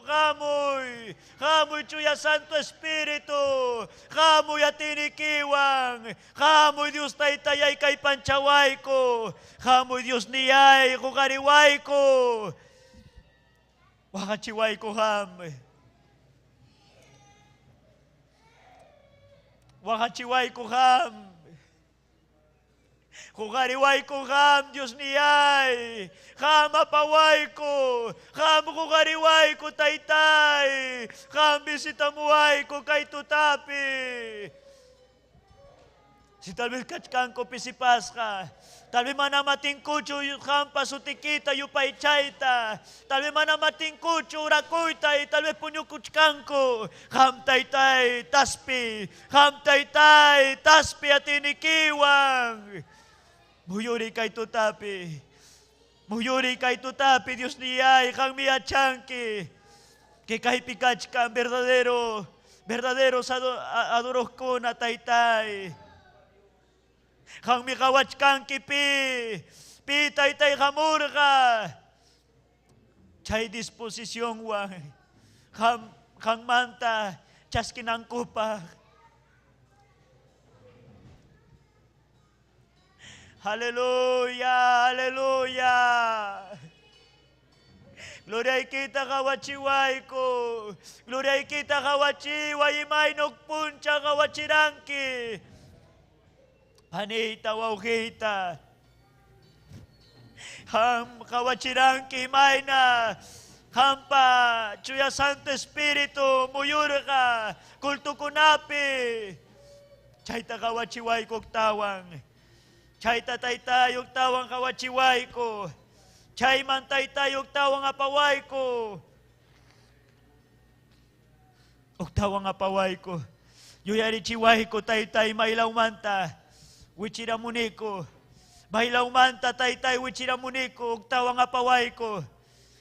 Hamuy, hamuy Chuya Santo Espíritu, hamuy atiynikiwan, hamuy Dios Taytayay kallpanchawayku, hamuy Dios niyay huqariwayku, waqachiwayku hamuy. Waqachiwayku ham. Huqariwayku qam, Diosniyay. Qam apawayku. Qam huqariwayku, Taytay. Qam visitamuwayku kay tutapi. Si tal vez kachkanku pisipasqa, tal vez manam atinkuchu qampa sutikita yupaychayta, tal vez manam atinkuchu orakuyta y tal vez puñukuchkanku. Qam Taytay taspi, qam Taytay taspi atiynikiwan. Muyuri kay tutapi, muyuri kay tutapi, Diosniyay, qammi yachanki que kaypi kachkan verdadero, verdaderos adoraqkuna Taytay. Qammi qawachkanki pi, pi Taytay hamurqa. Chay disposicionwan qam qammanta chaskinankupaq. Aleluya, aleluya. Gloriaykita qawachiwayku. Gloriaykita qawachiway imayna huk punchaw qawachiranki. Paniyta, wawqiyta. Qam qawachiranki imayna qampa Chuya Santo Espíritu muyurqa cultokunapi. Chayta qawachiwayku huktawan. Chayta Taytay huktawan qawachiwayku. Chayman Taytay huktawan apawayku. Huktawan apawayku. Yuyarichiwayku Taytay maylawmanta wichiramuniku. Maylawmanta Taytay wichiramuniku huktawan apawayku.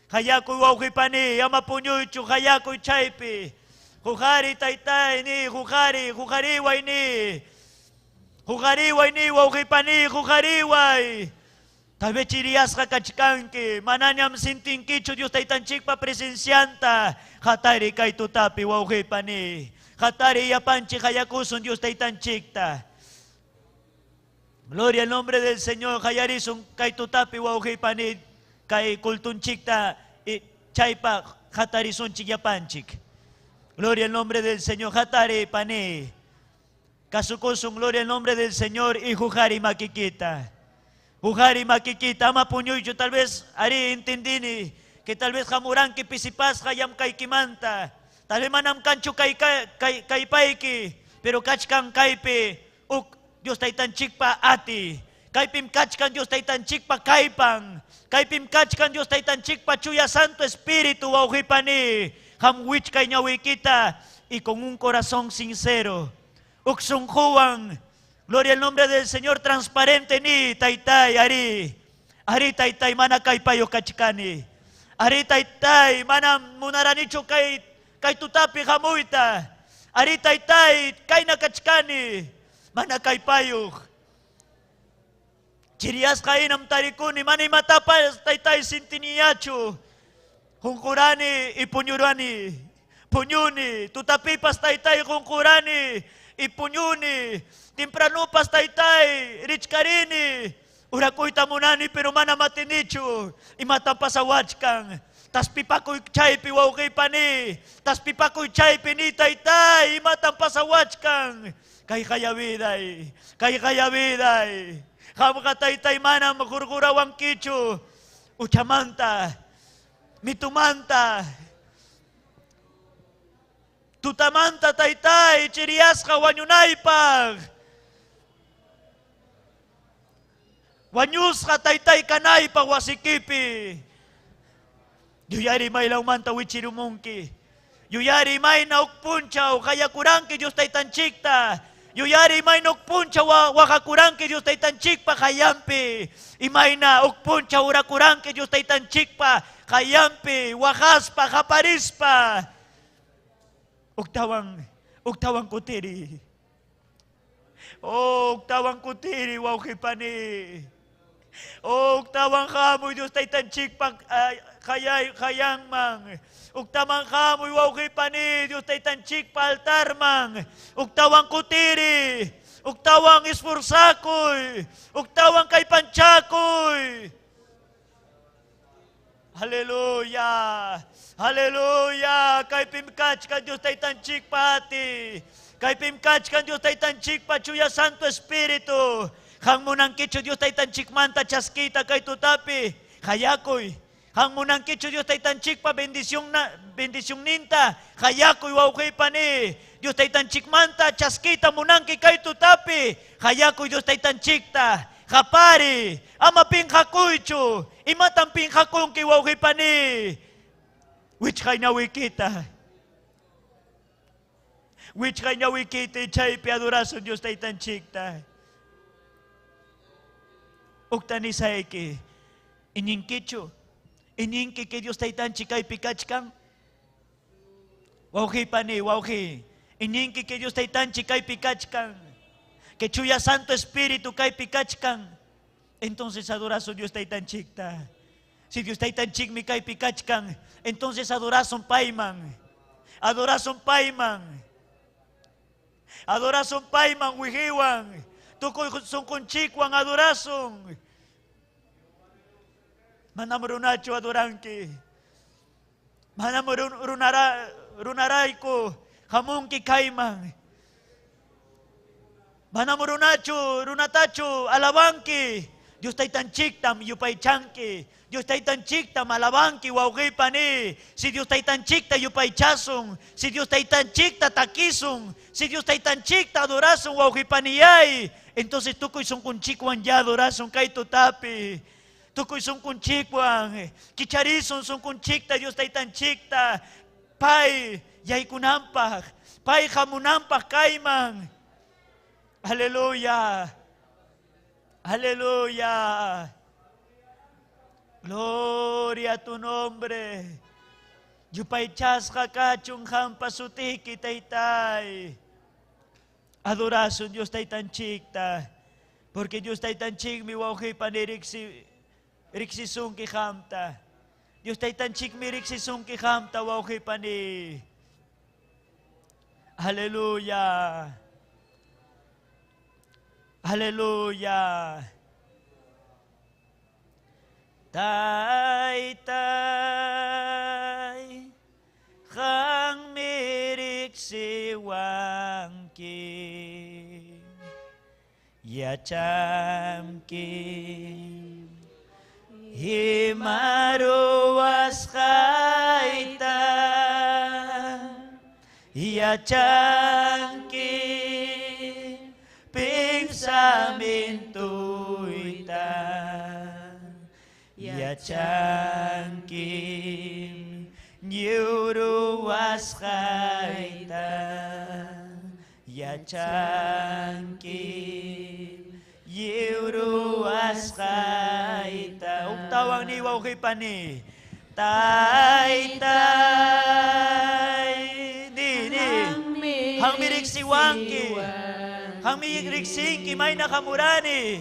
Qayakuy wawqi pani, ama puñuychu, qayakuy chaypi. Huqari Taytay ni, huqari, huqariway ni. Huqariway ni wawqi pani, huqariway. Tal vez chiriyasqa kachkanki, manañam sintinkichu Dios Taytanchikpa presencianta. Hatari kay tutapi wawqi pani. Hatari yapanchik qayakusun Dios Taytanchikta. Gloria al nombre del Señor. Qayarisun kay tutapi wawqi pani kay cultunchikta chaypa hatarisunchik yapanchik. Gloria al nombre del Señor. Hatari pani. Kasukusun, gloria al nombre del Señor y huqari makikita. Huqari makikita, ama puñuychu, tal vez ari entendini que tal vez hamuranki pisipasqa llamkaykimanta. Tal vez manam kanchu kay kay kaypayki, pero kachkan kaypi uk Dios Taytanchikpa ati. Kaypim kachkan Dios Taytanchikpa kaypan. Kaypim kachkan Dios Taytanchikpa Chuya Santo Espíritu wawqi pani. Qam wichkay ñawiykita y con un corazón sincero. Uk sunquwan, gloria al nombre del Señor, transparente ni, Taytay, ari. Ari, Taytay, mana kallpayuq kachkani. Ari, Taytay, manam munaranichu kay, kay tutapi hamuyta. Ari, Taytay, kayna kachkani. Mana kallpayuq. Chiriyasqa hinam tarikuni, mana imatapas Taytay sintiniñachu. Qunqurani y puñurani. Puñuni, tutapipas Taytay qunqurani y puñuni. Tempranupas Taytay richkarini. Orakuyta munani pero manam atinichu. Imatam pasawachkan. Taspipakuy chaypi wawqiy pani. Taspipakuy chaypi ni Taytay. Imatam pasawachkan. Kayqaya viday. Kayqaya viday. Qamqa Taytay manam hurqurawankichu. Huchamanta, mitumanta, tutamanta Taytay chiriyasqa wañunaypaq. Wañusqa Taytay kanaypaq wasikipi. Yuyari maylawmanta wichirumunki. Yuyari mayna huk punchaw qayakuranki Dios Taytanchikta. Yuyari mayna huk punchaw waqakuranki Dios Taytanchikpa qayampi. Imayna huk punchaw orakuranki Dios Taytanchikpa qayampi, waqaspa, qaparispa. Huktawan, huktawan kutiri. Oh, huktawan kutiri, wawqi pani. Uktawan hamuy Dios taytanchikpa qayanman. Uktawan hamuy wawqi pani Dios taytanchikpa altarman. Uktawan kutiri. Uktawan esforzakuy. Uktawan kallpanchakuy. Aleluya. Aleluya. Kaypim kachkan Dios taytanchikpa ati. Kaypim kachkan Dios taytanchikpa chuya Santo Espíritu. Qam munankichu Dios taytanchikmanta chaskita kay tutapi. Hayakuy. Qam munankichu Dios taytanchikpa bendición bendicionninta. Hayakuy wawqipani. Dios taytanchikmanta chaskita munanki kay tutapi. Hayakuy Dios taytanchikta. Qapari, ama pinqakuychu. Imatam pinqakunki wawqipani? Wichqay ñawikita. Wichqay ñawikita chaypi adorasun Dios taytanchikta. Ukta nisayki. Iñinkichu. Iñinki que Dios taytanchik kaypi kachkan. Wawqipani, wawqi. Iñinki que Dios taytanchik kaypi kachkan. Que chuya Santo Espíritu kaypi kachkan. Entonces adorasun Dios taytanchikta. Si Dios taytanchikmi kaypi kachkan, entonces adorasun payman. Adorasun payman. Adorasun payman wihiwan. Tukuy sunqunchikwan adorasun. Manam runachu adoranki. Manam runarayku hamunki kayman. Manam runachu, runatachu alabanki. Dios taytanchiktam yupaychanki. Dios taytanchiktam alabanki wawqipani. Si Dios taytanchikta yupaychasun. Si Dios taytanchikta takisun. Si Dios taytanchikta adorasun wawqipaniyay. Entonces tukuy sunqunchikwan ya adorasun kay tutapi. Tukuy sunqunchikwan. Kicharisun sunqunchikta Dios taytanchikta. Pay yaykunampaq. Pay hamunampaq kayman. Aleluya. Aleluya. Gloria a tu nombre. Yupaychasqa kachun qampa sutiki taytay. Adorasun Dios taytanchikta. Porque Dios taytanchikmi wawqipani riqsisunki qamta. Dios taytanchikmi riqsisunki qamta wawqipani. Aleluya. Aleluya. Taytay, qammi riqsiwanki, yachanki, ima ruwasqayta, yachanki, pensamientoyta, yachanki, lliw ruwasqayta, yachanki, lliw ruwasqayta. Uktawan ni wawqipani. Taytay, ni ni. Qammi riqsiwanki. Qammi riqsinki mayna hamurani.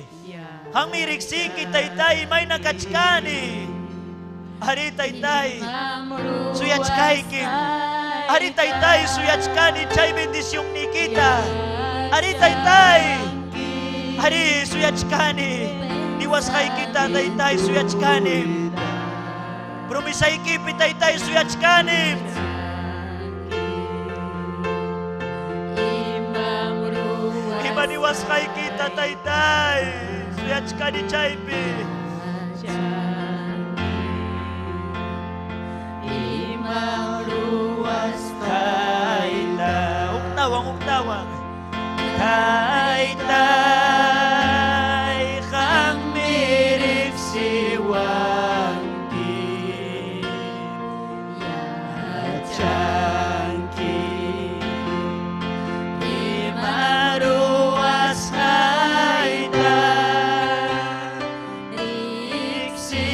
Qammi riqsinki taytay mayna kachkani. Ari taytay, suyachkayki. Ari taytay, suyachkani chay bendición nikita. Ari taytay, ari suyachkani. Niwasqaykita taytay suyachkani. Promisaykipi taytay suyachkani. Ima niwasqaykita taytay suyachkani chaypi. Tayta, uktawan, uktawan. Taytay, qammi riqsiwanki, yachanki, ima ruwasqayta, riqsinki.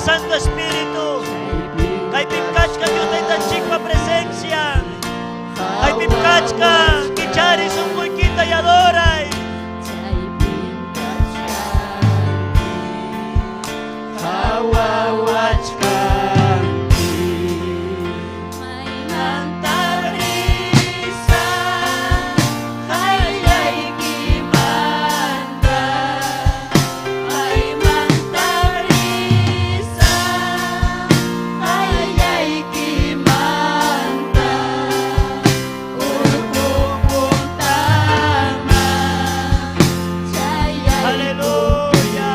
Santo Espíritu. Kaypim kachkan Dios Taytanchikpa presencian. Kaypim kachkan kichari sunquykita y adoray. Aleluya.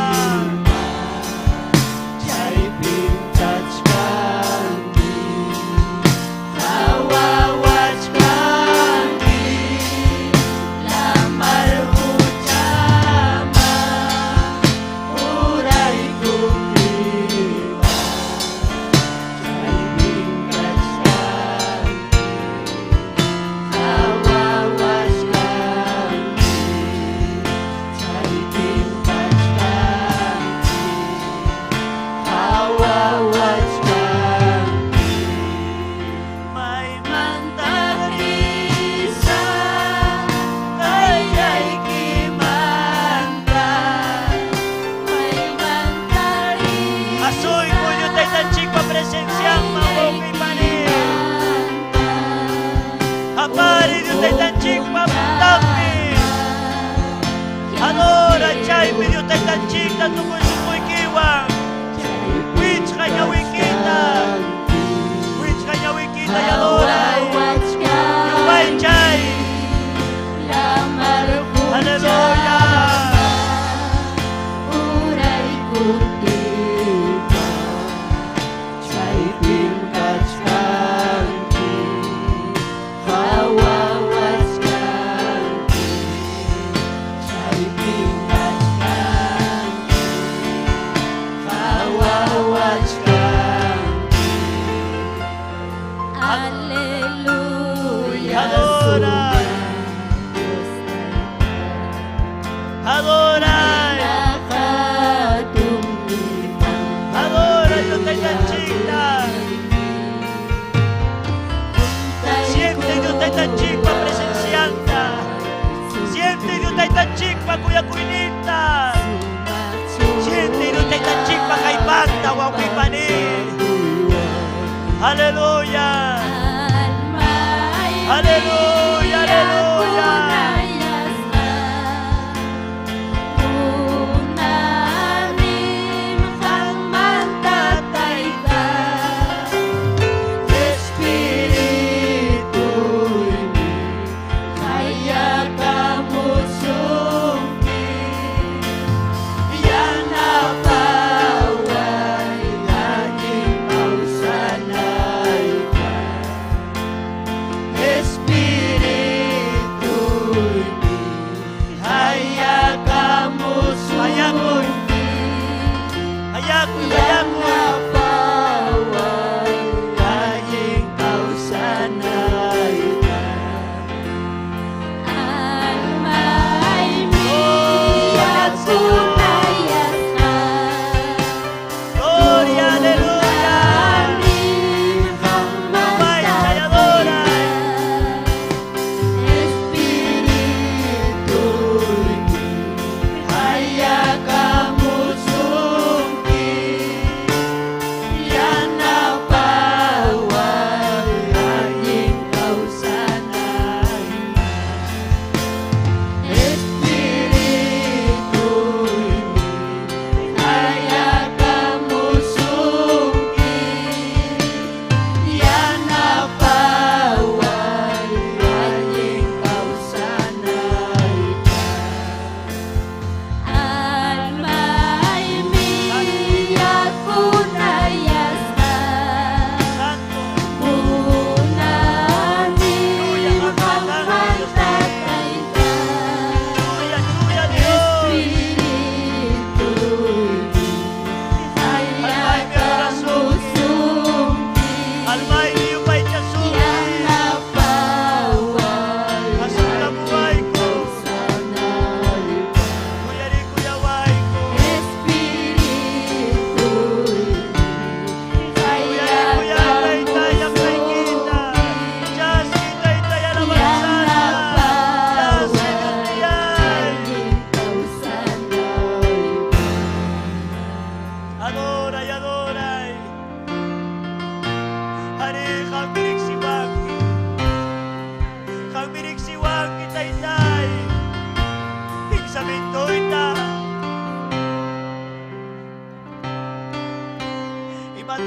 Maymanta risa qayllaykimanta. Asuy Dios Taytanchikpa presencianman wawqi pani. Apari Dios Taytanchikpa puntanpi. Adora chaypi Dios Taytanchikta tukuy sunquykiwan. Wichqa ñawikita. Wichqa ñawikita y adoray. Yupaychay. Aleluya. Chaypim kachkanki, qhawawachkanki. Chaypim kachkanki, qhawawachkanki. Aleluya. Adora. Adoray. Adora Dios Taytanchikta. Siente Dios Taytanchikpa presencianta. Siente Dios Taytanchikpa kuyakuyninta. Siente Dios Taytanchikpa kallpanta wawqi pani. Aleluya. Aleluya, aleluya. Espirituymi qayakamusunki, yanapaway allin kawsanaypaq.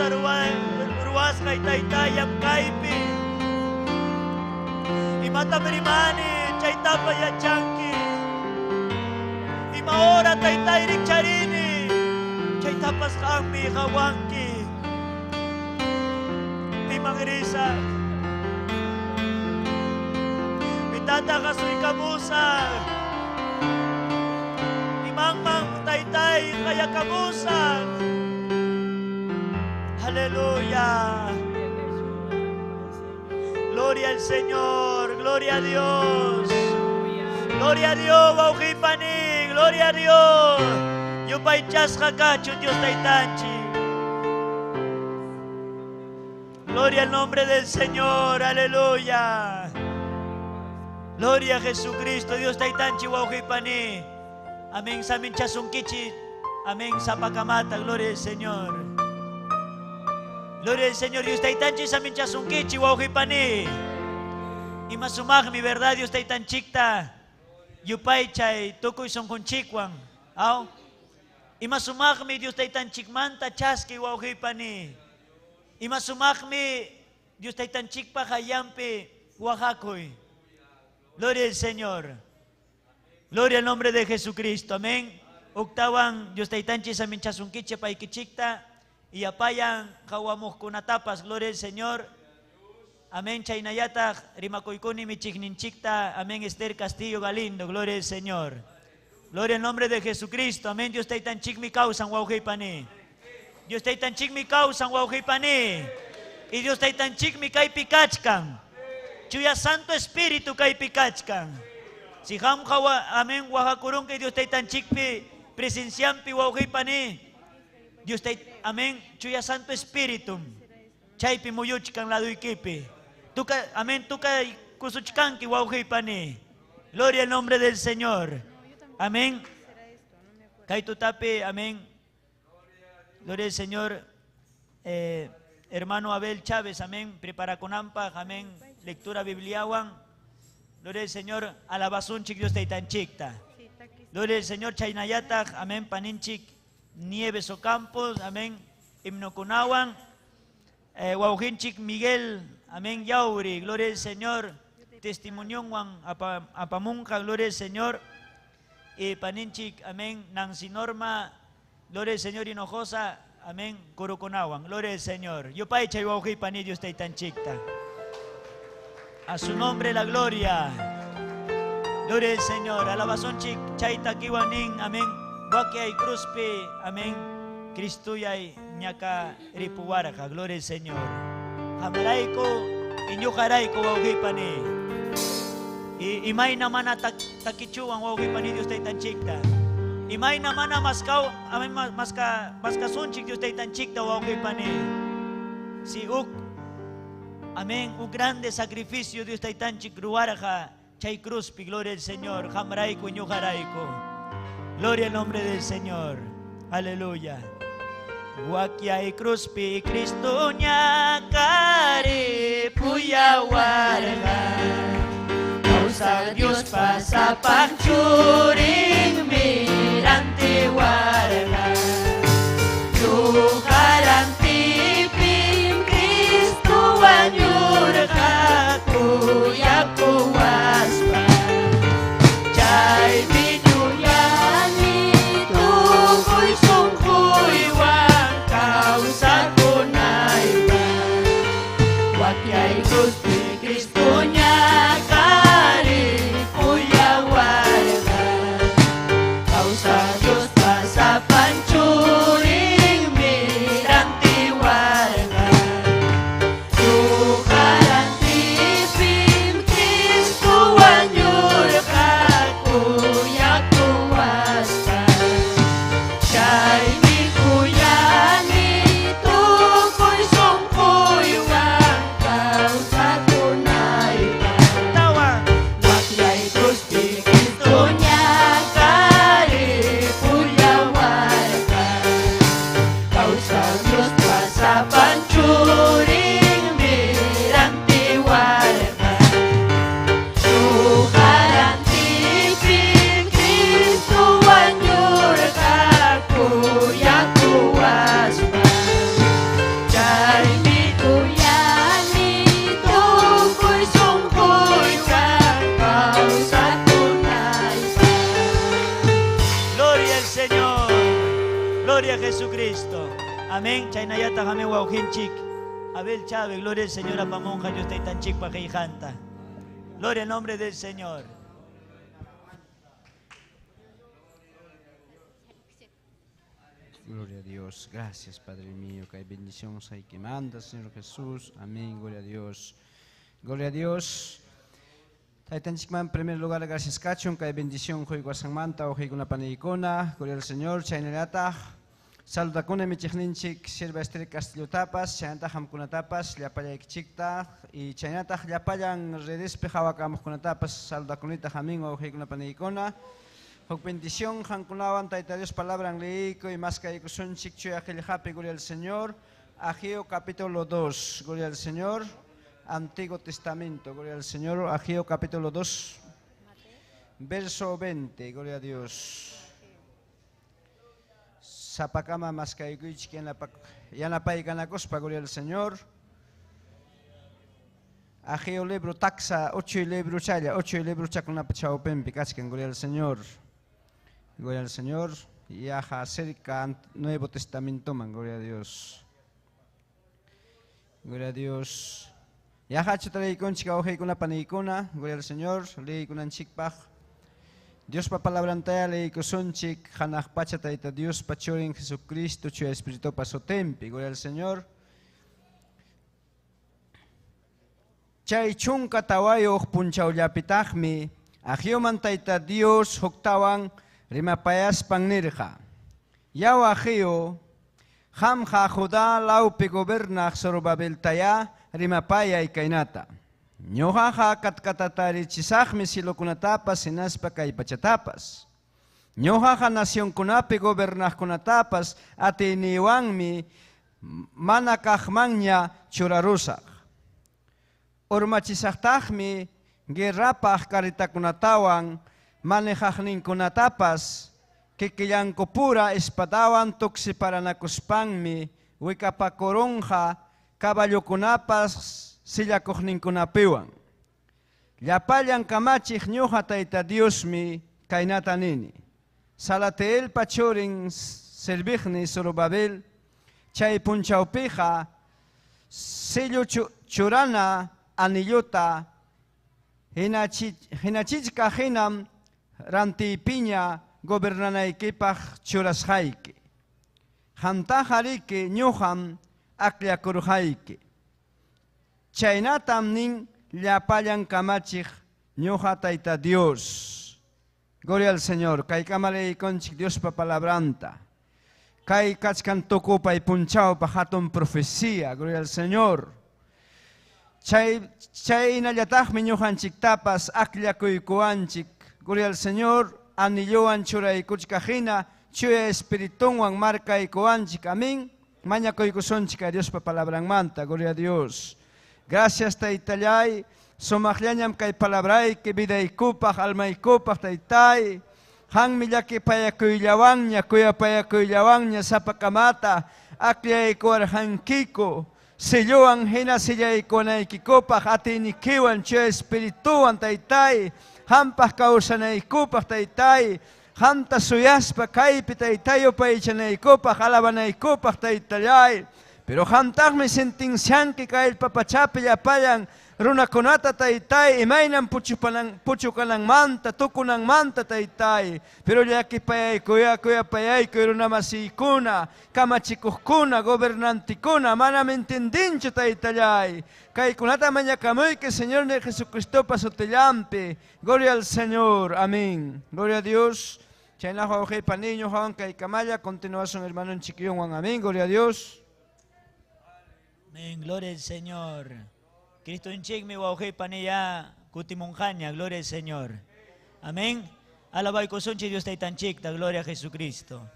Ruwasqay taytayam kaypi. Imatam rimani chaytapa yachanki. Ima hora taytay rikcharini chaytapas qammi qawanki. Piman risaq. Pitataq asuykamusaq. Pimanman taytay qayakamusaq. Aleluya. Gloria al Señor, gloria a Dios. Gloria a Dios, wawqipani, gloria a Dios. Yupaychasqa kachun Dios taytanchik. Gloria al nombre del Señor, aleluya. Gloria a Jesucristo, Dios taytanchik wawqipani. Amén, saminchasunkichik. Amén, sapakamata, gloria al Señor. Gloria al Señor, Dios taytanchik saminchasunkichik wawqipani. Ima sumaqmi, verdad, Dios taytanchikta. Yupaychay tukuy sunqunchikwan. Aw. Ima sumaqmi Dios taytanchikmanta chaski wawqipani. Ima sumaqmi Dios taytanchikpa hayanpi waqakuy. Gloria al Señor. Gloria al nombre de Jesucristo. Amén. Octawan Dios taytanchik saminchasunkichik paykichikta y apayan qawamuqkunatapas. Gloria al Señor. Amén. Chaynallataq rimakuykuni michiqninchikta. Amén. Esther Castillo Galindo. Gloria al Señor. Gloria al nombre de Jesucristo. Amén. Dios taytanchikmi kawsan wawqipani. Dios taytanchikmi kawsan wawqipani. Y Dios taytanchikmi kaypi kachkan. Chuya Santo Espíritu kaypi kachkan. Si qamqa amén waqakurunki Dios taytanchikpi presenciampi wawqipani. Dios tay amén Chuya Santo Espíritu. Chaypi muyuchkan laduykipi. Tuka amén tuka kusuchkanki wawqipani. Gloria al nombre del Señor. Amén. Kay tutapi, amén. Gloria al Señor. Hermano Abel Chávez, amén. Preparakunanpaq, amén. Lectura bibliawan. Gloria al Señor. Alabasunchik Dios taytanchikta. Gloria al Señor chaynallataq, amén. Paninchik Nieves Ocampos, amén. Himnokunawan. Wawqinchik Miguel, amén. Yauri, gloria al Señor. Testimonionwan apamunqa, gloria al Señor. Y paninchik, amén. Nancy Norma, gloria al Señor Hinojosa, amén. Kurukunawan, gloria al Señor. Yupaychay wawqipani Dios taytanchikta. A su nombre la gloria. Gloria al Señor. Alabazonchik chayta kiwanin, amén. Wakiay cruzpi, amén. Cristuyay ñaka ripuwarqa, gloria al Señor. Qamarayku, iñuqarayku wawqipani. Y imayna mana takichuwan wawqipani Dios taytanchikta. Imayna mana maskaw, amén, maska, maskasunchik Dios taytanchikta wawqipani. Si uk, amén, un grande sacrificio Dios taytanchik ruwarqa chay cruzpi, gloria al Señor. Qamrayku, iñuqarayku. Gloria al nombre del Señor. Aleluya. Wakiay cruzpi Cristo ñakari puyawarqa. Kawsaq Dios pasapaq churinmi rantiwarqa. Ñuqarantipim Cristo wañurqa kuyakuwaspa. Chaymi yuyani tukuy sunquywan kawsakunaypaq. Wakiay cruzpi Cristo ñakari puyawarqa. Kawsaq Dios pasapan churinmi rantiwarqa. Ñuqarantipim Cristo wañurqa kuyakuwaspa. Chaymi kuyani tukuy sunquywan kawsakunaypaq. Jesucristo. Amén. Chaynallataq amén wawqinchik. Abel Chávez, gloria al Señor, apamunqa Dios taytanchikpa qillqanta. Gloria al nombre del Señor. Gloria a Dios. Gracias, Padre mío. Que hay bendición hay que manda, Señor Jesús. Amén. Gloria a Dios. Gloria a Dios. Taytanchikman en primer lugar, gracias kachun, kay bendición quykuwasqanmanta, wawqiykuna paniykuna, gloria al Señor, chaynallataq saludakuna michiqninchik sierva Esther Castillotapas, chaynataq qamkunatapas, llapallaykichikta, y chaynataq llapallan redespi qhawakamuqkunatapas saludakunitaq, amén, wawqiykuna paniykuna. Huk bendición qamkunawan Tayta Dios palabran leiykuy, maskaykusunchik chuya qillqapi, gloria al Señor, Ageo capítulo 2, gloria al Señor. Antiguo Testamento, gloria al Señor, Ageo capítulo 2, verso 20, gloria a Dios. Sapakama maskaykuychik yanapaykanakuspa, gloria al Señor. Ageo libro taksa, 8 libro challa, 8 libro chakunapa chawpinpi kachkan, gloria al Señor. Gloria al Señor, yaja cerca Nuevo Testamento man, gloria a Dios. Gloria a Dios. Yajachu taraykunchik wawqiykuna paniykuna, gloria al Señor, liykunanchikpaq. Diospa palabrantaya liykusunchik, hanaq pacha Tayta Diospa Churin Jesucristo Chuya Espiritupa sutinpi, gloria al Señor. Chay chunka tawayuq punchawllapitaqmi Ageoman Tayta Dios huktawan rimapayaspan nirqa. Yaw Ageo, qamqa Judá lawpi gobernaq Zorobabeltaya rimapayay kaynata. Ñuqaqa katkatatarinchisaqmi cielokunatapas hinaspa kay pachatapas. Ñuqaqa nacionkunapi gobernaqkunatapas atiyniwanmi mana kaqmanña churarusaq. Urmachisaqtaqmi guerrapaq carretakunatawan manejaqninkunatapas kikillankupura espadawan tuksiparanakuspanmi wikapakurunqa caballokunapas sillakuqninkunapiwan. Llapallan kamachiq ñuqa Tayta Diosmi kaynata nini. Salatielpa churin serviqni Zorobabel chay punchawpiqa sello churana anillota hinachichkaq hinam rantiypiña gobernanaykipaq churasqayki. Qamtaqa riki ñuqam akllakurqayki. Chaynatam nin llapallan kamachiq ñuqa Tayta Dios. Gloria al Señor. Kaykama leykunchik Diospa palabranta. Kay kachkan tukupay punchawpa hatun profecía. Gloria al Señor. Chaynallataqmi ñuqanchiktapas akllakuykuwanchik. Gloria al Señor. Anillowan churaykuchkaq hina chuya espiritunwan markaykuwanchik. Amén. Mañakuykusunchik a Diospa palabranmanta. Gloria a Dios. Gracias Taytallay. Sumaqllañam kay palabrayki vidaykupaq, almaykupaq Taytay. Qanmi llakipayakuyllawanña, kuyapayakuyllawanña sapakamata akllaykuwarqankiku. Silluwan hina sillaykunaykikupaq atiynikiwan chuya espirituwan Taytay. Qampaq kawsanaykupaq Taytay. Qamta suyaspa kaypi Taytay yupaychanaykupaq, alabanaykupaq Taytallay. Pero qamtaqmi sentencianki kay papachapi llapallan runakunata Taytay, imaynam puchukananmanta, tukunanmanta Taytay. Pero llakipayaykuy, kuyapayaykuy runamasiykuna, kamachikuqkuna, gobernantikuna, manam entendinchu Taytallay. Kaykunata mañakamuyki Señor Jesucristopa sutillanpi. Gloria al Señor. Amén. Gloria a Dios. Chaynaqa wawqiypa niño Juan kaykamalla continuación hermano chiquillonwan. Amén. Gloria a Dios. Amén. Gloria al Señor. Cristo inchikmi wawqiypa niya kutimunqaña. Gloria al Señor. Amén. Alabaykusunchik Dios taytanchikta. Gloria a Jesucristo.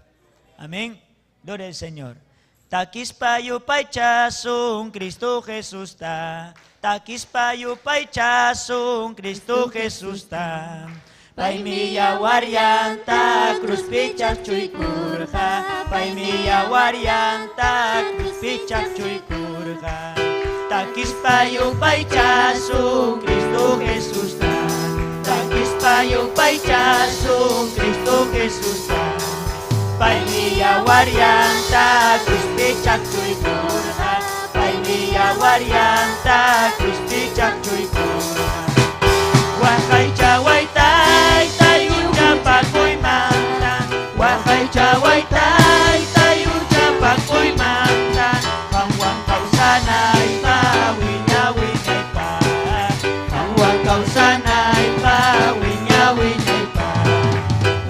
Amén. Gloria al Señor. Takispa yupaychasun Cristo Jesusta. Takispa yupaychasun Cristo Jesusta. Paymi yawaryanta cruzpi chaqchuykurqa. Paymi yawaryanta cruzpi chaqchuykurqa. Takispa yupaychasun Cristo Jesusta. Takispa yupaychasun Cristo Jesusta. Paymi yawaryanta cruzpi chaqchuykurqa. Paymi yawaryanta cruzpi chaqchuykurqa. Waqaychaway taytay huchapakuymanta. Waqaychaway taytay huchapakuymanta. Qamwan kawsanaypaq wiña wiñaypaq. Qamwan kawsanaypaq wiña wiñaypaq.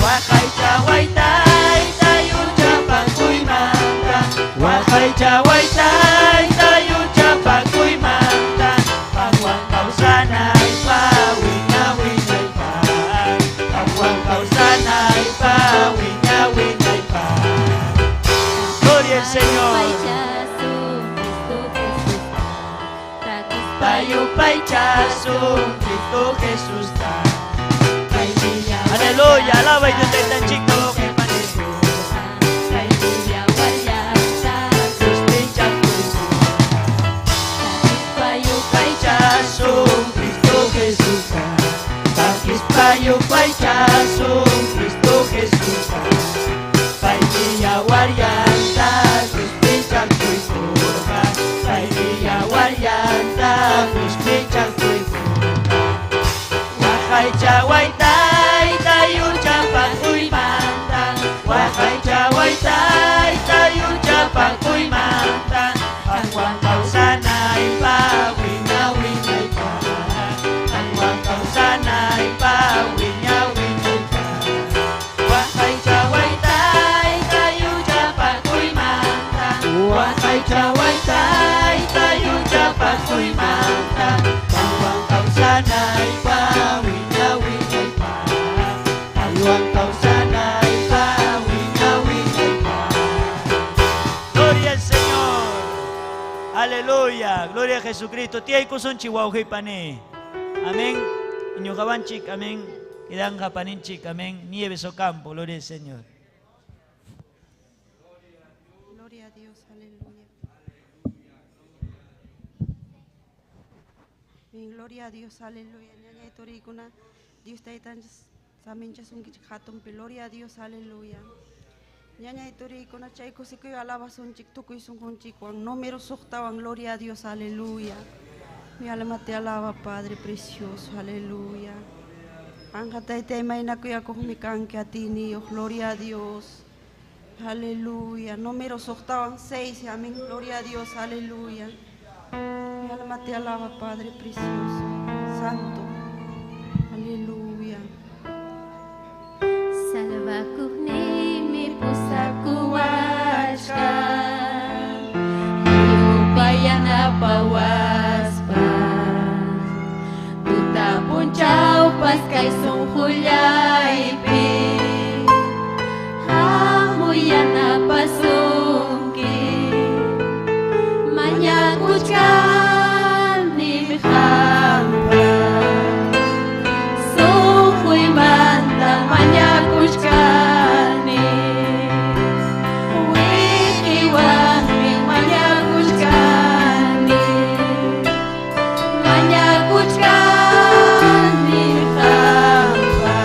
Waqaychaway taytay huchapakuymanta. Waqaychaway taytay huchapakuymanta. Qamwan kawsanaypaq wiña wiñaypaq. Qamwan kawsanaypaq wiña wiñaypaq. Gloria al Señor. Yupaychasun Cristo Jesusta. Aleluya, alaba y Dios taytanchikta wawqi Yupaychasun Cristo Jesusta. Takispa yupaychasun Cristo Jesusta. Paymi yawaryanta cruzpi chaqchuykurqa. Paymi yawaryanta cruzpi chaqchuykurqa. Waqaychaway taytay huchapakuymanta. Waqaychaway taytay huchapakuymanta. Qamwan kawsanaypaq wiña wiñaypaq. Qamwan kawsanaypaq wiña wiñaypaq. Waqaychaway taytay huchapakuymanta. Waqaychaway taytay huchapakuymanta. Qamwan kawsanaypaq wiña wiñaypaq. Qamwan kawsanaypaq wiña wiñaypaq. Gloria al Señor. Aleluya. Gloria a Jesucristo. Tiyaykusunchik wawqi pani. Amén. Ñuqawanchik, amén. Quedanqa paninchik, amén. Nieves Ocampo, gloria al Señor. Gloria a Dios, aleluya. Bien, gloria a Dios, aleluya. Ñañay turikuna, Dios taytanchik saminchasunkichik hatunpi. Gloria a Dios, aleluya. Ñañay turikuna, chay kusikuy alabasunchik tukuy sunqunchikwan. Número suqtawan, gloria a Dios, aleluya. Mi alma te alaba, Padre precioso, aleluya. Qamqa taytay mayna kuyakuqmi kanki atiyniyuq, gloria a Dios. Aleluya. Número suqtawan, 6, amén. Gloria a Dios, aleluya. Mi alma te alaba, Padre precioso, santo. Aleluya. Salvakuqniymi pusakuwachkan, Yupay yanapawaspa. Tuta punchawpas kay sunqullaypi, hamuy yanapasunki. Mañakuchkanim qampa, sunquymanta mañakuchkani. Wiqiwanmi mañakuchkani. Mañakuchkani qampa.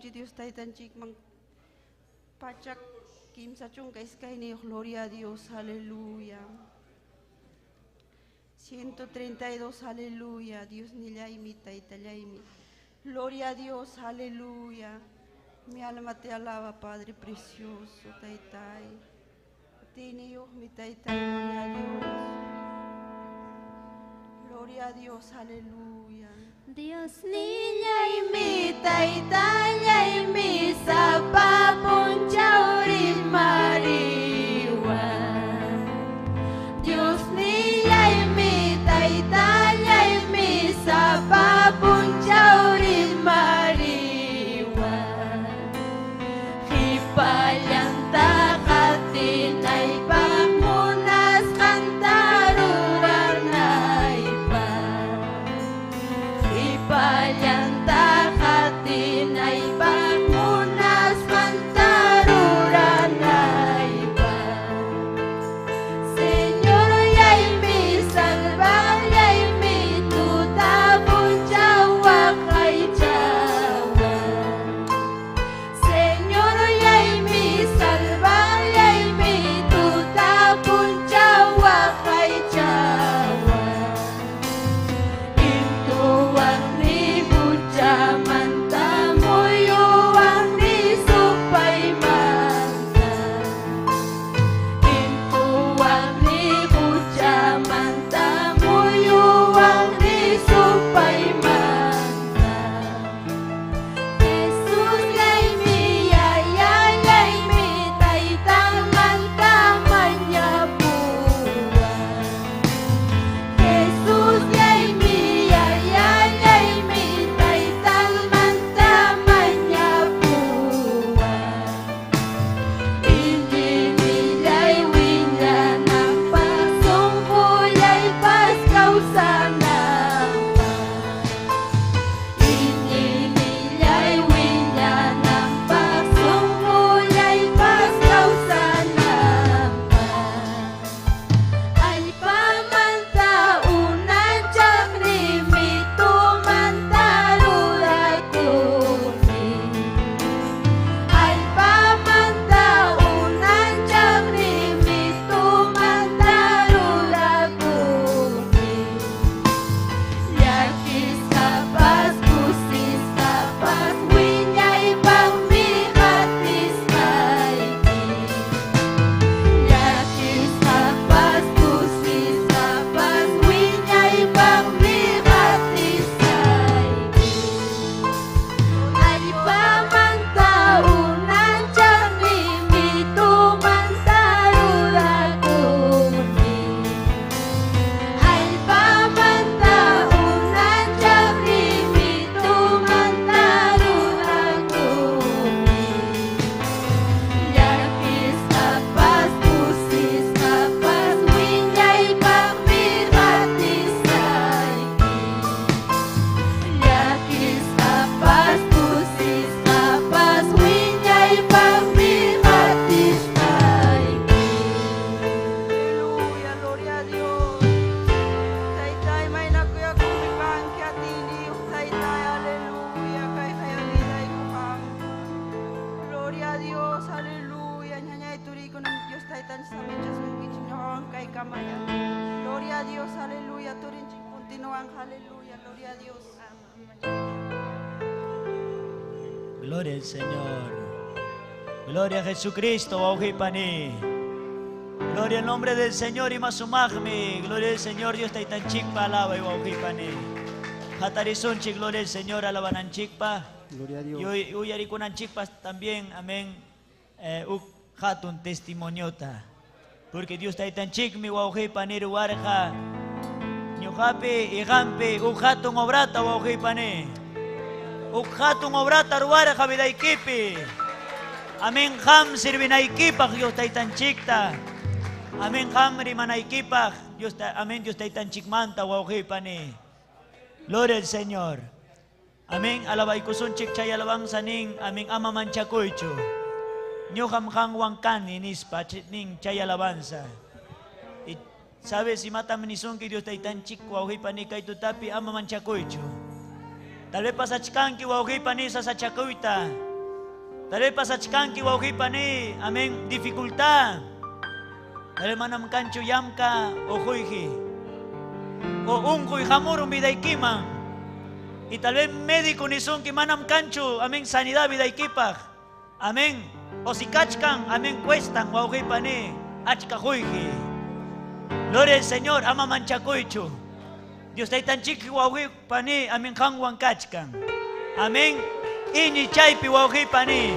Alabasunchik Dios taytanchikman. 132, gloria a Dios, aleluya. 132, aleluya. Dios nillaymi, taytallaymi. Gloria a Dios, aleluya. Mi alma te alaba, Padre precioso, taytay. Atiyniyuqmi, taytay, gloria a Dios. Gloria a Dios, aleluya. Dios nillaymi, taytallaymi, sapa punchaw rimariwan. Dios nillaymi, taytallaymi, sapa punchaw rimariwan. Qipallanta qatinaypaq munasqanta ruranaypaq. Qipallanta qatinaypaq munasqanta ruranaypaq. Señorllaymi, salvaqllaymi, tuta punchaw waqaychawan. Señorllaymi, salvaqllaymi, tuta punchaw waqaychawan. Intuwanmi huchamanta, muyuwanmi supaymanta. Intuwanmi huchamanta, muyuwanmi supaymanta. Jesusllaymi, Yayallaymi, taytanmanta mañapuwan. Jesusllaymi, Yayallaymi, taytanmanta mañapuwan. Iñiynillay wiñananpaq, sunqullaypas kawsananpaq. Iñiynillay wiñananpaq, sunqullaypas kawsananpaq. Allpamanta unanchaqni mitumanta rurakuni. Allpamanta unanchaqni mitumanta rurakuni. Llakisqapas kusisqapas wiñaypaqmi qatisqayki. Llakisqapas kusisqapas wiñaypaqmi qatisqayki. Allpamanta unanchaqni mitumanta rurakuni. Allpamanta unanchaqni mitumanta rurakuni. Llakisqapas kusisqapas wiñaypaqmi qatisqayki. Llakisqapas kusisqapas wiñaypaqmi qatisqayki. Aleluya, gloria a Dios. Taytay, maynakuyakuqmi kanki atiyniyuq taytay, aleluya, kayqaya vidayku qam. Gloria a Dios, aleluya. Ñañay turiykunam Dios taytanchik saminchasunkichik ñuqawan kaykamaya. Gloria a Dios, aleluya. Turinchik continúan, aleluya, gloria a Dios. Gloria al Señor. Gloria a Jesucristo, wawqipani. Gloria al nombre del Señor ima sumaqmi. Gloria al Señor, Dios taytanchikpa alabay wawqipani. Hatarisunchik, gloria al Señor, alabananchikpa. Gloria a Dios. Y uyarikunanchikpas también, amén. Uk hatun testimoniota. Porque Dios taytanchikmi wawqipani ruwarqa. Ñuqapi y qampi uk hatun obrata wawqipani. Uk hatun obrata ruwarqa vidaykipi. Amén, qam sirvinaykipaq Dios taytanchikta. Amén, qam rimanaykipaq Dios amén, Dios taytanchikmanta wawqipani. Gloria al Señor. Amén, alabaykusunchik chay alabanza nin, amén, ama manchakuychu. Ñuqam qanwan kani nispa nin chay alabanza. Y sabes imatam nisunki Dios taytanchik wawqipani kay tutapi ama manchakuychu. Tal vez pasachkanki wawqipani sasachakuyta. Tal vez pasachkanki wawqipani, amén, dificultad. Tal vez manam kanchu yamka o quyji. O unquy hamurun vidaykiman. Y tal vez médico nisunki manam kanchu, amén, sanidad vidaykipaq. Amén. O si kachkan, amén, cuestan wawqipani, achka quyji. Gloria al Señor, ama manchakuychu. Dios taytanchik wawqipani, amén, qanwan kachkan. Amén. Iñi chaypi wawqipani.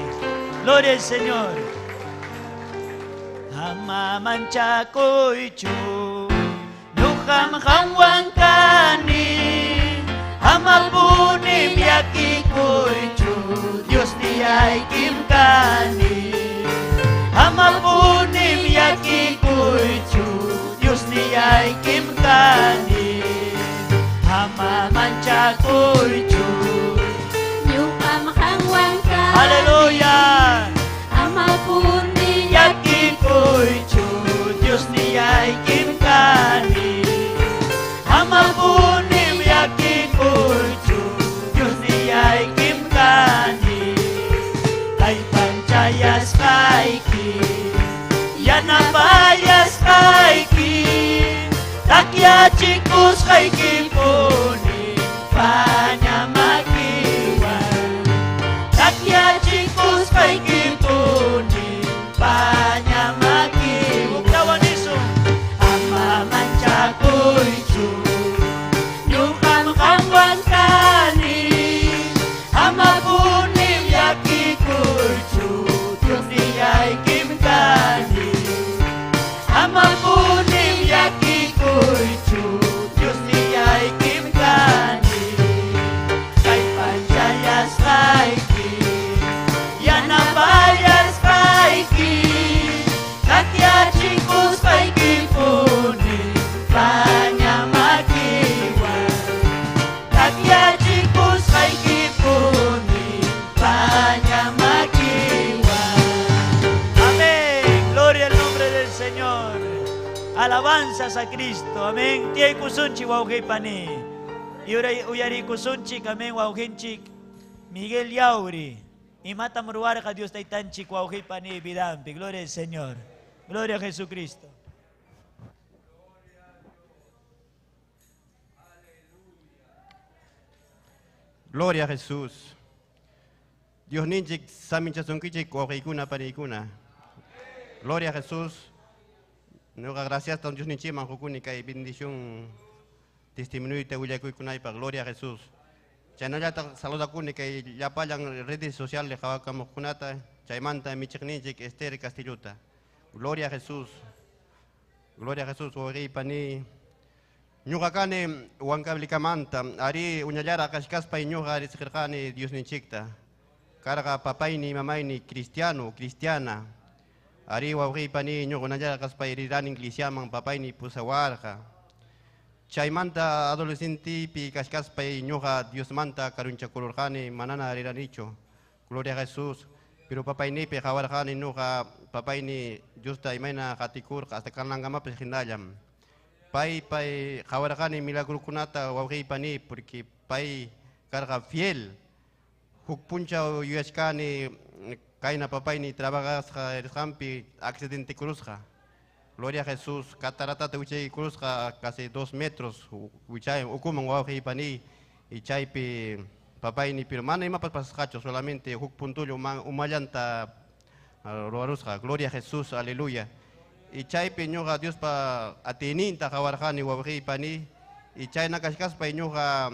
Gloria al Señor. Ama manchakuychu. Ñuqam qanwan kani. Ama punim llakikuychu. Dios niyaykim kani. Ama punim llakikuychu. Dios niyaykim kani. Ama manchakuychu. Ñuqam qanwan kani. Aleluya. Ama puni Llakikuychu. Dios niyaykim kani. Ama punim llakikuychu. Dios niyaykim kani. Kallpanchayasqayki. Yanapayasqayki. Takyachikusqaykipuni paña makiwan. Takyachikusqaykipuni paña makiwan. Huktawan nisun. Ama manchakuychu. Ñuqam qanwan kani. Ama punim llakikuychu. Dios niyaykim kani. Ama punim llakikuychu. Dios niyaykim kani. Kallpanchayasqayki. Yanapayasqayki. Takyachikusqaykipuni paña makiwan. Takyachikusqaykipuni paña makiwan. Amén. Gloria al nombre del Señor. Alabanzas a Cristo. Amén. Tiyaykusunchik wawqipani. Y uyarikusunchik, amén, wawqinchik. Miguel Yauri. Imatam ruwarqa Dios taytanchik wawqipani vidampi. Gloria al Señor. Gloria a Jesucristo. Gloria a Jesús. Dios ninchik saminchasunkichik wawqiykuna paniykuna. Gloria a Jesús. Ñuqa gracias tan Dios ninchikman qukuni kay bendición testimonioyta willakuykunaypaq. Gloria a Jesús. Chaynallataq saludakuni kay llapallan redes sociales qhawakamuqkunata, chaymanta michiqninchik Esther Castillota. Gloria a Jesús. Gloria a Jesús, wawqiypani. Ñuqa kani Huancavelikamanta, ari uñallara kashkaspay ñuqa riqsirqani Dios ninchikta. Karqa papayni, mamayni cristiano, cristiana. Ari wawqiypani ñuqa unallara kaspay rirani iglesiaman papayni pusawarqa. Chaymanta adolescentipi kashkaspay ñuqa Diosmanta karunchakururqani manana riranichu. Gloria a Jesús. Pero papaynipi qawarqani ñuqa papayni Diosta imayna qatikurqa hasta kanankamapas hinallam. Pay pay qawarqani milagrukunata wawqiypani porque pay karqa fiel. Huk punchaw yuyachkani kayna papayni trabajasqa risqanpi accidente kurusqa. Gloria a Jesús, cataratata wichaykurusqa casi 2 metros wichay ukuman wawqiypani y chaypi papayni pero mana imapas pasasqachu solamente huk puntullo umallanta ruwarusqa. Gloria a Jesús, aleluya. Y chaypi ñuqa Diospa atiyninta qawarqani wawqiypani y chayna kashkaspay ñuqa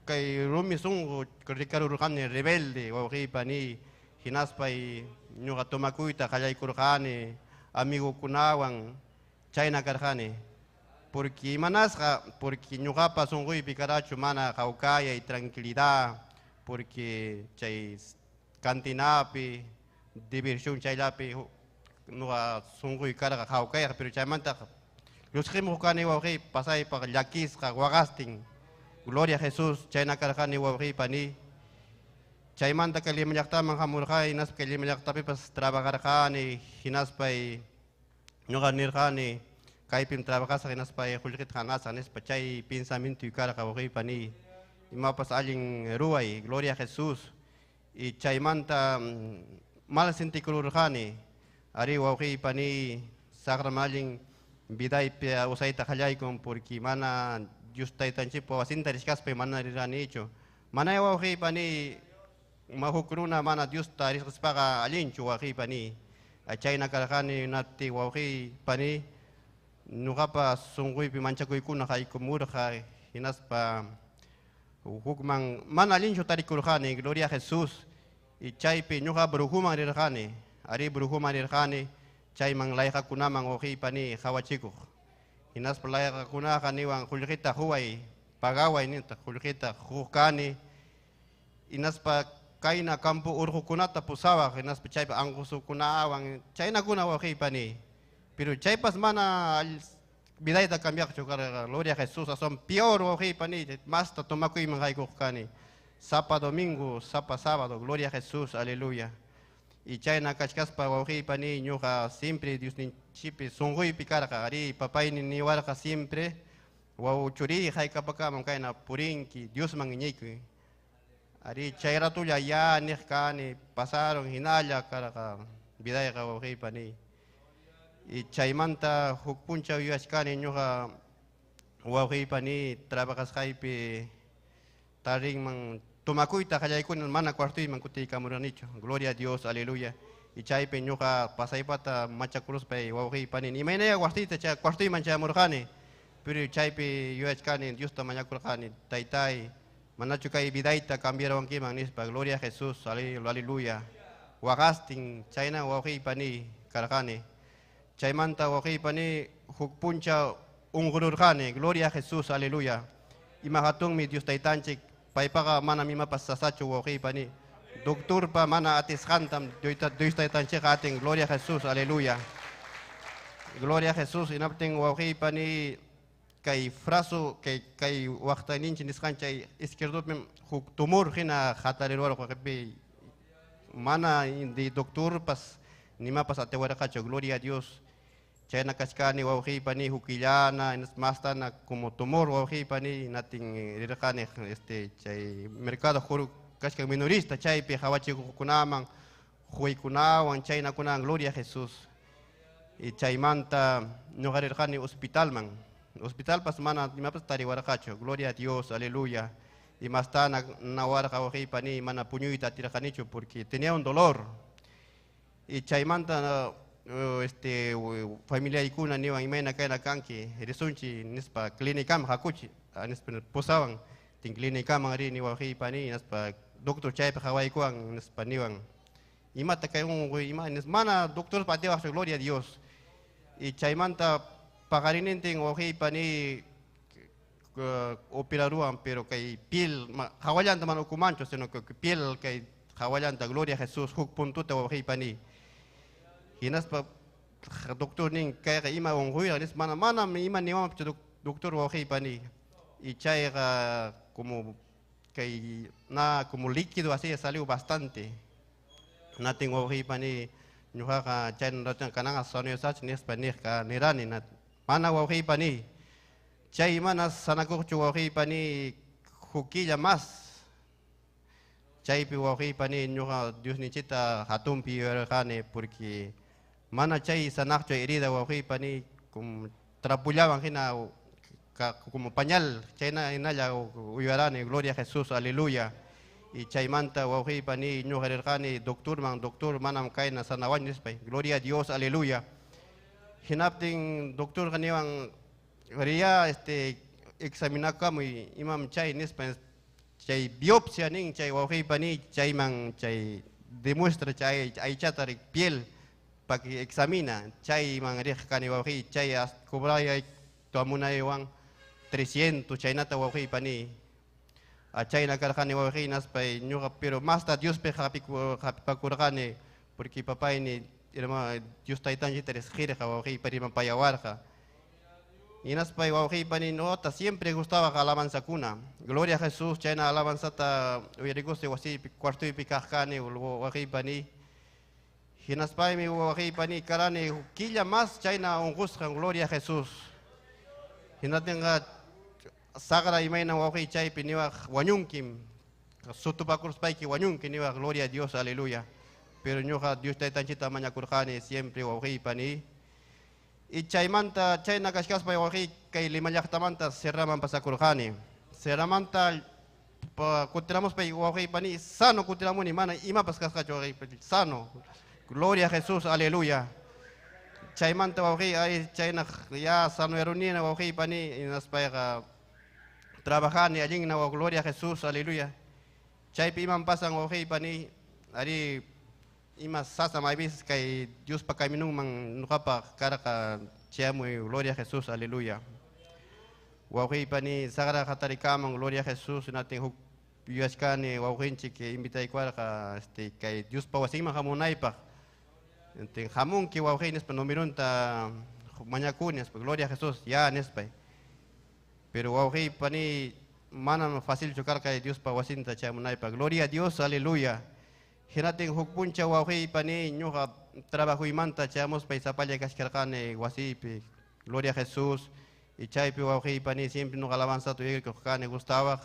kay rumi sunqu rikarurqani rebelde wawqiypani hinaspay ñuqa tomakuyta qallaykurqani amigukunawan chayna karqani. Porque imanasqa, porque ñuqapa sunquypi karachu mana hawkayay tranquilidad, porque chay cantinapi diversión chayllapi ñuqa sunquy karqa hawkayaq, pero chaymanta llusqimuq kani wawqiy pasaypaq llakisqa waqastin. Gloria a Jesús, chayna karqani wawqiypani. Chaymanta kay Lima llaqtaman hamurqani, hinaspa kay Lima llaqtapipas trabajarqani, hinaspay ñuqa nirqani kaypim trabajasaq hinaspay qullqita hanasaq nispa chay pensamientoy karqa wawqiypani. Imapas allin ruway, gloria a Jesús. Y chaymanta mal sentikururqani. Ari wawqiy pani saqra mallin vidaypi usayta qallaykun porque mana Dios taytanchikpa wasinta richkaspay mana riranichu. Mana wawqiy pani huk runa mana Diosta riqsispaqa allinchu wawqiy pani. Chayna karqani nati wawqiy pani ñuqapa sunquypi manchakuykuna haykumurqa hinaspa hukman mana allinchu tarikurqani, gloria a Jesús. Y chaypi ñuqa brujuman rirqani, ari brujuman rirqani, chayman layqakunaman wawqiy pani qhawachikuq. Hinaspa layqakunaqa niwan qullqita quway, pagaway nintaq qullqita quq kani. Hinaspa kayna campo urqukunata pusawaq, hinaspa chaypi anqusukunawan, chaynakuna wawqiy pani. Pero chaypas mana vidayta cambiaqchu karqa, gloria a Jesús, aswan peor wawqiy pani, masta tomakuyman haykuq kani. Sapa domingo, sapa sábado, gloria a Jesús, aleluya. Y chayna kachkaspa wawqiy pani ñuqa siempre Diosninchikpi sunquypi karqa, ari papayni niwarqa siempre, waw churiy hayk'apakaman kayna purinki, Diosman iñiykuy. Ari chay ratulla ya niq kani, pasaron hinalla karqa vidayqa wawqiy pani. Y chaymanta huk punchaw yuyachkani ñuqa wawqiy pani trabajasqaypi tarinman tomakuyta qallaykuni mana cuartuyman kutiykamuranichu. Gloria a Dios, aleluya. Y chaypi ñuqa pasaypata machakuruspay wawqiy pani imaynaya cuartuyta chay cuartuyman chayamurqani. Pero chaypi yuyachkani Diosta mañakurqani, taytay, manachu kay vidayta cambiaruwankiman nispa, gloria a Jesús, aleluya. Waqastin chayna wawqiy pani karqani. Chaymanta wawqiy pani huk punchaw unqururqani, gloria a Jesús, aleluya. Ima hatunmi Dios taytanchik, paypaqa manam imapas sasachu wawqiy pani. Doctorpa mana atisqantam Dios taytanchikqa atin, gloria a Jesús, aleluya. Gloria a Jesús, hinaptin wawqiy pani kay fraso kay kay waqtayninchik nisqan chay izquierdopim huk tumor hina hatariruwarqa pi mana di doctorpas nimapas atiwarqachu, gloria a Dios. Chayna kachkani wawqiy pani huk killana mastana como tumor wawqiy pani natin rirqani este chay mercado juru kachkan minorista chaypi qhawachikuqkunaman huykunawan chaynakunawan, gloria a Jesús. Y chaymanta ñuqa rirqani hospitalman. Hospitalpas mana imapas tariwarqachu, gloria a Dios, aleluya. Y mastana nawarqa wawqiy pani mana puñuyta atirqanichu porque tenía un dolor. Y chaymanta este familiaykuna niwan imayna kayna kanki risunchik nispa clínicaman hakuchi nispa pusawan tin clínicaman rini wawqiy pani nispa doctor chaypi qhawaykuwan nispa niwan imata kay unquy ima nispa mana doctorpa atiwaqchu, gloria a Dios. Y chaymanta paqarinintin wawqiy pani operaruwan, pero kay piel hawallanta mana ukumanchu, sino que piel kay hawallanta, gloria a Jesús, huk puntuta wawqiy pani. Hinaspa doctor nin kayqa ima unquyqa nispa mana manam ima niwanchu doctor wawqiy pani. Y chayqa como kay na como líquido así salió bastante. Natin wawqiy pani ñuqaqa chayna ratuqa kananqa sanuyasach nispa niqqa nirani mana wawqiy pani. Chay mana sanakuqchu wawqiy pani huk killa mas. Chaypi wawqiy pani ñuqa Diosninchikta hatunpi yuyarqani porque mana chay sanaqchu herida wawqiy pani como trapullawan hina como pañal chayna hinalla uyarani, gloria a Jesús, aleluya. Y chaymanta wawqiy pani ñuqa rirqani doctorman, doctor manam kayna sanawañchu nispa, gloria a Dios, aleluya. Hinaptin doctorqa niwan riya este examinakamuy imam chay nispa chay biopsia nin chay wawqiy pani chayman chay demuestra chay aychata piel pa que examina chayman riq kani wawqiy chay cobraya tomunaywan 300 chaynata wawqiy pani. Chayna karqani wawqiy naspay ñuqa pero masta Diospi hapipakurqani porque papayni hermano Dios taytanchikta riqsirqa wawqiy rimapayawarqa. Hinaspay wawqiy pani ñuqata siempre gustaba alabanzakuna. Gloria a Jesús, chayna alabanzata uyarikuspa wasiypi cuartoypi kaq kani wawqiy pani. Hinaspaymi wawqiy pani karani killa mas chayna unqusqan, gloria a Jesús. Hinatinqa saqra imayna wawqiy chaypi niwaq wañunkim. Sutupakuruspayki wañunki niwaq, gloria a Dios, aleluya. Pero ñuqa Dios taytanchikta mañakurqani siempre, wawqiy, pani. Y chaymanta chayna kachkaspay, wawqiy, kay Lima llaqtamanta Serraman pasakurqani. Serramanta kutiramuspay, wawqiy, pani, sano kutiramuni, mana imapas kasqachu, wawqiy, sano. Gloria a Jesús, aleluya. Chaymanta, wawqiy, ay chayna ya sanoyarunina, wawqiy, pani, hinaspayqa trabajani allinna, gloria a Jesús, aleluya. Chaypi imam pasan, wawqiy, pani, ari ima sasa hay veces kay Diospa caminunman ñuqapaq karqa chayamuy, gloria a Jesús, aleluya. Wawqiy, pani, saqra hatarikaman, gloria a Jesús, hinatin huk yuyachkani wawqinchik invitaykuwarqa kay Diospa wasinman hamunaypaq. Entonces, hamunki wawqiy nispa numerunta mañakuni nispa, gloria a Jesús, ya nispay. Pero wawqiy, pani, manam facilchu karqa Diospa wasinta chayamunaypaq, gloria a Dios, aleluya. Hinatin huk punchaw, wawqiy, pani, ñuqa trabajuymanta chayamuspay sapalla kachkarqani wasiypi, gloria a Jesús. Y chaypi, wawqiy, pani, siempre ñuqa alabanzata uyarikuq kani, gustawaq.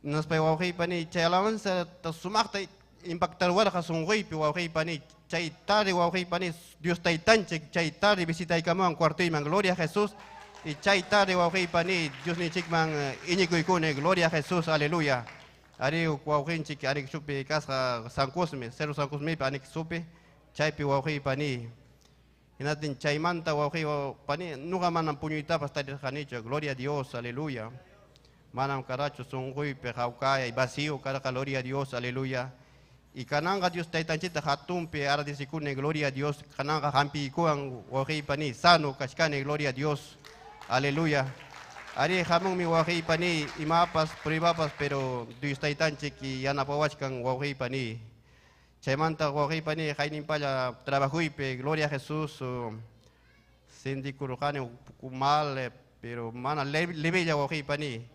Hinaspay, wawqiy, pani, chay alabanza sumaqta impactarwarqa sunquypi, wawqiy, pani. Chay tarde, wawqiy, pani, Dios taytanchik chay tarde visitaykamuwan cuartoyman, gloria a Jesús. Y chay tarde, wawqiy, pani, Dios ninchikman iñikuykuni, gloria a Jesús, aleluya. Ari wawqinchik Arequipapi kasqa San Cosme, Cerro San Cosmepi Arequipapi, chaypi, wawqiy, pani. Hinatin chaymanta, wawqiy, pani, ñuqa manam puñuytapas tarirqanichu, gloria a Dios, aleluya. Manam karachu sunquypi hawkayay, vacío karqa, gloria a Dios, aleluya. Y kananqa Dios taytanchikta hatunpi agradecikuni, gloria a Dios, kananqa hampiykuwan, wawqiy, pani, sano kachkani, gloria a Dios, aleluya. Ari hamunmi, wawqiy, pani, imapas, pruebapas, pero Dios taytanchik yanapawachkan, wawqiy, pani. Chaymanta, wawqiy, pani, hayninpalla trabajuypi, gloria a Jesús, sentikurqani mal, pero mana levella, wawqiy, pani.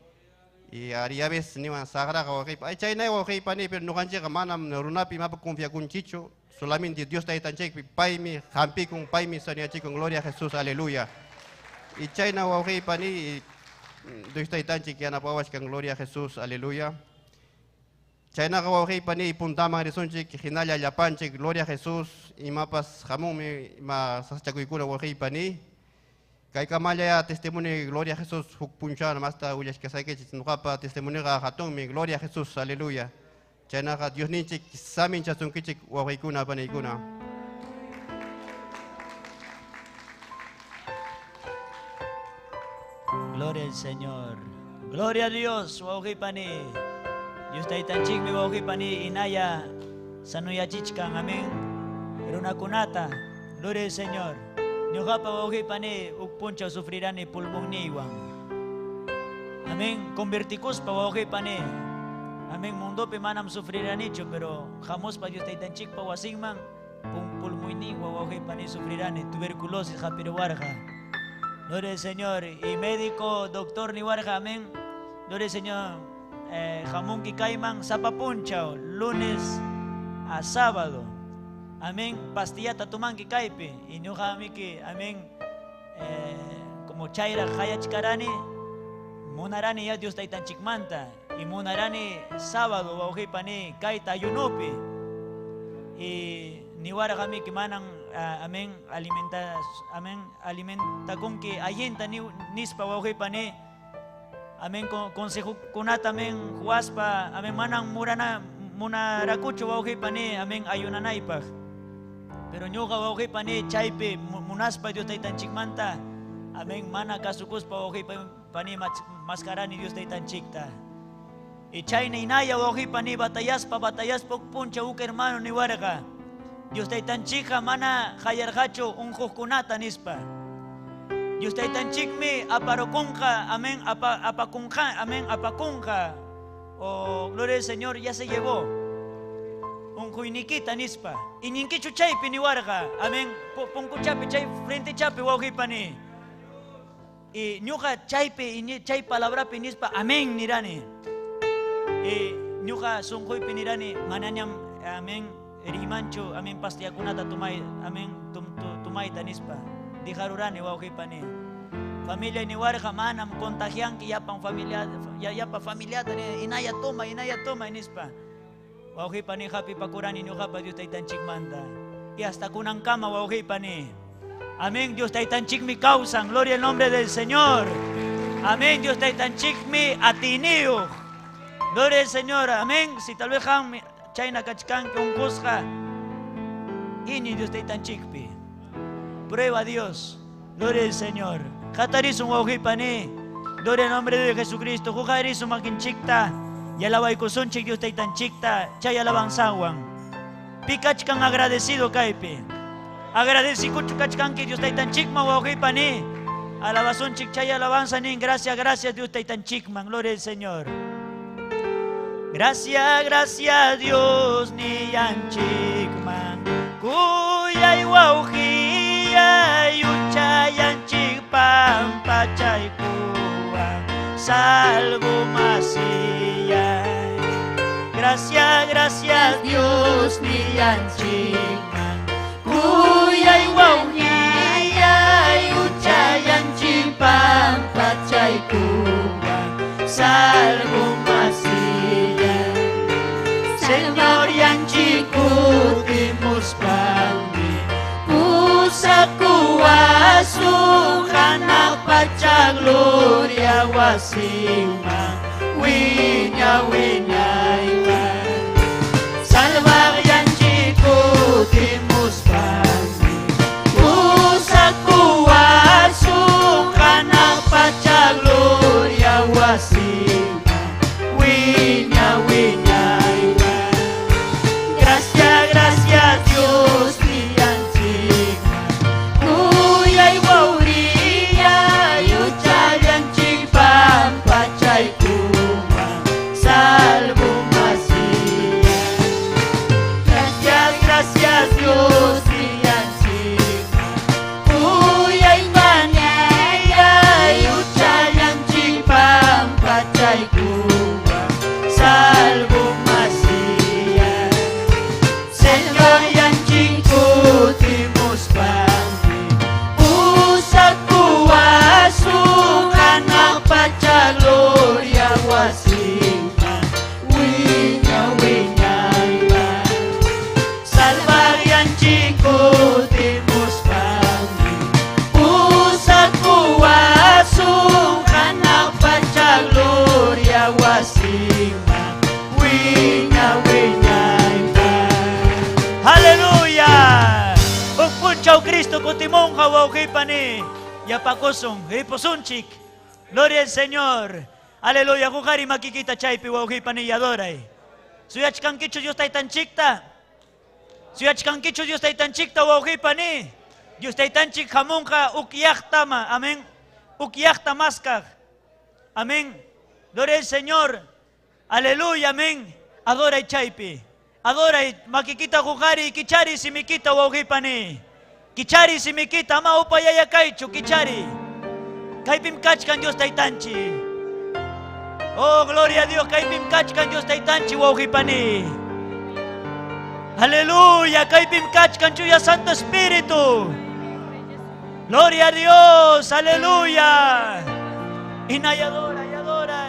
Y ari a veces niwan saqraqa, wawqiy, ay chaynay, wawqiy, pani, pero ñuqanchikqa manam runapi imapi confiakunchikchu, solamente Dios taytanchikpi, paymi hampikun, paymi sanuyachikun, gloria a Jesús, aleluya. Y chayna, wawqiy, pani, Dios taytanchik yanapawachkan, gloria a Jesús, aleluya. Chaynaqa, wawqiy, pani, puntaman risunchik hinalla llapanchik, gloria a Jesús, imapas hamunmi ima sasachakuykuna, wawqiy, pani. Kaykamalla testimonio, gloria a Jesús, huk punchaw masta willachkasaykichik, ñuqapa testimonioqa hatunmi, gloria a Jesús, aleluya. Chaynaqa Dios ninchik saminchasunkichik, wawqiykuna, paniykuna. Gloria al Señor. Gloria a Dios, wawqi, pani. Dios taytanchikmi, wawqi, pani, inaya sanuyachichkan, amén. Runakunata, gloria al Señor. Ñuqapa, wawqi, pani, huk punchaw sufrirani pulmonniywan. Amén. Convertikuspa, wawqi, pani. Amén. Mundopi manam sufriranichu, pero hamuspa Dios taytanchikpa wasinman pulmoyniywan, wawqi, pani, sufrirani tuberculosis hapiruwarqa. Gloria al Señor. Y médico, doctor niwarqa, amén. Gloria al Señor. Hamunki kayman sapa punchaw, lunes a sábado. Amén. Pastillata tumanki kaypi. Y ñuqa amiki, amén. Como chayra hayachkarani, munarani ya Dios taytanchikmanta. Y munarani sábado, wawqi, pani, kayta ayunupi. Y niwarqa amiki manan, amén, alimenta, amén, alimentakunki allinta nispa, wawqi, pani. Amén, consejokunata, amén, huaspa, amén, manan murana, munarakuchu, wawqi, pani, amén, ayunanaypaq. Pero ñuqa, wawqi, pani, chaypi munaspa Dios taytanchikmanta, amén, mana kasukuspa, wawqi, pani, maskarani Dios taytanchikta. Y chayna inaya, wawqi, pani, batallaspa, batallaspa, huk punchaw huk hermano niwarqa, Dios taytanchikqa mana hayarqachu unquqkunata nispa. Dios taytanchikmi aparukunqa, amén, apakunqa, amén, apakunqa. Oh, gloria al Señor, ya se llevó. Unquynikita nispa. Iñinkichu chaypi niwarqa, amén, punkuchapi, chay frente chapi, wawqi, pani. Y ñuqa chaypi, chay palabrapi nispa, amén, nirani. Y ñuqa sunquypi nirani, manañam, amén, rimanchu, amén, pastillakunata tumay, amén, tumayta nispa. Dijarurani, wawqi, pani. Familia niwarqa manam contagianki llapan familia llapa familiata inaya toma, inaya toma nispa. Wawqipani hapipakurani ñuqapa Dios taytanchikmanta. Y hasta kunankama wawqipani. Amén, Dios taytanchikmi kawsan. Gloria al nombre del Señor. Amén, Dios taytanchikmi atiniyuq. Gloria al Señor. Amén. Si tal vez qam chayna kachkanki unqusqa, iñiy Dios taytanchikpi. Prueba a Dios. Gloria al Señor. Hatarisun wawqipani. Gloria al nombre de Jesucristo. Huqarisun makinchikta. Yalawaykusunchik Dios taytanchikta. Chay alabanzawan. Pi kachkan agradecido kaypi. Agradecikuchu kachkanki Dios taytanchikman wawqipani. Alabasunchik chay alabanza nin. Gracias, gracias Dios taytanchikman. Gloria al Señor. Gracias, gracias Dios niyanchikman. Kuyay wawqiyay huchayanchik pampachaykuwan. Salvo masiyay. Gracias, gracias Dios niyanchikman. Kuyay wawqiyay huchayanchik pampachaykuwan. Salvo masiyay. Señor yanchik kutimuspanmi pusakuwasun hanaq pacha gloria wasiman wiña wiñayman. Salvaq yanchik kutimuspanmi pusakuwasun hanaq pacha gloria wasiman wiña wiñayman. Gracias, gracias Dios niyanchikman. Kuyay wawqiyay huchayanchik pampachaykuwan. Salvo masiyay. Gracias, gracias Dios niyanchikman. Kuyay paniyay huchayanchik pampachaykuwan. Salvo masiyay. Señor yanchik kutimuspanmi pusakuwasun hanaq pacha gloria wasiman wiña wiñayman. Salvaq yanchik kutimuspanmi pusakuwasun hanaq pacha gloria wasiman wiña wiñayman. Aleluya. Huk punchaw Cristo kutimunqa wawqipani. Yapakusun, ripusunchik. Gloria al Señor. Aleluya. Huqari makikita chaypi wawqipani y adoray. Suyachkankichu Dios taytanchikta. Suyachkankichu Dios taytanchikta wawqipani. Dios taytanchik hamunqa ukyaqtama. Amén. Ukyaqta maskaq. Amén. Gloria al Señor. Aleluya, amén. Adoray chaypi. Adoray makikita huqari kichari simikita wawqipani. Kichari simikita ama upayaya kaychu kichari. Kaypim kachkan Dios taytanchik. Oh, gloria a Dios, kaypim kachkan Dios taytanchik wawqipani. Aleluya, kaypim kachkan Chuya Santo Espíritu. Gloria a Dios, aleluya. Inay adora, y adora.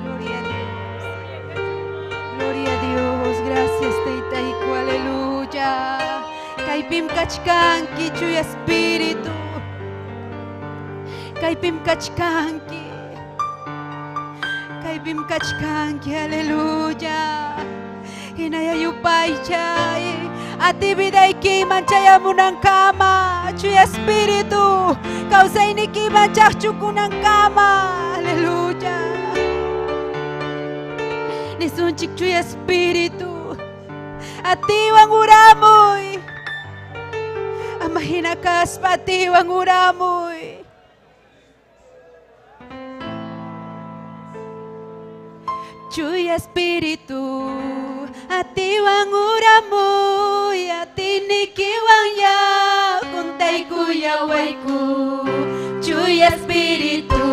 Gloria a Dios. Gloria a Dios. Gracias, Taytayku. Aleluya. Kaypim kachkanki Chuya Espíritu. Kaypim kachkanki. Kaypim kachkanki. Aleluya. Hinaya yupaychay. Atividaykiman chayamunankama. Chuya Espíritu. Kawsaynikiman chaqchukunankama. Aleluya. Nisunchik Chuya Espíritu. Atiwan uramuy. Ama hina kaspa atiwan uramuy. Chuya Espíritu, atiwan uramuy, atinikiwan ya, huntaykullawayku. Chuya Espíritu,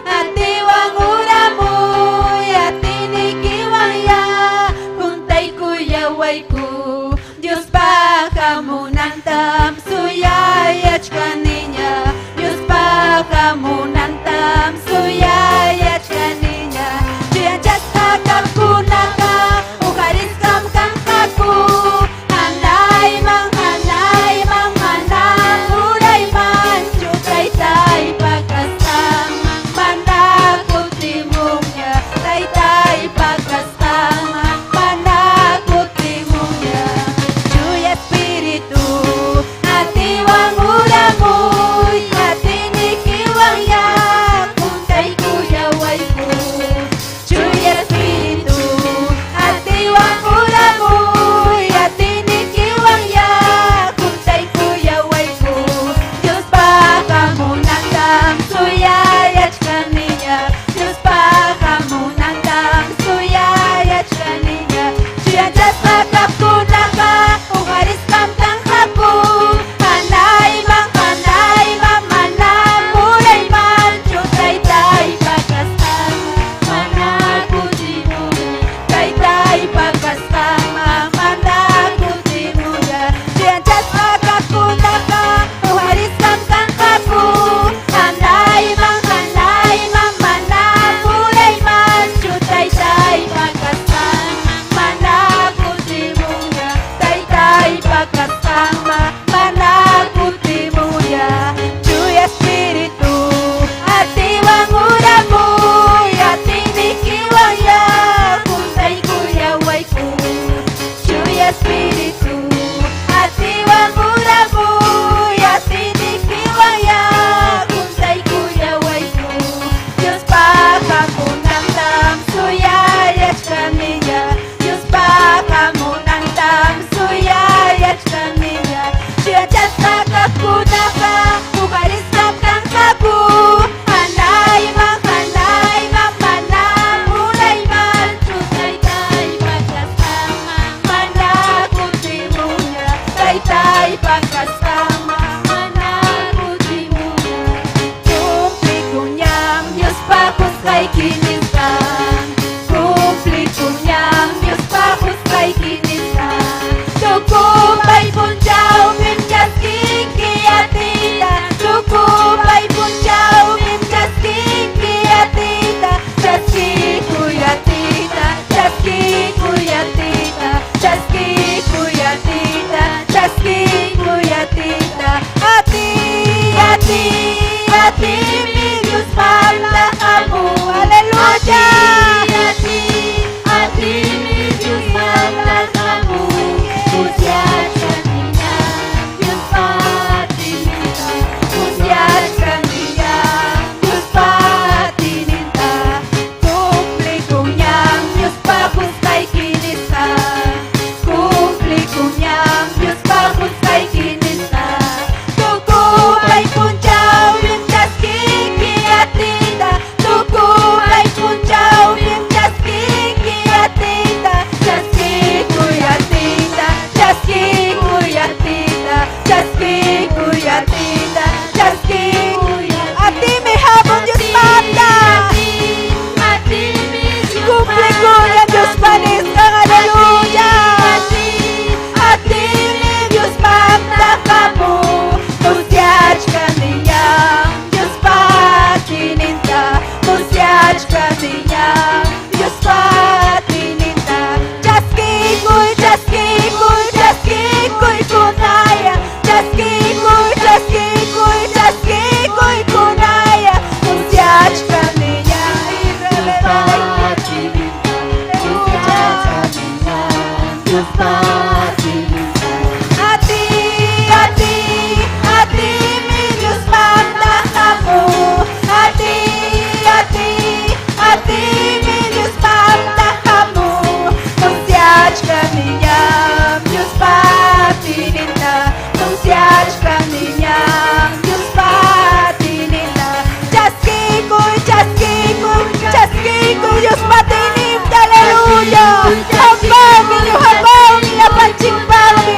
atiwan uramuy, atinikiwan ya, huntaykullawayku. Dios pahamunantam suyachkaniku. Musuyachkaniña Diospa hamunantam suyayachkaniña Chuyachasqa kaqkunaqa huqarisqam kanqaku Hanayman hanayman manam uraymanchu Taytaypa kasqanman mana kutimuña Taytaypa kasqanman mana kutimuña Cumplikunñam Diospa qusqayki nisqan Cumplikunñam Diospa qusqayki nisqan Tukupay punchawpim chaskinki atiyta Tukupay punchawpim chaskinki atiyta Chaskikuy atiyta chaskikuy atiyta chaskikuy atiyta chaskikuy atiyta Atiy atiy atiymi Diosmanta hamun Aleluya. Atiy atiymi Diosmanta hamun Musyachkaniña Diospa atiyninta Musyachkaniña Diospa atiyninta Cumplikunñam Diospa qusqayki nisqan Cumplikunñam Diospa qusqayki nisqan Tukupay punchawpim chaskinki atiyta Tukupay punchawpim chaskinki atiyta Chaskikuy atiyta chaskikuy atiyta chaskikuy atiyta chaskikuy Atiymi hamun Diosmanta. Cumplikuña Diospa nisqan, aleluya. Atiymi Diosmanta hamun Musyachkaniña Diospa atiyninta Musyachkaniña Diospa atiyninta Chaskikuy, chaskikuy, chaskikuy kunaya. Chaskikuy, chaskikuy, chaskikuy kunaya. Musyachkaniña Diospa atiyninta Musyachkaniña Diospa atiyninta Atiy, atiy, atiymi Diosmanta hamun. Atiy, atiy, atiymi Diosmanta hamun. Musyachkaniña Diospa atiyninta Musyachkaniña Diospa atiyninta Chaskikuy, chaskikuy, chaskikuy Diospa atiyninta, aleluya. Hampawmi, hampawmi, llapanchikpaqmi.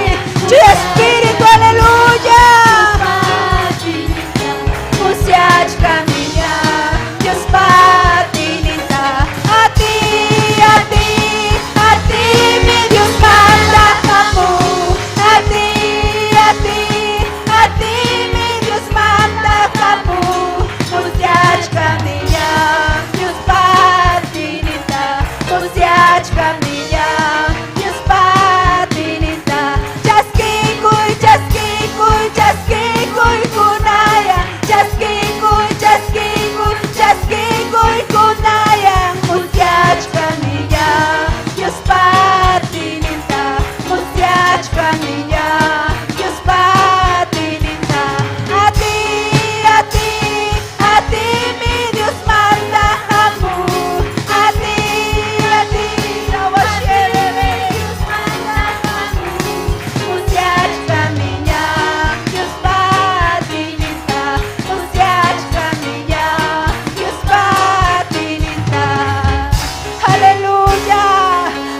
Chuya Espíritu, aleluya. Musyachkaniña Diospa atiyninta Atiy, atiy, atiymi Diosmanta hamun. Atiy, atiy, atiymi Diosmanta hamun. Musyachkaniña Diospa atiyninta Musyachkaniña Diospa atiyninta Chaskikuy, chaskikuy, chaskikuy kunaya. Chaskikuy, chaskikuy, chaskikuy kunaya. Musyachkaniña Diospa atiyninta Musyachkaniña Diospa atiyninta Atiy, atiy, atiymi Diosmanta hamun. Atiy, atiy, atiymi Diosmanta hamun Musyachkaniña Diospa atiyninta Musyachkaniña Diospa atiyninta Aleluya.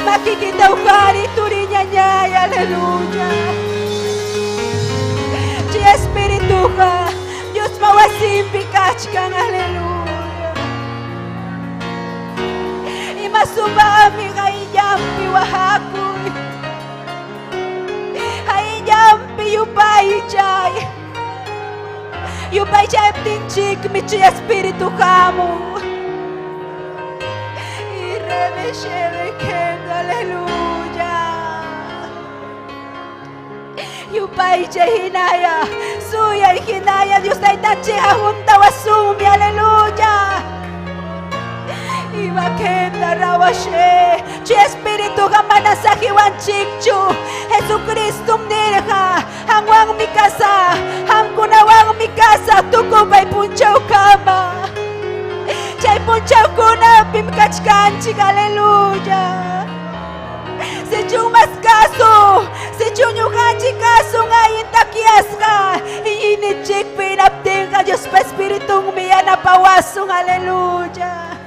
Makikita uqariy turiñañay, aleluya. Chay Espirituqa Diospa wasinpi kachkan, aleluya. Ima sumaqmi qayllanpi wahakuy. Qayllanpi yupaychay. Yupaychaptinchikmi chay Espíritu hamun. Y rebeshebekendo, aleluya. Yupaychay hinaya, suyay hinaya, Dios taytanchikqa huntawasumi, aleluya. Imakenda rawashe, chay Espirituqa mana saqiwanchikchu, Jesucristum nirqa, qamwanmi kasaq, qamkunawanmi kasaq, tukupay punchawkama. Chay punchawkunapim kachkanchik, aleluya. Sichun mas kasu, sichun ñuqanchik kasun allin takyasqa, iñiyninchikpi hinaptinqa Diospa Espiritunmi yanapawasun, aleluya.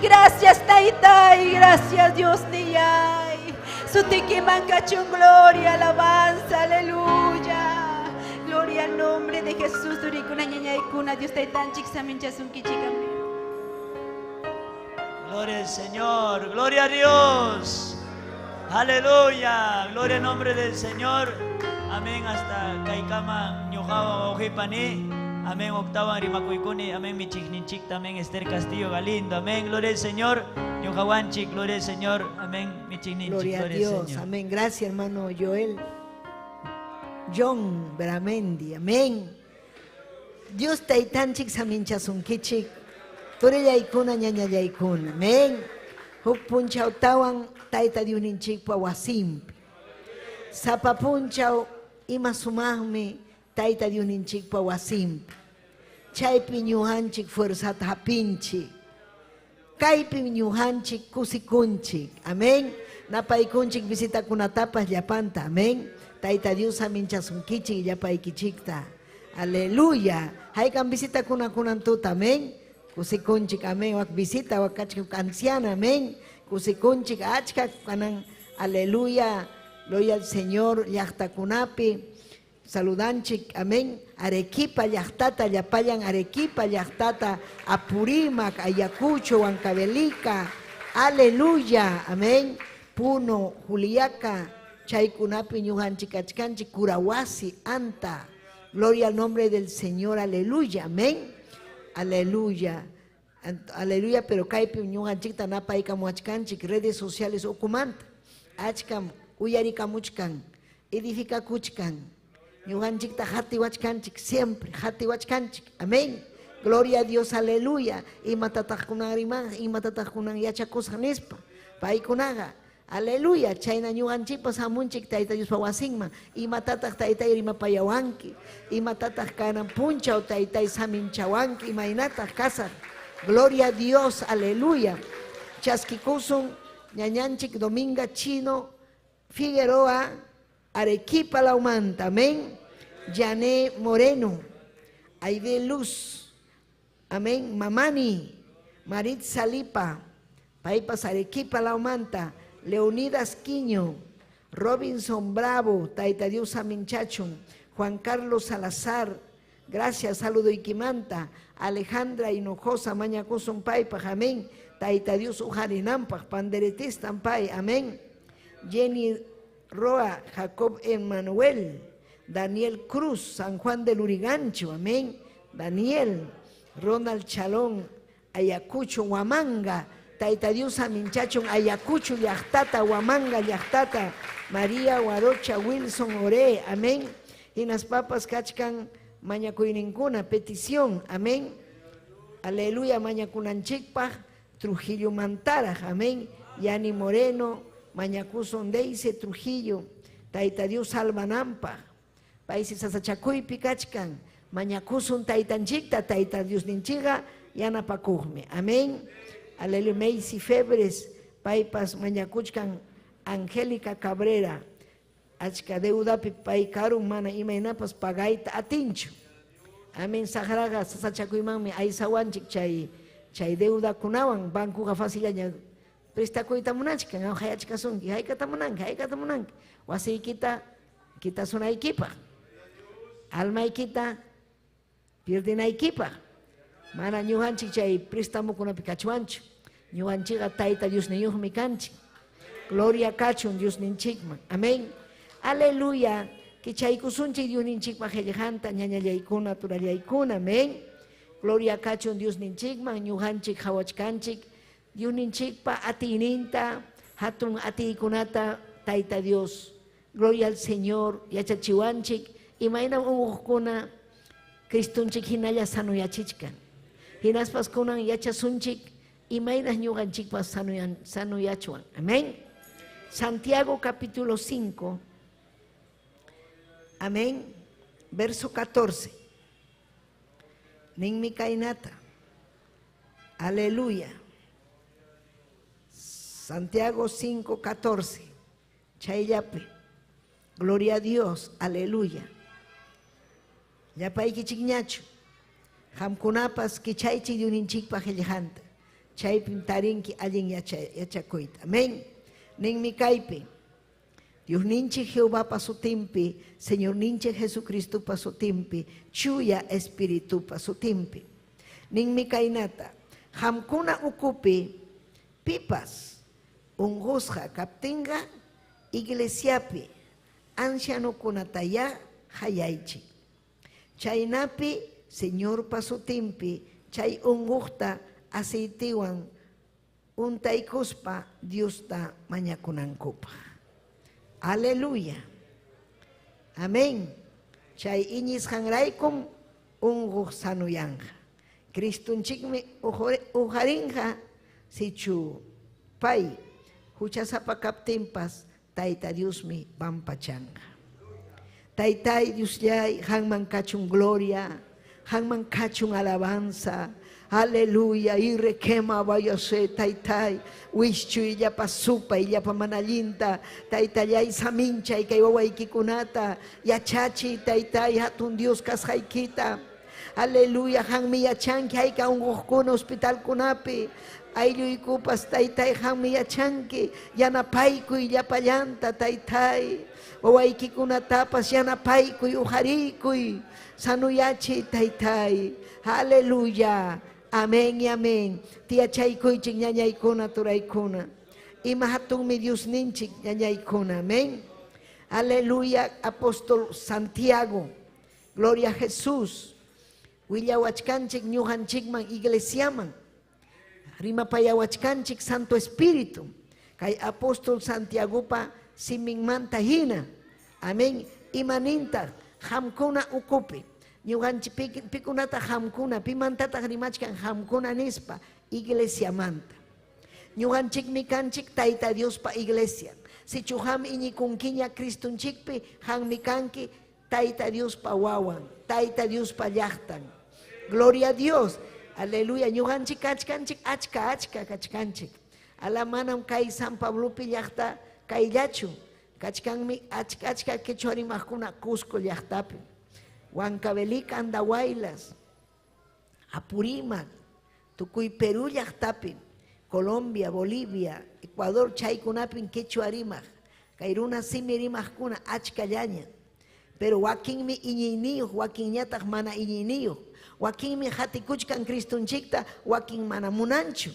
Gracias Taytay, gracias Dios niyay. Sutikiman kachun gloria, alabanza, aleluya. Gloria al nombre de Jesús, turikuna ñañaykuna, Dios taytanchik saminchasunkichik, amén. Gloria al Señor, gloria a Dios. Aleluya, gloria al nombre del Señor. Amén. Hasta Kaikama, Ñujawa, Ojipani. Amén. Octava Rimacuicuni. Amén. Michigninchik también. Esther Castillo Galindo. Amén. Gloria al Señor. Ñujawanchik, gloria al Señor. Amén. Michigninchik, Gloria a gloria al Dios. Señor. Amén. Gracias, hermano Joel. John Beramendi. Amén. Dios taytanchik saminchasunkichik. Turillaykuna ñañallaykuna. Amén. Huk punchawtawan tayta Diosninchikpa wasinpi. Sapa punchaw ima sumaqmi tayta Diosninchikpa wasinpi. Chaypi ñuqanchik fuerzata hapinchik. Kaypi ñuqanchik kusikunchik. Amén. Napaykunchik visitakunatapas llapanta. Amén. Tayta Dios saminchasunkichik llapaykichikta. Aleluya. Haykan visitakunakunan tuta. Amén. Kusikunchik. Amén. Wak visita wak kachka anciana. Amén. Kusikunchik achka kanan. Aleluya. Gloria al Señor. Llaqtakunapi. Saludanchik, amén. Arequipa, llaqtata, llapallan Arequipa, llaqtata, Apurímac, Ayacucho, Huancavelica, aleluya, amén. Puno, Juliaca, Chaykunapi, ñuqanchik achkanchik, Curahuasi, Anta. Gloria al nombre del Señor, aleluya, amén. Aleluya. Aleluya, pero kaypi ñuqanchikta napaykamuachkanchik redes sociales ukumanta. Achkam uyarikamuchkan, edificakuchkan. Ñuqanchikta hatiwachkanchik siempre, hatiwachkanchik. Amén. Gloria a Dios, aleluya. Imatataq kunan riman, imatataq kunan yachakusqa nispa. Paykunaqa, aleluya. Chayna ñuqanchikpas hamunchik Tayta Diospa wasinman. Imatataq taytay rimapayawanki. Imatataq kanan punchaw taytay saminchawanki. Imaynataq kasaq. Gloria a Dios, aleluya. Chaskikusun ñañanchik Dominga Chino Figueroa Arequipa Laumanta, amén. Yané Moreno, Aide Luz, amén. Mamani, Maritza Lipa, Paipas Arequipa Laumanta, Leonidas Quiño, Robinson Bravo, Taita Dios Aminchachun, Juan Carlos Salazar, gracias, saludo Iquimanta, Alejandra Hinojosa, Mañacosun Paipa, amén. Taita Dios Ujarinampaj, Panderetista Pay, amén. Jenny Roa, Jacob Emanuel, Daniel Cruz, San Juan del Urigancho, amén. Daniel, Ronald Chalón, Ayacucho, Huamanga, Taita Dios Aminchachon, Ayacucho, Llaqtata, Huamanga, Llaqtata, María Guarocha, Wilson Ore, amén. Hinaspapas kachkan mañakuyninkuna, petición, amén. Aleluya, mañakunanchikpaj, Trujillo Mantaraj, amén. Yani Moreno, Mañakusun Deise Trujillo, Taita Dios salvanampaj, Paysi sasachakuypi kachkan, mañakusun taytanchikta, Tayta Diosninchikqa yanapakuqmi. Amén. Aleluya, Meisi Febres, paypas mañakuchkan Angélica Cabrera, achka deudapi pay karun mana imaynapas pagayta atinchu. Amén, saqraqa sasachakuymanmi aysawanchik chay chay deudakunawan bankuqa facillaña prestakuyta munachkan, hayachkasunki, haykata munanki, haykata munanki, wasiykita kitasunaykipaq, almaykita pierdinaykipaq. Mana ñuqanchik chay préstamokunapi kachwanchu. Ñuqanchikqa Tayta Diosniyuqmi kanchik. Gloria kachun Diosninchikman. Amén. Aleluya. Kichaykusunchik Diosninchikpa qillqanta ñañallaykuna turallaykuna. Amén. Gloria kachun Diosninchikman ñuqanchik qhawachkanchik. Diosninchikpa atiyninta hatun atiykunata Tayta Dios. Gloria al Señor. Yachachiwanchik imaynam unquqkuna Cristonchik hinalla sanoyachichkan. Hinaspas kunan yachasunchik imaynas ñuqanchikpas sanoyachuan. Amén. Santiago capítulo 5. Amén. Verso 14. Ninmi kaynata. Aleluya. Santiago 5:14. Chayllapi. Gloria a Dios. Aleluya. Llapaykichikñachu. Qamkunapas kichaychik Dyuninchikpa qillqanta. Chaypim tarinki allin yachakuyta. Amén. Ninmi kaypi. Diosninchik Jehovapa sutinpi, Señorninchik Jesucristopa sutinpi, Chuya Espiritupa sutinpi. Ninmi kaynata, qamkuna ukupi pipas unqusqa kaptinqa iglesiapi ancianokunatayá hayaychik. Chaynapi Señorpa sutinpi chay unquqta aceitewan untaykuspa Diosta mañakunankupaq. Aleluya. Amén. Chay iñisqanraykum unquq sanuyanqa. Cristunchikmi ujarinqa sichu pay huchasapa kaptinpas Tayta Diosmi pampachanqa. Taytay Diosllay, qanman kachun gloria, qanman kachun alabanza. Aleluya, y requema vayase, taytay, wischuy llapa supay, llapa mana allinta, taytallay saminchay kay wawaykikunata, yachachiy taytay hatun Dios kasqaykita. Aleluya, qanmi yachanki hayka unquqkuna hospitalkunapi, aylluykupas taytay qanmi yachanki, yanapaykuy llapallanta taytay, wawaykikunatapas yanapaykuy, uqariykuy, sanuyachiy taytay. Aleluya. Amén y amén. Tiyachaykuychik ñañaykuna turaykuna. Ima hatunmi Diosninchik ñañaykuna. Amén. Aleluya. Apóstol Santiago. Gloria a Jesús. Willawachkanchik ñuqanchikman iglesiaman. Rimapayawachkanchik Santo Espíritu. Kay apóstol Santiagopa siminmanta hina. Amén. Imaninta qamkuna ukupi. Ñuqanchik pikunata qamkuna, pimantataq rimachkan qamkuna nispa iglesiamanta. Ñuqanchikmi kanchik Tayta Diospa iglesia. Sichu qam iñikunkiña Cristunchikpi, qammi kanki Tayta Diospa wawan, Tayta Diospa llaqtan. Gloria a Dios. Aleluya. Ñuqanchik kachkanchik achka achka kachkanchik. Ala manam kay San Pablopi llaqta kayllachu. Kachkanmi achka achka quechua rimaqkuna Cusco llaqtapi. Huancavelica, Andahuaylas, Apurímac, tukuy Perú llaqtapi, Colombia, Bolivia, Ecuador, chaykunapin quechua rimaq, kay runa simi rimaqkuna achkallaña. Pero wakinmi iñiyniyuq, wakinñataq mana iñiyniyuq. Wakinmi qatikuchkan Cristunchikta, wakin mana munanchu.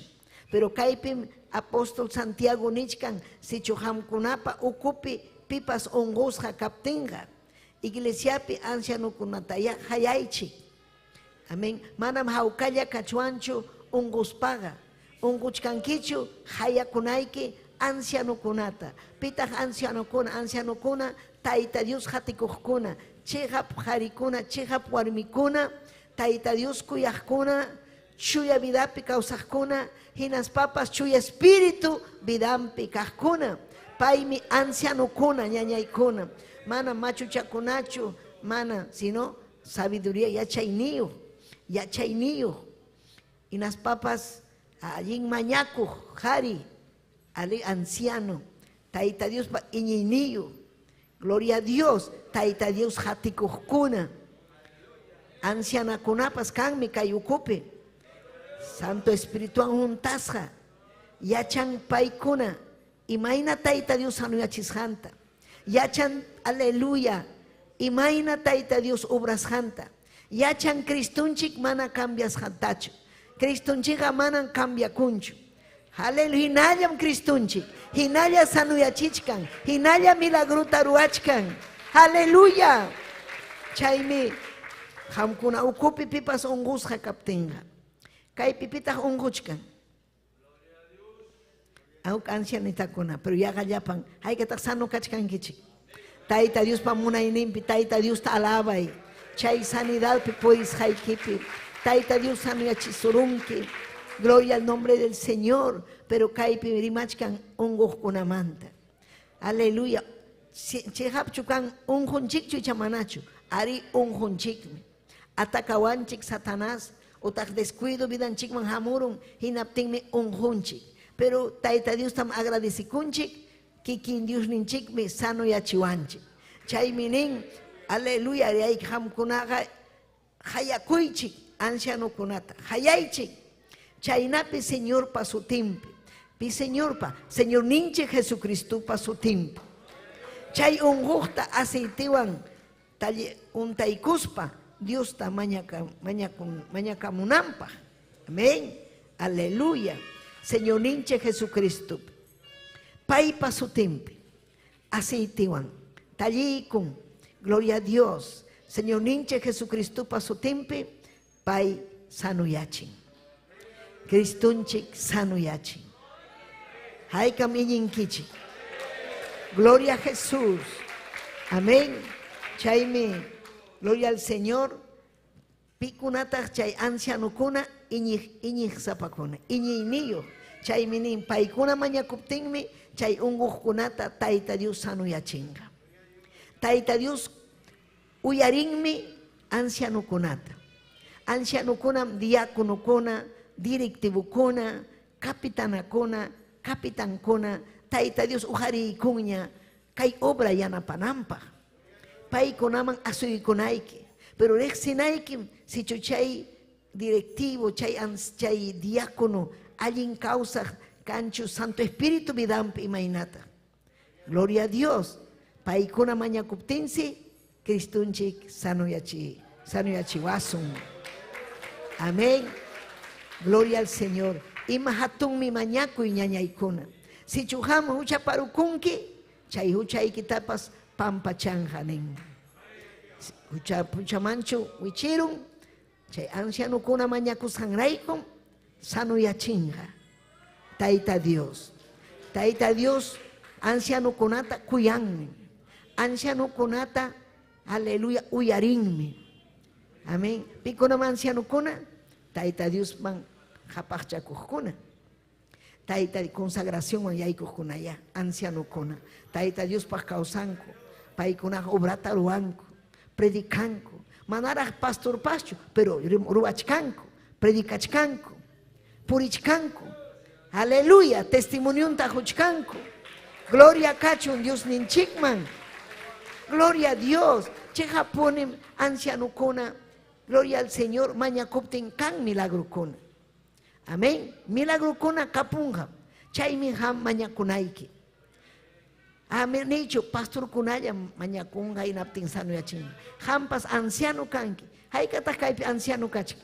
Pero kaypim apóstol Santiago nichkan sichu qamkunapa ukupi pipas unqusqa kaptinqa, iglesiapi ancianokunatayá hayaychik. Amén. Manam hawkalla kachwanchu unquspaqa. Unquchkankichu hayakunayki ancianokunata. Pitaq ancianokuna, ancianokuna, Tayta Dios qatikuqkuna, chiqap qarikuna, chiqap warmikuna, Tayta Dios kuyaqkuna, chuya vidapi kawsaqkuna, hinaspapas chuya espíritu vidanpi kaqkuna. Paymi ancianokuna, ñañaykuna. Mana machuchakunachu, mana, sino sabiduría yachayniyuq, yachayniyuq. Hinaspapas allin mañakuq, qhari, ali anciano, Tayta Diospa iñiyniyuq. Gloria a Dios, Tayta Dios qatikuqkuna. Ancianakunapas kanmi kay ukupi. Santo Espirituwan juntasqa yachan paykuna imayna Tayta Dios sanuyachisqanta. Yachan, aleluya, imayna Tayta Dios obrasqanta. Yachan Cristunchik mana cambiasqantachu. Cristunchikqa manan cambiakunchu. Aleluya, hinallam Cristunchik, hinalla sanuyachichkan, hinalla milagrota ruwachkan. Aleluya. Chaymi qamkuna ukupi pipas unqusqa kaptinqa. Kaypi pitaq unquchkan. Huk ancianitakuna, pero yaqa llapan, haykataq sano kachkankichik. Tayta Diospa munayninpi, Tayta Diosta alabay. Chay sanidadpi purisqaykipi, Tayta Dios sanuyachisurunki. Gloria al nombre del Señor, pero kaypi rimachkan unquqkunamanta. Aleluya. Chiqapchu kan unqunchikchu icha manachu? Ari unqunchikmi. Atakawanchik Satanás, Utaq descuido vidanchikman hamurun hinaptinmi unqunchik. Pero Tayta Diostam agradecikunchik, kikin Diosninchikmi sanoyachiwanchik. Chaymi nin, aleluya, qamkunaqa hayakuychik ancianokunata, hayaychik. Chaynapi Señorpa sutinpi, pi Señorpa, Señorninchik Jesucristopa sutinpi. Chay unquqta aceitewan untaykuspa Diosta mañakamunanpaq. Amén. Aleluya. Señorninchik Jesucristo. Paypa sutinpi aceitewan talliykun. Gloria a Dios. Señorninchik Jesucristopa sutinpi pay sanuyachin. Cristonchik sanuyachin. Haykam iñinkichik. Gloria a Jesús. Amén. Chaymi, gloria al Señor. Pikunataq chay ancianokuna iñiq iñiqsapakuna, iñiyniyuq. Chaymi nin paykuna mañakuptinmi chay unquqkunata Tayta Dios sanuyachinqa. Tayta Dios uyarinmi ancianokunata. Ancianokunam diáconokuna, directivokuna, capitanakuna, capitankuna, Tayta Dios ujariykunña kay obra yanapananpaq. Paykunaman asuykunayki. Pero riqsinaykim sichu chay directivo, chay chay diácono allin kawsaq kanchu Santo Espíritu vidanpi imaynata. Gloria a Dios. Paykuna mañakuptinsi Cristonchik sanoyachi, sanoyachiwasun. Amén. Gloria al Señor. Ima hatunmi mañakuy ñañaykuna. Sichu ham huchaparukunki, chay huchaykitapas pampachanja nin. Hucha huchamanchu wichirun, chay ancianokuna mañakusqanraykum sanuyachinqa. Tayta Dios. Tayta Dios ancianokunata kuyanmi. Ancianokunata, aleluya, uyarinmi. Amén. Pikunam ancianokuna? Tayta Diosman qhapaqchakuqkuna. Tayta consagracionman yaykuqkuna ya, ancianokuna. Tayta Diospaq kawsanku. Paykunaqa obrata ruwanku, predicanku. Manaraq pastorpaschu, pero ruwachkanku, predicachkanku, purichkanku. Aleluya, testimonionta huchkanku. Gloria kachun Dios ninchikman. Gloria a Dios. Cheqapunim ancianokuna. Gloria al Señor. Mañakuptin kan milagrokuna. Amén. Milagrokuna kapunqa. Chaymi ham mañakunayki. Amén. Nichu pastorkunalla mañakunqa hinaptin sanuyachinqa. Hampas anciano kanki. Haykataq kaypi anciano kachkan?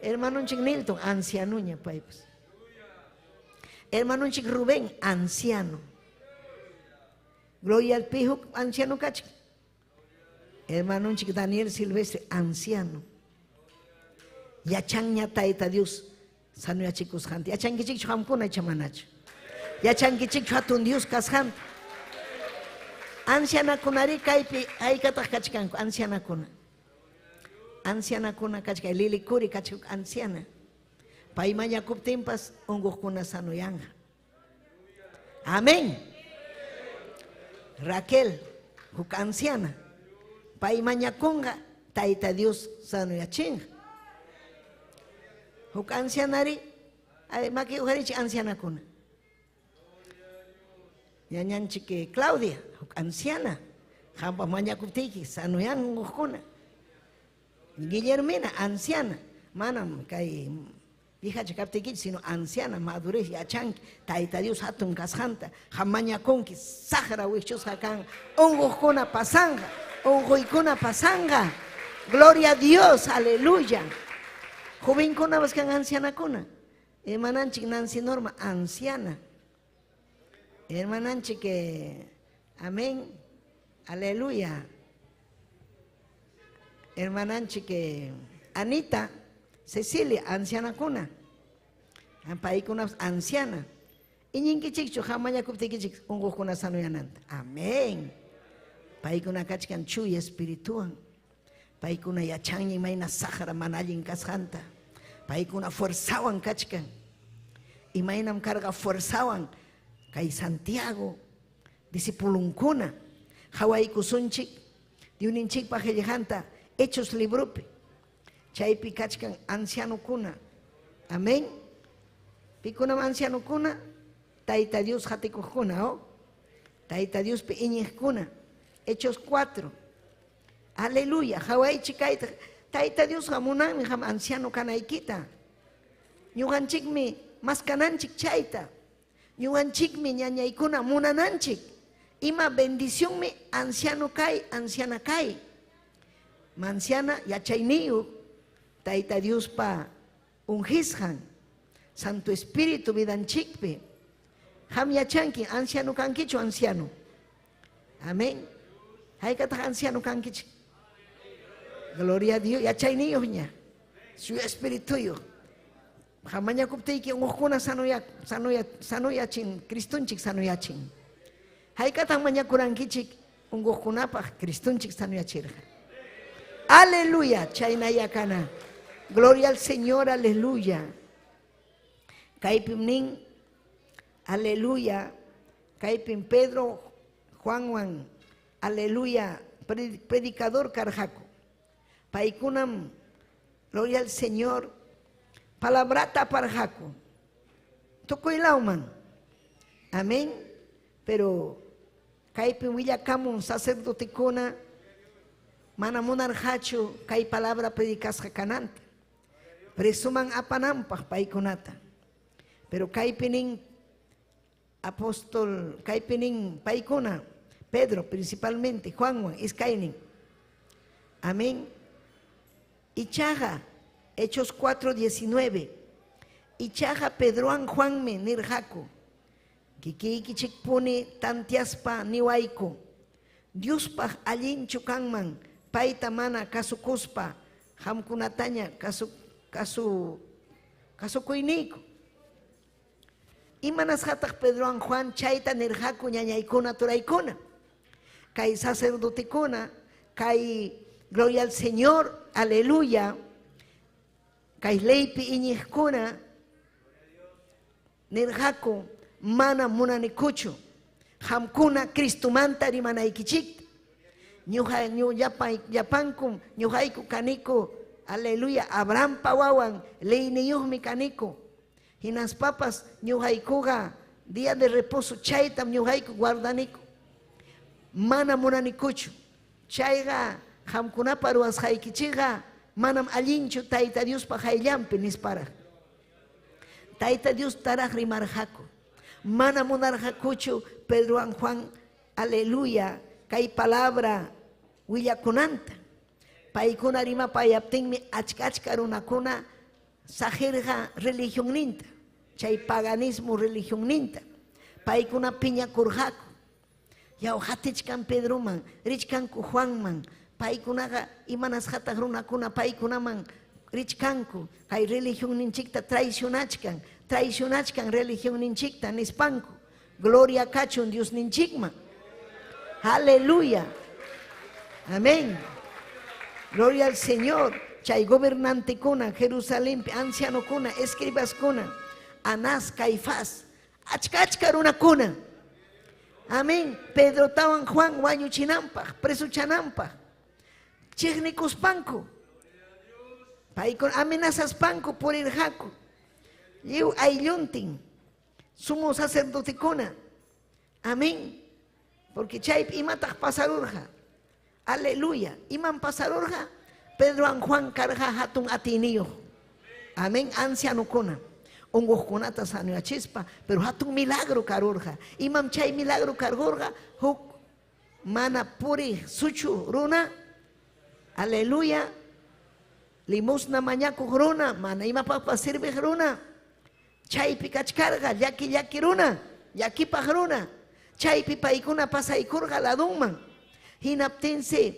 Hermanonchik Nilton, ancianuña paypas. Hermanonchik Rubén, anciano. Gloria al Pijo, anciano kachkan. Hermanonchik Daniel Silvestre, anciano. Yachanña Tayta Dios sanoyachikusqanta. Yachankichikchu qamkuna icha manachu? Yachankichikchu hatun Dios kasqanta? Ancianakunari kaypi haykataq kachkanku ancianakuna. Ancianakuna kachkan, Lili Curi kachkan anciana. Pay mañakuptinpas unquqkuna sanoyanqa. Amén. Raquel, huk anciana. Pay mañakunqa Tayta Dios sanoyachinqa. Huk ancianari, maki uqarichik ancianakuna. Ñañanchik Claudia, huk anciana. Qampa mañakuptiyki sanoyan unquqkuna. Guillermina, anciana. Manam kay vijacha kaptiykichik, sino anciana, madurez, yachanki, Tayta Dios hatun kasqanta, qam mañakunki, saqra wikchusqa kan, unquqkuna pasanqa, unquykuna pasanqa. Gloria a Dios, aleluya. Jovenkunapas kan ancianakuna. Hermananchik Nancy Norma, anciana. Hermananchik, amén, aleluya. Hermananchik Anita, Cecilia, ancianakuna. Paykunapas anciana. Iñinkichikchu qam mañakuptiykichik unquqkuna sanoyananta. Amén. Paykuna kachkan chuya espirituwan. Paykuna yachanña imayna saqra mana allin kasqanta. Paykuna fuerzawan kachkan. Imaynam karqa fuerzawan kay Santiago discipulunkuna qhawaykusunchik Diosninchikpa qillqanta Hechos libropi. Chaypi kachkan ancianokuna. Amén. Pikunam ancianokuna? Tayta Dios hatikuqkuna, oh? Tayta Diospi iñiqkuna. Hechos 4. Aleluya. Hawaychik kayta. Tayta Diosqa munanmi qam anciano kanaykita. Ñuqanchikmi maskananchik chayta. Ñuqanchikmi ñañaykuna munananchik. Ima bendicionmi anciano kay, anciana kay. Manciana yachayniyuq Tayta Diospa ungisqan Santo Espíritu vidanchikpi. Qam yachanki anciano kankichu anciano. Amén. Haykataq anciano kankichik? Gloria a Dios, yachayniyuqña. Su espirituyuq. Qam mañakuptiyki unquqkuna sanoyachin, Cristonchik sanoyachin. Haykataq mañakurankichik unquqkunapaq Cristonchik sanoyachirqa. Aleluya, chaynaya kana. Gloria al Señor, aleluya. Kaypim nin, aleluya. Kaypim Pedro, Juanwan, aleluya, predicador karqaku. Paykunam, gloria al Señor, palabrata aparqaku. Tukuy lawman. Amén. Pero kaypim willakamun sacerdotekuna mana munarqachu kay palabra predicasqa kananta. Presuman apananpaq paykunata. Pero kaypi nin apóstol, kaypi nin paykuna, Pedro principalmente, Juanwan, iskaynin. Amén. Ichaqa, Hechos 4:19. Ichaqa Pedrowan Juanmi nirqaku, kikiykichikpuni tantiaspa niwayku, Diospaq allinchu kanman payta mana kasukuspa qamkunataña kasu kasu kasukuyniyku. Imanasqataq Pedrowan Juan chayta nirqaku ñañaykuna turaykuna? Kay sacerdotekuna, kay gloria al Señor, aleluya, kay leypi iñiqkuna nirqaku mana munanikuchu qamkuna Cristomanta rimanaykichikta. Ñuqa llapankum ñuqayku kaniku, aleluya, Abrahampa wawan, leyniyuqmi kaniku. Hinaspapas ñuqaykuqa día de reposo chaytam ñuqayku guardaniku. Mana munanikuchu. Chayqa qamkunapa ruwasqaykichikqa manam allinchu Tayta Diospa qayllanpi nisparaq. Tayta Dios taraq rimarqaku. Mana munarqakuchu Pedrowan Juan, aleluya, kay palabra willakunanta. Paykuna rimapayaptinmi achka-achka runakuna saqirqa religionninta, chay paganismo religionninta. Paykuna piñakurqaku. Yaw hatichkan Pedroman, richkanku Juanman. Paykunaqa imanasqataq runakuna paykunaman richkanku, kay religionninchikta traicionachkan, traicionachkan religionninchikta nispanku. Gloria kachun Diosninchikman. Aleluya. Amén. Gloria al Señor. Chay gobernantekuna, Jerusalenpi ancianokuna, escribaskuna, Anás, Caifás, achka-achka runakuna. Amén. Pedrotawan Juan wañuchinanpaq, presuchananpaq, chiqnikuspanku, paykuna amenazaspanku purirqaku. Lliw aylluntin, sumo sacerdotekuna. Amén. Porque chaypi imataq pasarurqa. Aleluya. Imam pasarurqa? Pedrowan Juan karqa hatun atiyniyuq. Amén. Ancianokuna. Unquqkunata sanoyachispa, pero hatun milagro karurqa. Imam chay milagro karurqa? Huk mana puriq suchu runa. Aleluya. Limosna mañakuq runa, mana imapaqpas sirviq runa. Chaypi kachkarqa llaki llaki runa, llakipaq runa. Chaypi paykuna pasaykurqa ladunman. Hinaptinsi,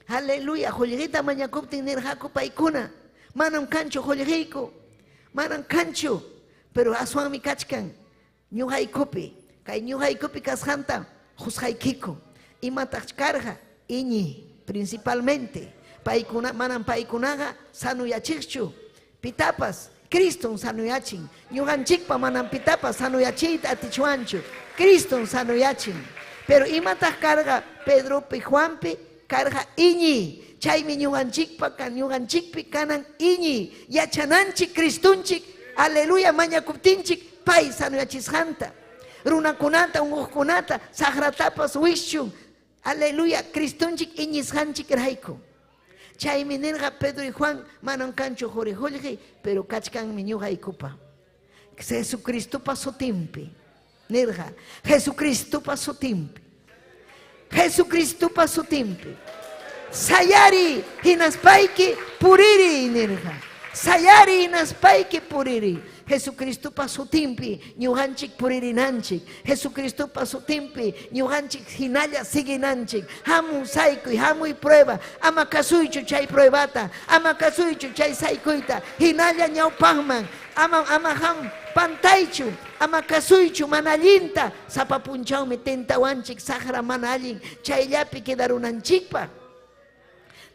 aleluya, qullqita mañakuptin nirqaku paykuna, manam kanchu qullqiyku, manam kanchu, pero aswanmi kachkan ñuqaykupi, kay ñuqaykupi kasqanta qusqaykiku. Imataq karqa? Iñi, principalmente. Paykuna, manam paykunaqa sanoyachiqchu pitapas, Criston sanoyachin. Ñuqanchikpa manam pitapas sanoyachiyta atichwanchu, Criston sanoyachin. Pero imataq karqa Pedropi, Juanpi? Karqa iñiy. Chaymi ñuqanchikpa ñuqanchikpi kanan iñiy. Yachananchik Cristonchik, aleluya, mañakuptinchik pay sanoyachisqanta. Runakunata, unquqkunata, saqratapas wischun. Aleluya, Cristonchik iñisqanchik rayku. Chaymi nirqa Pedro y Juan, manam kanchu quri qullqi, pero kachkanmi ñuqaykupa. Jesucristopa sutinpi. Nirqa, Jesucristopa sutinpi. Jesucristopa sutinpi. Sayari hinaspayki puririy nirqa. Sayari hinaspayki puririy. Jesucristopa sutinpi ñuqanchik puririnanchik. Jesucristopa sutinpi ñuqanchik hinalla siguinanchik. Hamuy saykuy, hamuy prueba. Ama kasuychu chay pruebata, ama kasuychu chay saykuyta. Hinalla ñawpaqman, ama ama ham pantaychu, ama kasuychu mana allinta. Sapa punchawmi tentawanchik saqra mana allin chayllapi quedarunanchikpaq.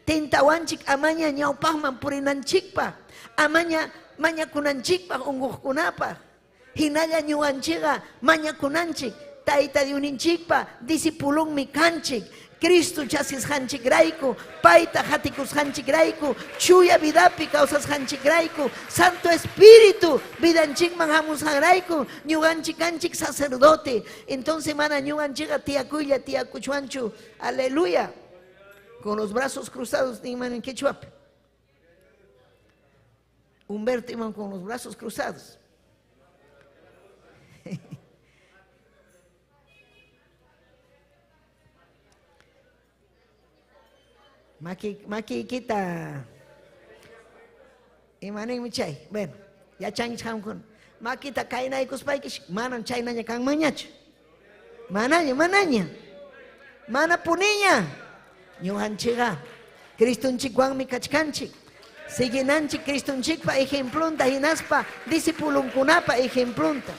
Tentawanchik amaña ñawpaqman purinanchikpaq, amaña mañakunanchikpaq unquqkunapaq. Hinalla ñuqanchikqa mañakunanchik, Tayta Diosninchikpa discipulonmi kanchik. Cristo chaskisqanchikrayku, payta qatikusqanchikrayku, chuya vidapi kawsasqanchikrayku, Santo Espíritu vidanchikman hamusqanrayku, ñuqanchik kanchik sacerdote. Entonces mana ñuqanchikqa tiyakuylla tiyakuchwanchu. Aleluya. Con los brazos cruzados ninman en quechuapi. Humberto iman con los brazos cruzados. Maki, makiykita imaninmi chay. Bueno, yachanchik qamkuna. Makita kaynaykuspaykish manam chaynaña kanmanñachu. Manaña, manaña. Mana puniña. Ñuqanchikqa Cristonchikwanmi kachkanchik. Siguinanchik Cristonchikpa ejemplonta hinaspa discipulonkunapa ejemplonta.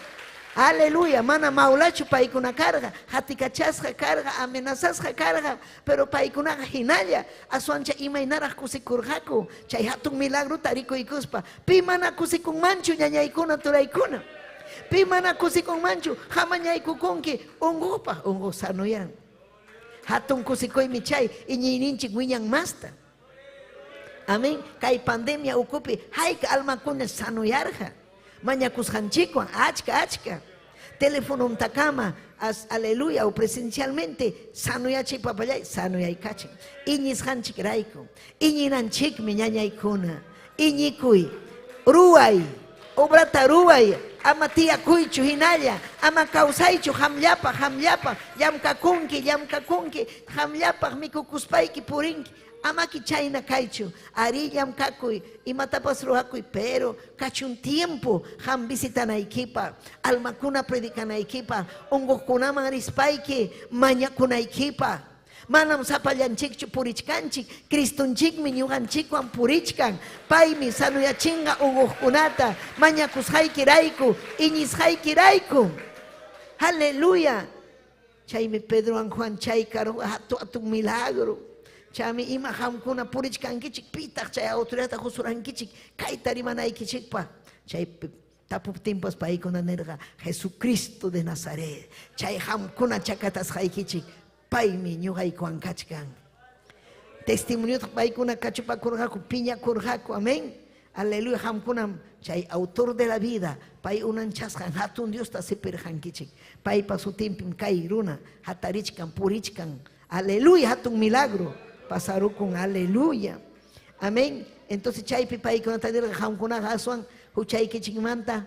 Aleluya, mana mawlachu paykuna karqa, hatikachasqa karqa, amenazasqa karqa, pero paykunaqa hinalla aswancha imaynaraq kusikurqaku chay hatun milagrota rikuykuspa. Pi mana kusikunmanchu ñañaykuna turaykuna. Pi mana kusikunmanchu hamañaykukunki unquqpaq, unquq sanoyan. Hatun kusikuymi chay iñiyninchik wiñan masta. Amén. Kay pandemia ukupi hayka almakuna sanoyarqa. Mañakusqanchikwan achka achka. Telefonontakama as aleluya o presencialmente sanoyachiy papallay sanoyaykachin. Iñisqanchikrayku. Iñinanchikmi ñañaykuna. Iñikuy. Ruway. Obrata ruway. Ama tiyakuychu hinalla. Ama kawsaychu qamllapaq, qamllapaq. Llamkakunki, llamkakunki. Qamllapaq mikukuspayki purinki. Amaki chayna kaychu. Ari llamkakuy, imatapas ruwakuy, pero kachun tiempo qam visitanaykipaq, almakuna predicanaykipaq, unquqkunaman rispayki mañakunaykipaq. Manam sapallanchikchu purichkanchik, Cristonchikmi ñuqanchikwan purichkan. Paymi sanoyachinqa unquqkunata mañakusqaykirayku, iñisqaykirayku. Aleluya. Chaymi Pedrowan Juan chay karqa hatu hatun milagro. Chaymi ima qamkuna purichkankichik, pitaq chay autoridadta qusurankichik kayta rimanaykichikpaq. Chay tapuptinpas paykuna nirqa, Jesucristo de Nazaret, chay qamkuna chakatasqaykichik, paymi ñuqaykuwan kachkan. Testimoniota paykuna kachupakurqaku, piñakurqaku, amén. Aleluya, qamkunam chay autor de la vida, pay unanchasqan hatun Diosta sipirqankichik. Paypa sutinpim kay runa hatarichkan, purichkan. Aleluya, hatun milagro pasarukun, aleluya. Amén. Entonces chaypi paykunata nirqa, qamkunaqa aswan huchaykichikmanta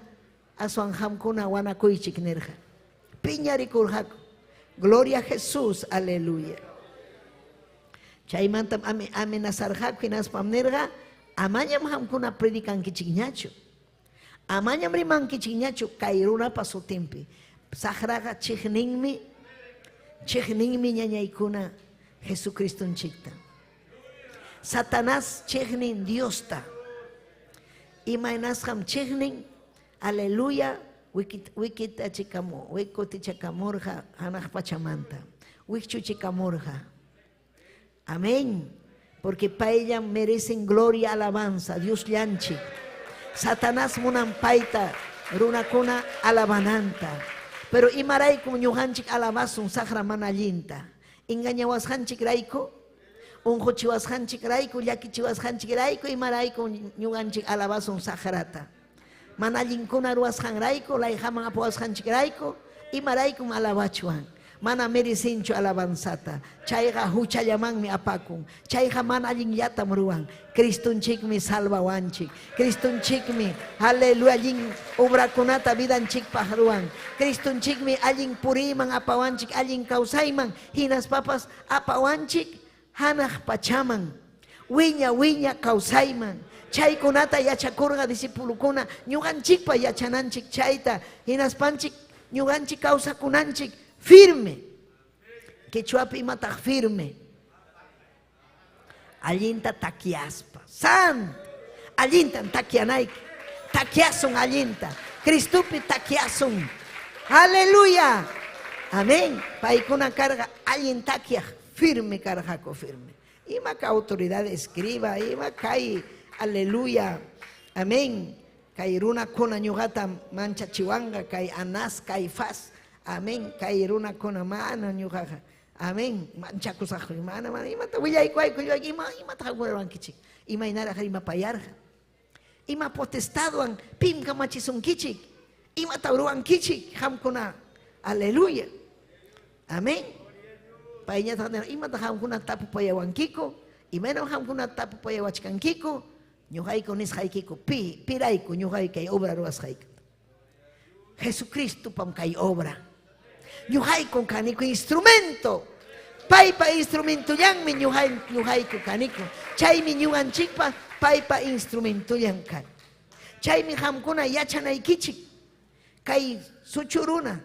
aswan qamkuna wanakuychik nirqa. Piñarikurqaku. Gloria a Jesús, aleluya. Chaymantam amenazarqaku hinaspam nirqa, amañam qamkuna predicankichikñachu. Amañam rimankichikñachu kay runapa sutinpi. Saqraqa chiqninmi, chiqninmi ñañaykuna Jesucristonchikta. Satanás chiqnin Diosta. Imaynasqam chiqnin, aleluya, wikitachikamurqa wikutichakamurqa hanaq pachamanta. Wikchuchikamurqa. Amén. Porque payllam merecen gloria, alabanza, Dios llanchik. Satanás munan payta runakuna alabananta. Pero imaraykum ñuqanchik alabasun saqra mana allinta. Engañawasqanchik rayku, Unquchiwasqanchikrayku, llakichiwasqanchikrayku, imarayku ñuqanchik alabasun saqrata. Mana allinkuna ruwasqanrayku, layqaman apawasqanchikrayku, imaraykum alabachwan. Mana merecinchu alabanzata. Chayqa huchallamanmi apakun. Chayqa mana allinllatam ruwan. Cristonchikmi salvawanchik. Cristonchikmi, aleluya, allin obrakunata vidanchikpaq ruwan. Cristonchikmi allin puriyman apawanchik, allin kawsayman, hinaspapas apawanchik hanaq pachaman, wiña wiña kawsayman. Chaykunata yachakurqa discipulokuna, ñuqanchikpa yachananchik chayta, hinaspanchik ñuqanchik kawsakunanchik firme. Quechuapi imataq firme? Allinta takyaspa. Santo. Allintan takyanayki. Takyasun allinta. Cristopi takyasun. Aleluya. Amén. Paykuna karqa allin takyaq, firme karqaku firme. Ima ka autoridad escriba, ima kay, aleluya. Amén. Kay runakuna ñuqata manchachiwanqa, kay Anás, Caifás. Amén. Kay runakuna mana ñuqaqa. Amén. Manchakusaqku, mana, mana, imata willaykuayku, ima, imata ruwankichik. Imaynaraq rimapayarqa. Ima potestadwan pim kamachisunkichik. Imata ruwankichik qamkuna. Aleluya. Amén. Payñataq nirqa, imata qamkuna tapupayawankiku? Imaynam qamkuna tapupayawachkankiku? Ñuqayku nisqaykiku, pi, pirayku ñuqayku kay obra ruwasqayku. Jesucristopam kay obra. Ñuqayku kaniku instrumento. Paypa instrumentollanmi ñuqayku kaniku. Chaymi ñuqanchikpa paypa instrumentollan kan. Chaymi qamkuna yachanaykichik. Kay suchuruna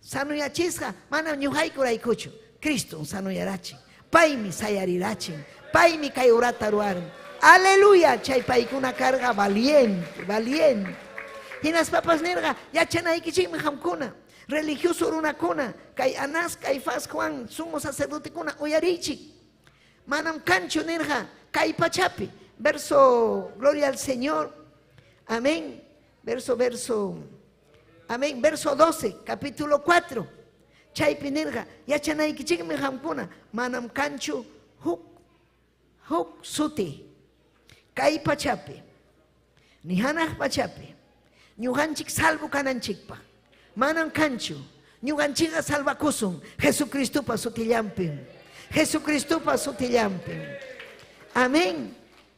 sanuyachisqa manam ñuqaykuraykuchu. Criston sanuyarachin. Paymi sayarirachin. Paymi kay urata ruwarun. Aleluya. Chay paykuna karqa valiente, valiente. Hinaspapas nirqa yachanaykichikmi qamkuna. Religioso runakuna, kay Anás, Caifás, Juan, sumo sacerdotekuna uyariychik. Manam kanchu nirqa kay pachapi. Verso, gloria al Señor. Amén. Verso, verso. Amén. Verso 12, capítulo 4. Chaypi nirqa, yachanaykichikmi qamkuna, manam kanchu huk huk suti kay pachapi, ni hanaq pachapi, ñuqanchik salvo kananchikpaq. Manam kanchu. Ñuqanchikqa salvakusun Jesucristopa sutillanpim. Jesucristopa sutillanpim. Amén.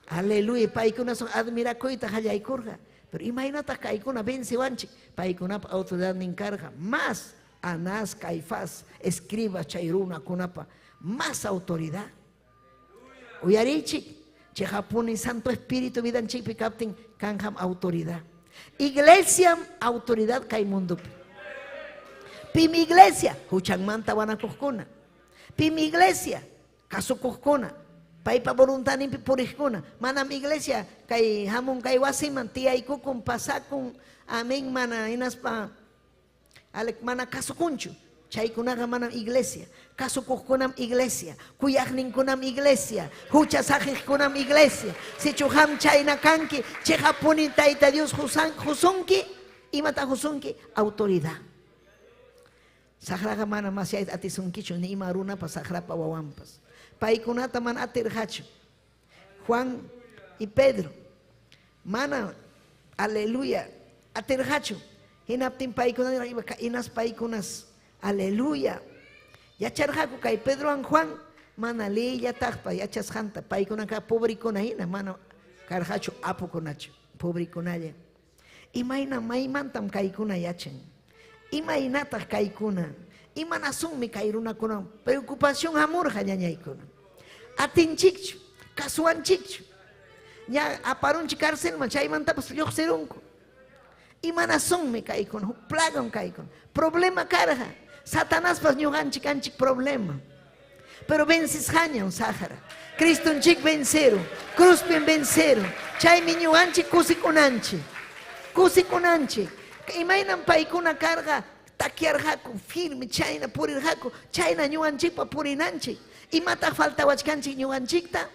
Aleluya. Paykuna son admirakuyta qallaykurqa. Pero imaynataq kaykuna vencewanchik? Paykunapa autoridadnin karqa más Anás, Caifás, escriba chay runakunapa más autoridad. Uyariychik, cheqapuni Santo Espíritu vidanchikpi kaptin kanqam autoridad. Iglesiam autoridad kay mundopi. Pim iglesia, huchanmanta wanakuqkuna. Pim iglesia, kasukuqkuna. Paypa voluntadninpi puriqkuna. Manam iglesia kay hamun kay wasiman tiyaykukun, pasakun, amén, mana hinaspa alek mana kasukunchu. Chaykunaqa manam iglesia. Kasukuqkunam iglesia. Kuyaqninkunam iglesia. Hucha saqiqkunam iglesia. Sichu qam chayna kanki, cheqapuni Tayta Dios husunki, imata husunki? Autoridad. Saqraqa mana masyayta atisunkichu, ni ima runapas saqrapa wawanpas. Paykunata mana atirqachu. Juan y Pedro. Mana, aleluya, atirqachu. Hinaptin paykuna inas paykunas, aleluya. Yacharqaku kay Pedrowan Juan mana liyallataqpa yachasqanta. Paykunaka pobrikuna hina mana karqachu apukunachu, pobrikunalla. Imayna maymantam kaykuna yachan. Imaynataq kaykuna. Imanasunmi kay runakuna preocupación hamurqa ñañaykuna. Atinchikchu, kasuwanchikchu. Ña aparunchik carcelman chaymantapas lluqsirunku. Imanasunmi kaykuna, huk plagam kaykuna. Problema karqa. Satanaspas ñuqanchik kanchik problema. Pero vencisqañam saqra. Cristonchik vencerun, cruzpim vencerun. Chaymi ñuqanchik kusikunanchik. Kusikunanchik. Imaynam paykuna karqa takyarqaku, firme, chayna purirqaku, chayna ñuqanchikpa purinanchik. Imataq faltawachkanchik ñuqanchikta?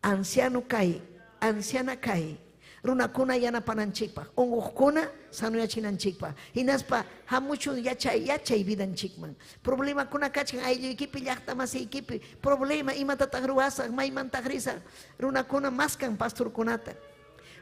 Anciano kay, anciana kay. Runakuna yanapananchikpaq, unquqkuna sanuyachinanchikpaq. Hinaspa hamuchun yachay yachay vidanchikman. Problemakuna kachkan aylluykipi, llaqta masiykipi. Problema, imatataq ruwasaq, maymantaq risaq. Runakuna maskan pastorkunata.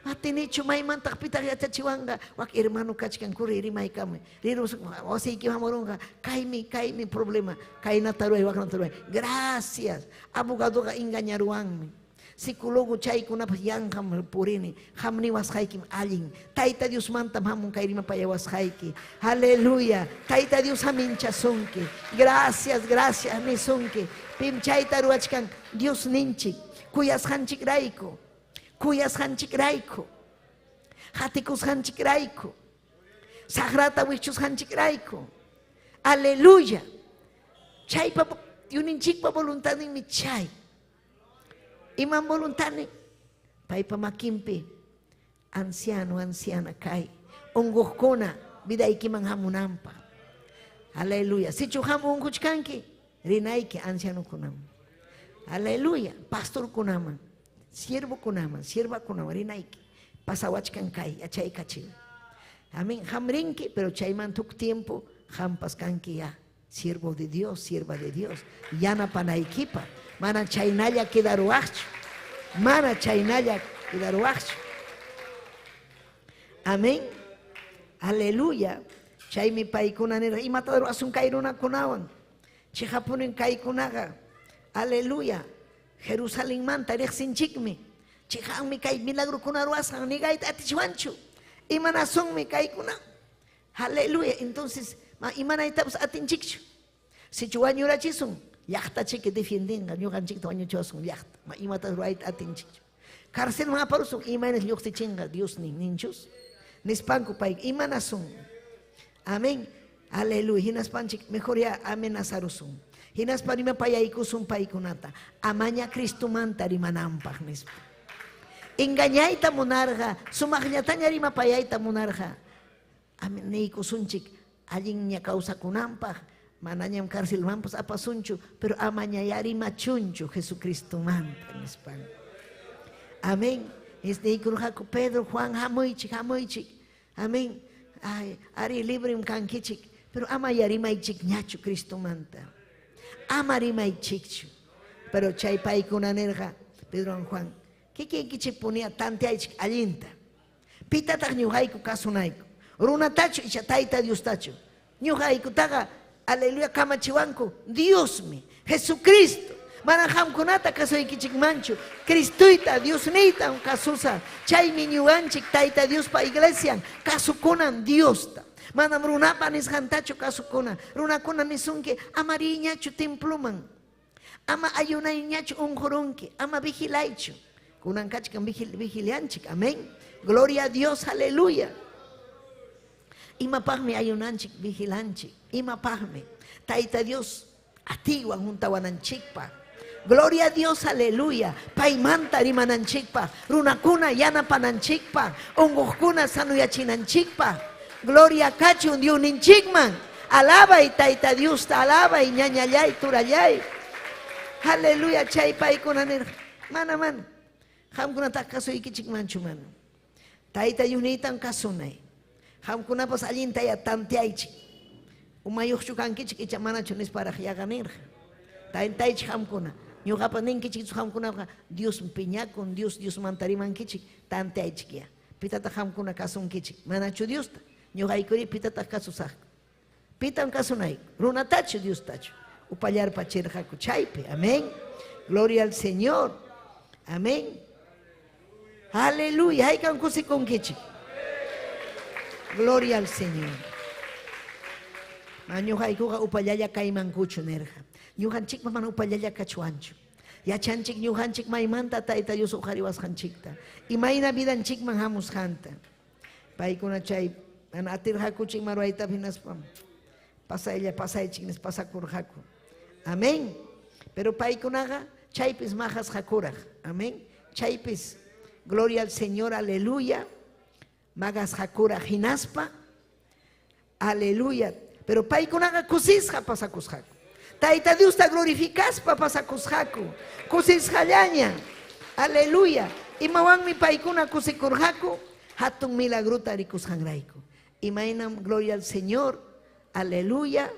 Atinichu maymantaq pitaq yachachiwanqa wak hermano kachkan kuri rimaykamuy. Rirus wasiyki hamurunqa kaymi kaymi problema kaynata ruway waknata ruway. Gracias. Abogadoqa engañaruwanmi. Psicólogo chaykunapas yanqam purini. Qam niwasqaykim allin. Tayta Diosmantam hamun kay rimapayawasqayki. Aleluya. Tayta Dios haminchasunki. Gracias, gracias nisunki. Pim chayta ruwachkan Diosninchik. Kuyasqanchikrayku. Kuyasqanchikrayku. Qatikusqanchikrayku. Saqrata wichusqanchikrayku. Aleluya. Chaypa Diosninchikpa voluntadninmi chay. Imam voluntadnin? Paypa makinpi anciano, anciana kay. Unquqkuna vidaykiman hamunanpaq. Aleluya. Sichu qam unquchkanki, rinayki ancianokunaman. Aleluya. Pastorkunaman, siervokunaman, siervakunaman rinayki. Pasawachkan kay, yachaykachiway. Amén. Qam rinki, pero chaymanta huk tiempo qampas kanki ya. Siervo de Dios, sierva de Dios, yanapanaykipaq. Mana chaynalla quedaruwaqchu. Mana chaynalla quedaruwaqchu. Amén. Aleluya. Chaymi paykuna nirqa, imata ruwasun kay runakunawan? Chiqapunin kaykunaqa. Aleluya. Jerusalenmanta riqsinchikmi. Chiqanmi kay milagrokuna ruwasqan negayta atichwanchu. Imanasunmi kaykuna? Aleluya. Entonces, ma imanaytapas atinchikchu. Sichu wañurachisun, llaqtachiki defiendinqa, ñuqanchikta wañuchiwasun llaqta. Ma imata ruwayta atinchikchu. Carcelman aparusun, imaynas lluqsichinqa Diosnin ninchus. Nispanku pay imanasun. Amén. Aleluya. Hinaspanchik mejor ya amenazarusun. Hinaspa rimapayaykusun paykunata. Amaña Cristomanta rimananpaq nispa. Engañayta munarqa, sumaqllataña rimapayayta munarqa. Amén. Niykusunchik allinña kawsakunanpaq, manañam carcelmanpas apasunchu, pero amañayá rimachunchu Jesucristomanta nispan. Amén. Niykurqaku Pedro, Juan, hamuychik, hamuychik. Amén. Ay, ari librem kankichik, pero ama ya rimaychikñachu Cristomanta. Ama rimaychikchu. Pero chay paykuna nirqa, Pedro Juan, kikinkichik punia tanteaychik allinta. Pitataq ñuqayku kasunayku. Runatachu icha Tayta Diostachu. Ñuqaykutaqa, aleluya, kamachiwanku Diosmi, Jesucristo. Mana qamkunata kasuykichikmanchu. Cristoyta, Diosniytam kasusa. Chaymi ñuqanchik Tayta Diospa iglesian kasukunan Diosta. Manam runapa nisqantachu kasukuna. Runakuna nisunki ama riyñachu temploman. Ama ayunayñachu unqurunki, ama vigilaychu. Kunan kachkan vigilianchik, amén. Gloria a Dios, aleluya. Imapaqmi ayunanchik, vigilanchik. Imapaqmi. Tayta Dios atiywan juntawananchikpaq. Gloria a Dios, aleluya. Paymanta rimananchikpaq, runakuna yanapananchikpaq, unquqkuna sanuyachinanchikpaq. Gloria kachun Diosninchikman. Alabay Tayta Diosta, alabay ñañallay, turallay. Aleluya, chay paykuna nirqa. Mana, mana. Qamkunataqa kasuykichikmanchu mana. Tayta Diosniytam kasunay. Qamkunapas allintaya tanteaychik. Umayuqchu kankichik icha manachu nisparaq yaqa nirqa. Tantaychik qamkuna. Ñuqapa ninkichikchu qamkunaqa Dios piñakun, Dios Diosmanta rimankichik, tanteaychik ya. Pitataq qamkuna kasunkichik? Manachu Diosta? Ñuqaykuri pitataq kasusaqku? Pitam kasunayku? Runatachu Diostachu? Upallarpachirqaku chaypi. Amén. Gloria al Señor. Amén. Aleluya. Haykam kusikunkichik. Gloria al Señor. Ma ñuqaykuqa upallalla kaymankuchu nirqa. Ñuqanchikpa mana upallalla kachwanchu. Yachanchik ñuqanchik maymanta Tayta Dios uqariwasqanchikta. Imayna vidanchikman hamusqanta. Paykuna chay mana atirqakuchik ima ruwaytapas hinaspa pasaylla pasaychik nispa pasakurqaku. Amén. Pero paykunaqa chaypis maqasqakuraq. Amén. Chaypis, gloria al Señor, aleluya. Maqasqakuraq hinaspa, aleluya. Pero paykunaqa kusisqa pasakusqaku. Tayta Diosta glorificaspa pasakusqaku. Kusisqallaña. Aleluya. Imawanmi paykuna kusikurqaku? Hatun milagrota rikusqanrayku. Imaynam gloria al Señor. Aleluya.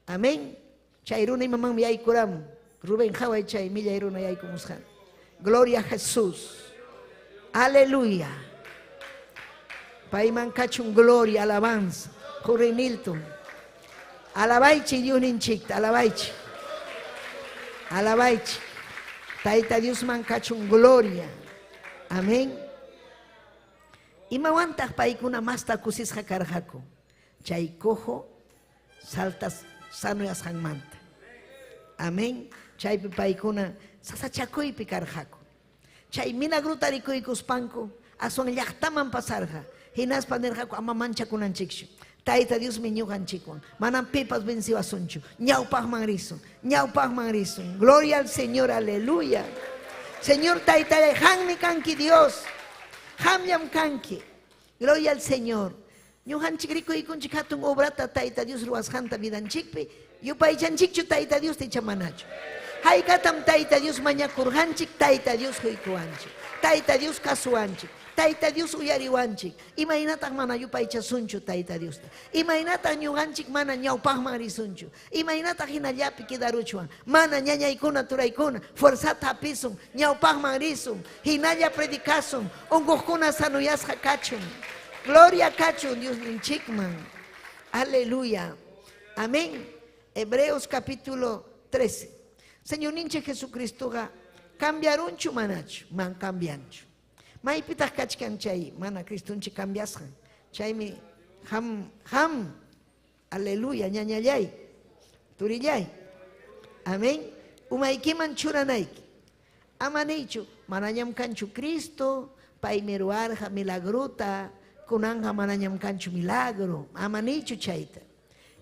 Amén. Chay runa imamanmi yaykuramun. Rubén qhaway chay millay runa yaykumusqan. Gloria a Jesús. Aleluya. Payman kachun gloria, alabanza. Jurri Milton. Alabaychik Diosninchikta, alabaychik. Alabaychik. Tayta Diosman kachun gloria. Amén. Imawantaq paykuna masta kusisqa karqaku? Chay cojo saltas sanoyasqanmanta. Amén. Chaypi paykuna sasachakuypi karqaku. Chay milagrota rikuykuspanku aswan llaqtaman pasarqa. Hinaspa nirqaku ama manchakunanchikchu. Tayta Diosmi ñuqanchikwan. Manam pipas venciwasunchu. Ñawpaqman risun. Ñawpaqman risun. Gloria al Señor, aleluya. Señor Taytallay, qammi kanki Dios. Qamllam kanki. Gloria al Señor. Ñuqanchik rikuykunchik hatun obrata Tayta Dios ruwasqanta vidanchikpi, yupaychanchikchu Tayta Diosta icha manachu. Haykatam Tayta Dios mañakurqanchik, Tayta Dios huykuwanchik. Tayta Dios kasuwanchik. Tayta Dios uyariwanchik. Imaynataq mana yupaychasunchu Tayta Diosta? Imaynataq ñuqanchik mana ñawpaqman risunchu? Imaynataq hinallapi quedaruchwan? Mana ñañaykuna turaykuna, fuerzata hapisun, ñawpaqman risun, hinalla predicasun, unquqkuna sanoyasqa kachun. Gloria kachun Diosninchikman. Aleluya. Amén. Hebreos capítulo 13. Señorninchik Jesucristoqa cambiarunchu manachu? Man cambianchu. Maypitaq kachkan chay mana Cristonchik cambiasqan. Chaymi ham ham aleluya ñañallay turillay. Amén. Umaykiman churanayki. Ama niychu manañam kanchu Cristo, paymi ruwarqa milagrota, kunanqa manañam kanchu milagro. Ama niychu chayta.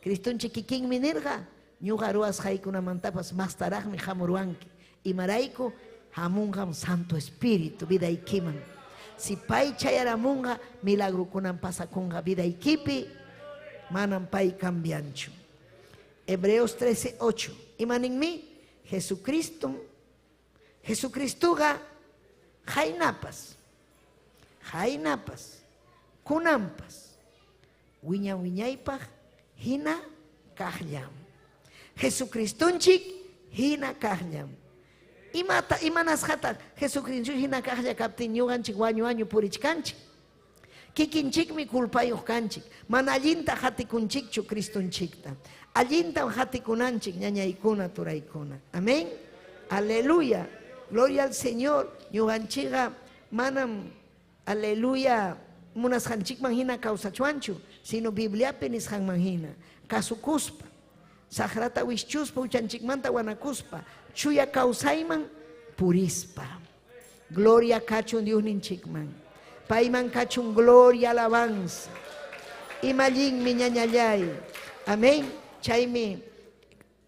Cristonchik kikinmi nirqa, ñuqa ruwasqaykunamantapas mastaraqmi hamuruwanki. Imarayku hamunqam Santo Espíritu vidaykiman. Si pay chayaramunqa, milagrokunam pasakunqa vidaykipi, manam pay cambianchu. Hebreos 13, 8. Imaninmi? Jesucristo, Jesucristoqa qaynapas, qaynapas, kunanpas, wiña wiñaypaq hina kaqllam. Jesucristonchik hina kaqllam. Imata imanasqataq Jesucristo hina kaqlla kaptin ñuqanchik wañu wañu purichkanchik. Kikinchikmi culpayuq kanchik. Mana allinta hatikunchikchu Cristonchikta. Allintam hatikunanchik ñañaykuna turaykuna. Amén. Aleluya. Gloria al Señor. Ñuqanchikqa manam aleluya munasqanchikman hina kawsachwanchu, sino Bibliapi nisqanman hina kasukuspa, saqrata wischuspa, huchanchikmanta wanakuspa, chuya kawsayman purispa. Gloria kachun Diosninchikman. Payman kachun gloria, alabanza. Imallinmi ñañallay. Amén. Chaymi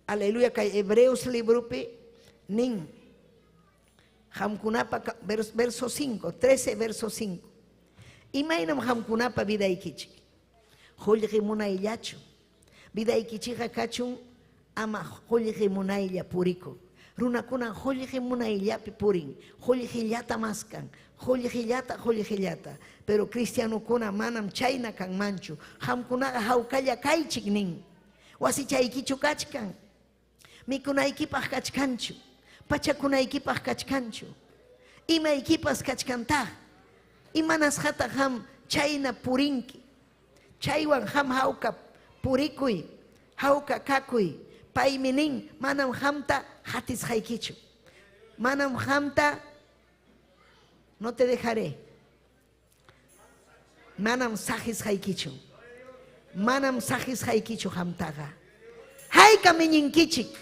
aleluya kay Hebreos libropi nin qamkunapa verso 5, 13 verso 5. Imaynam qamkunapa vidaykichik? Qullqi munayllachu. Vidaykichikqa kachun ama qullqi munaylla purikuq. Runakuna qullqi munayllapi purin, qullqillata maskan, qullqillata, qullqillata. Pero cristianokuna manam chayna kanmanchu. Qamkunaqa hawkalla kaychik nin. Wasichaykichu kachkan? Mikunaykipaq kachkanchu? Pachakunaykipaq kachkanchu? Imaykipas kachkantaq? Imanasqataq qam chayna purinki? Chaywan qam hawka purikuy, hawka kakuy. Paymi nin, manam qamta hatisqaykichu. Manam qamta no te dejaré. Manam saqisqaykichu. Manam saqisqaykichu qamtaqa. Haykam iñinkichik.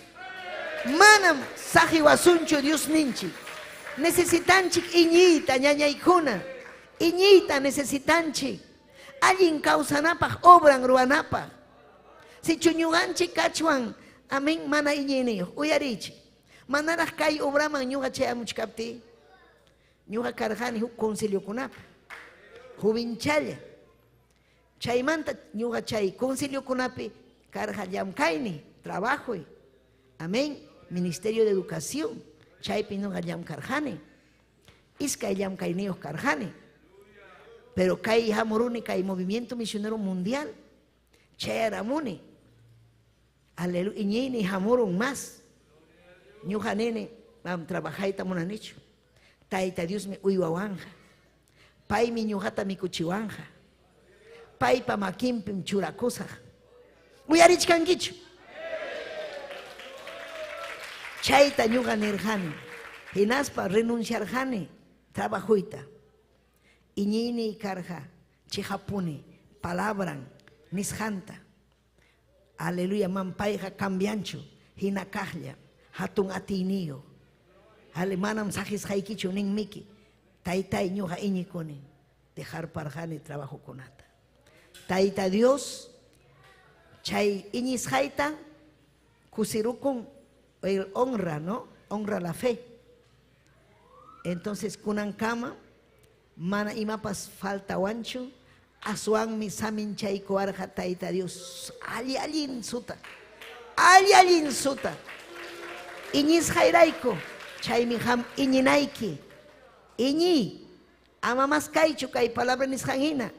Manam saqiwasunchu Diosninchik. Necesitanchik iñiyta ñañaykuna. Iñiyta necesitanchik. Allin kawsanapaq, obran ruwanapaq. Sichu ñuqanchik kachwan, amén, mana iñiyniyuq. Uyarichik. Manaraq kay obraman ñuqa chayamuchkaptiy, ñuqa karqani huk conciliokunapi, jovenchalla. Chaymanta ñuqa chay conciliokunapi karqa llamkayni, trabajoy. Amén. Ministerio de Educación. Chaypi ñuqa llamkarqani. Iskay llamkayniyuq karqani. Pero kay hamuruni kay movimiento misionero mundial chayaramuni. Aleluya, iñiyni hamurun mas. Ñuqa nini, mam trabajayta munanichu. Tayta Diosmi uywawanja. Paymi ñuqata mikuchiwanja. Paypa makinpim churakusaq. Uyarichkankichu? Chayta ñuqa nirqani. Hinaspa renunciarqani trabajuyta. Iñiyniy karqa chiqapuni palabran nisqanta. Aleluya, man payqa cambianchu, hina kaqlla, hatun atiyniyuq. Ale, manam saqisqaykichu ninmiki. Taytay ñuqa iñikuni, dejarparqani trabajokunata. Tayta Dios chay iñisqayta kusirukun, el honra, ¿no? Honra la fe. Entonces kunankama mana imapas faltawanchu, aswanmi saminchaykuwarqa Tayta Dios. Alli allin suta. Alli allin suta. Iñisqayrayku, chaymi qam iñinayki. Iñiy, ama maskaychu kay palabra nisqan hina.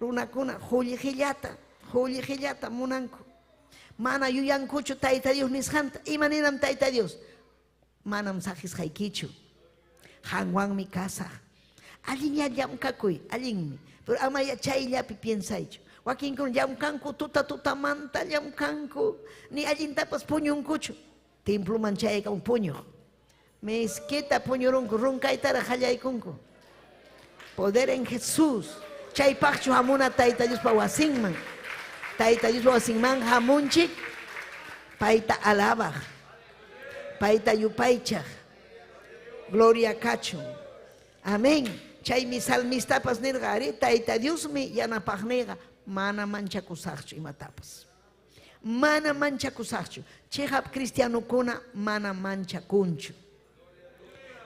Runakuna qullqillata, qullqillata munanku. Mana yuyankuchu Tayta Dios nisqanta. Ima ninam Tayta Dios? Manam saqisqaykichu. Qanwanmi kasaq. Allinya llamkakuy, allinmi. Pero ama chayllapi piensaychu. Wakinkuna llamkanku tuta tutamanta llamkanku, ni allintapas puñunkuchu. Temploman chayaykamun puñuq. Mezquita puñurunku, runkaytaraq qallaykunku. Poder en Jesús. Chaypaqchu hamuna Tayta Diospa wasinman. Tayta Diospa wasinman hamunchik, payta alabaq, payta yupaychaq. Gloria kachun. Amén. Chaymi salmistapas nirqa, ari, Tayta Diosmi yanapaqniyqa, mana manchakusaqchu imatapas. Mana manchakusaqchu. Chiqap cristianokuna mana manchakunchu.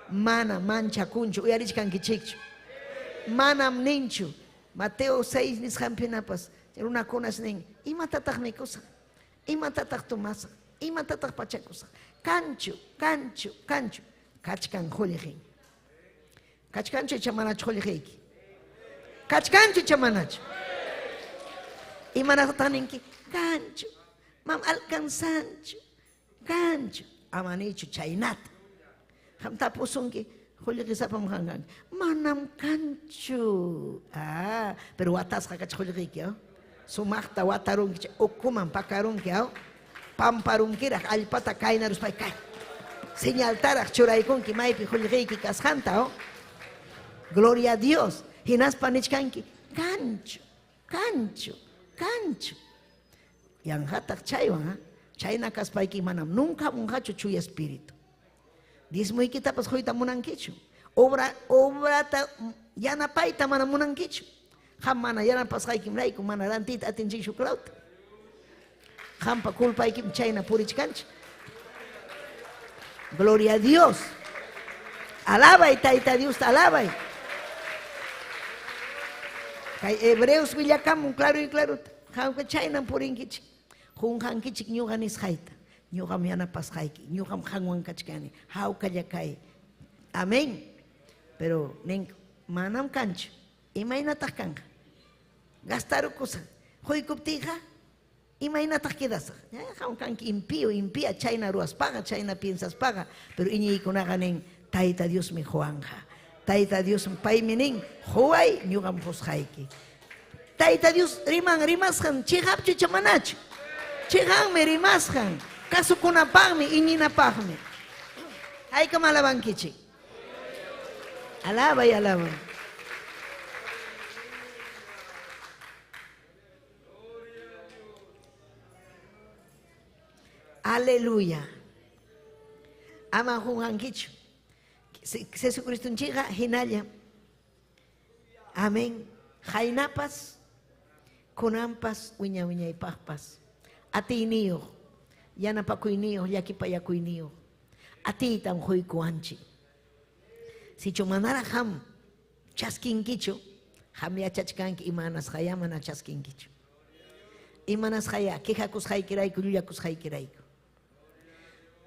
Mana manchakunchu. Uyarichkankichikchu. Manam ninchu. Mateo 6 nisqanpinapas runakunas nin, imatataq mikusaq? Imatataq tomasaq? Imatataq pachakusaq? Kanchu, kanchu, kanchu. Kachkan qullqin. Kachkanchu icha manachu qullqiyki? Kachkanchu icha manachu? Imanasqataq ninki? Kanchu. Mam alcanzanchu. Kanchu. Ama nichu chaynata. Qam tapusunki, qullqisapam qam kanki. Manam kanchu. Ah, pero watasqa kach qullqiyki, oh? Sumaqta watarunki, ukuman pakarunki, oh? Pamparunkiraq allpata kaynaruspay kay. Señaltaraq churaykunki maypi qullqiyki kasqanta, oh? Gloria a Dios. Hinaspa nichkanki, kanchu, kanchu, kanchu. Yanqataq chaywan, ha? Chayna kaspayki manam nunca hamunqachu chuya espíritu. Diezmoykitapas quyta munankichu. Obra, obrata yanapayta mana munankichu. Qam mana yanapasqaykimrayku mana rantiyta atinchikchu clauta. Qampa culpaykim chayna purichkanchik. Gloria a Dios. Alabay Tayta Diosta, alabay. Kay Hebreos willakamun claro y claro. Qamqa chaynam purinkichik. Qunqankichik ñuqa nisqayta. Ñuqam yanapasqayki. Ñuqam qanwan kachkani. Hawkalla kay. Amén. Pero nin, manam kanchu. Imaynataq kanqa? Gastarukusaq. Quykuptiyqa, imaynataq quedasaq? Qam kanki impío, impía, chayna ruwaspaqa, chayna piensaspaqa. Pero iñiykunaqa nin, Tayta Diosmi quwanqa. Tayta Diosmi, paymi nin, quway, ñuqam qusqayki. Tayta Dios riman, rimasqan, chiqapchu icha manachu? Chiqanmi rimasqan, kasukunapaqmi, iñinapaqmi. Haykam alabankichik? Alabay, alabay. Aleluya. Ama qunqankichu. Jesucristonchikqa hinalla. Amén. Qaynapas, kunanpas, wiña wiñaypaqpas. Atiyniyuq, yanapakuyniyuq, llakipayakuyniyuq. Atiytam quykuwanchik. Sichu manaraq qam chaskinkichu, qam yachachkanki imanasqaya mana chaskinkichu. Imanasqaya quejakusqaykirayku, llullakusqaykirayku.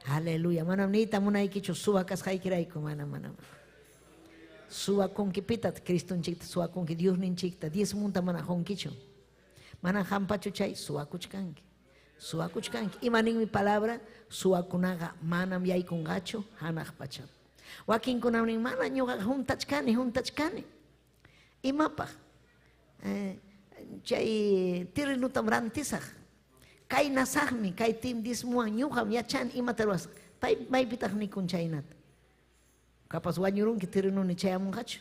Aleluya. Manam niyta munaykichu suwa kasqaykirayku, mana, mana, mana. Suwakunki pitat Cristonchikta suwakunki Diosninchikta diezmunta mana qunkichu. Mana hampachu chay suwakuchkanki. Suwakuchkanki. Ima ninmi palabra? Suwakunaqa manam yaykunqachu hanaq pachaman. Wakinkunam nin mana ñuqaqa juntachkani, juntachkani. Imapaq? Eh, chay terrenutam rantisaq. Kaynasaqmi, kay tim diezmuwan ñuqam yachani imata ruwasaq. Pay maypitaq nikun chaynata. Capaz wañurunki terrenuni chayamunqachu.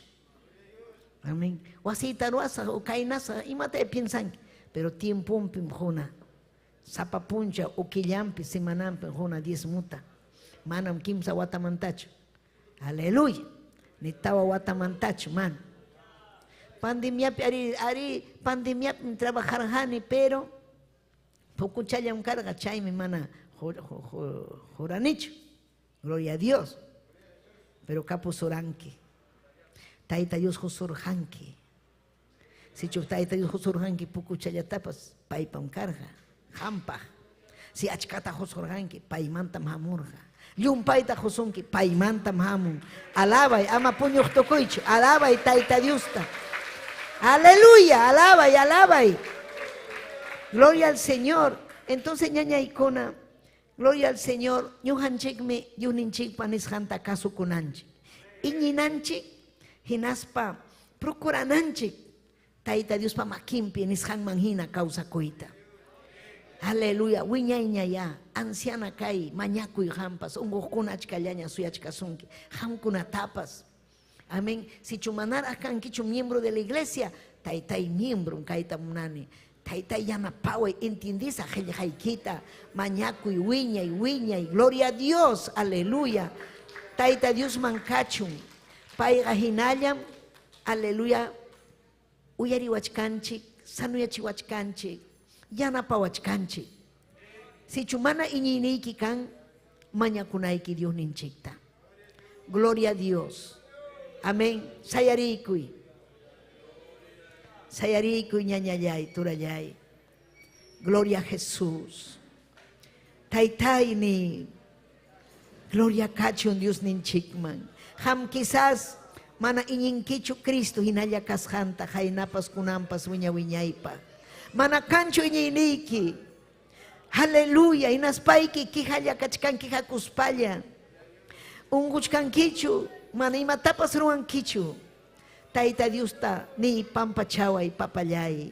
Amén. Wasiyta ruwasaq o kaynasaq imata piensanki. Pero tiemponpim quna. Sapa puncha o killanpi, semananpi quna diezmuta. Manam kimsa watamantachu. Aleluya. Ni tawa watamantachu, mana. Pandemiapi ari ari pandemiapim trabajarqani, pero pukuchallam karqa chaymi mana juranichu. Gloria a Dios. Pero kapusuranki. Tayta Dios husurqanki. Sichu Tayta Dios husurqanki pukuchallatapas paypam karqa, qampaq. Si achkata husurqanki, paymantam hamurqa. Llumpayta husunki, paymantam hamun. Alabay, ama puñuq tukuychu. Alabay Tayta Diosta. Aleluya, alabay, alabay. Gloria al Señor. Entonces, ñañaykuna, gloria al Señor, ñuqanchikmi Diosninchikpa nisqanta kasukunanchik. Iñinanchik, hinaspa procurananchik Tayta Diospa makinpi nisqanman hina kawsakuyta. Aleluya, wiñayñayá, anciana kay, mañakuy qampas, unquqkuna achkallaña suyachkasunki, qamkunatapas. Amén. Sichu manaraq kankichu miembro de la iglesia, taytay miembro kayta munani. Taytay yanapaway, entiendisaq qillqaykita, mañakuy, wiñay, wiñay. Gloria a Dios, aleluya. Tayta Diosman kachun. Payqa hinallam, aleluya, uyariwachkanchik, sanuyachiwachkanchik, yanapawachkanchik. Sichu mana iñiyniyki kan, mañakunayki Diosninchikta. Gloria a Dios. Amén. Sayarikuy. Sayarikuy ñañallay, turallay. Gloria a Jesús. Taytayni. Gloria kachun Diosninchikman. Qam quizás mana iñinkichu Cristo hinalla kasqanta qaynapas kunanpas wiña wiñaypaq. Mana kanchu iñiyniyki. Aleluya, hinaspayki quijalla kachkanki hakuspalla. Unquchkankichu, mana imatapas ruwankichu. Tayta Diosta niy pampachaway papallay.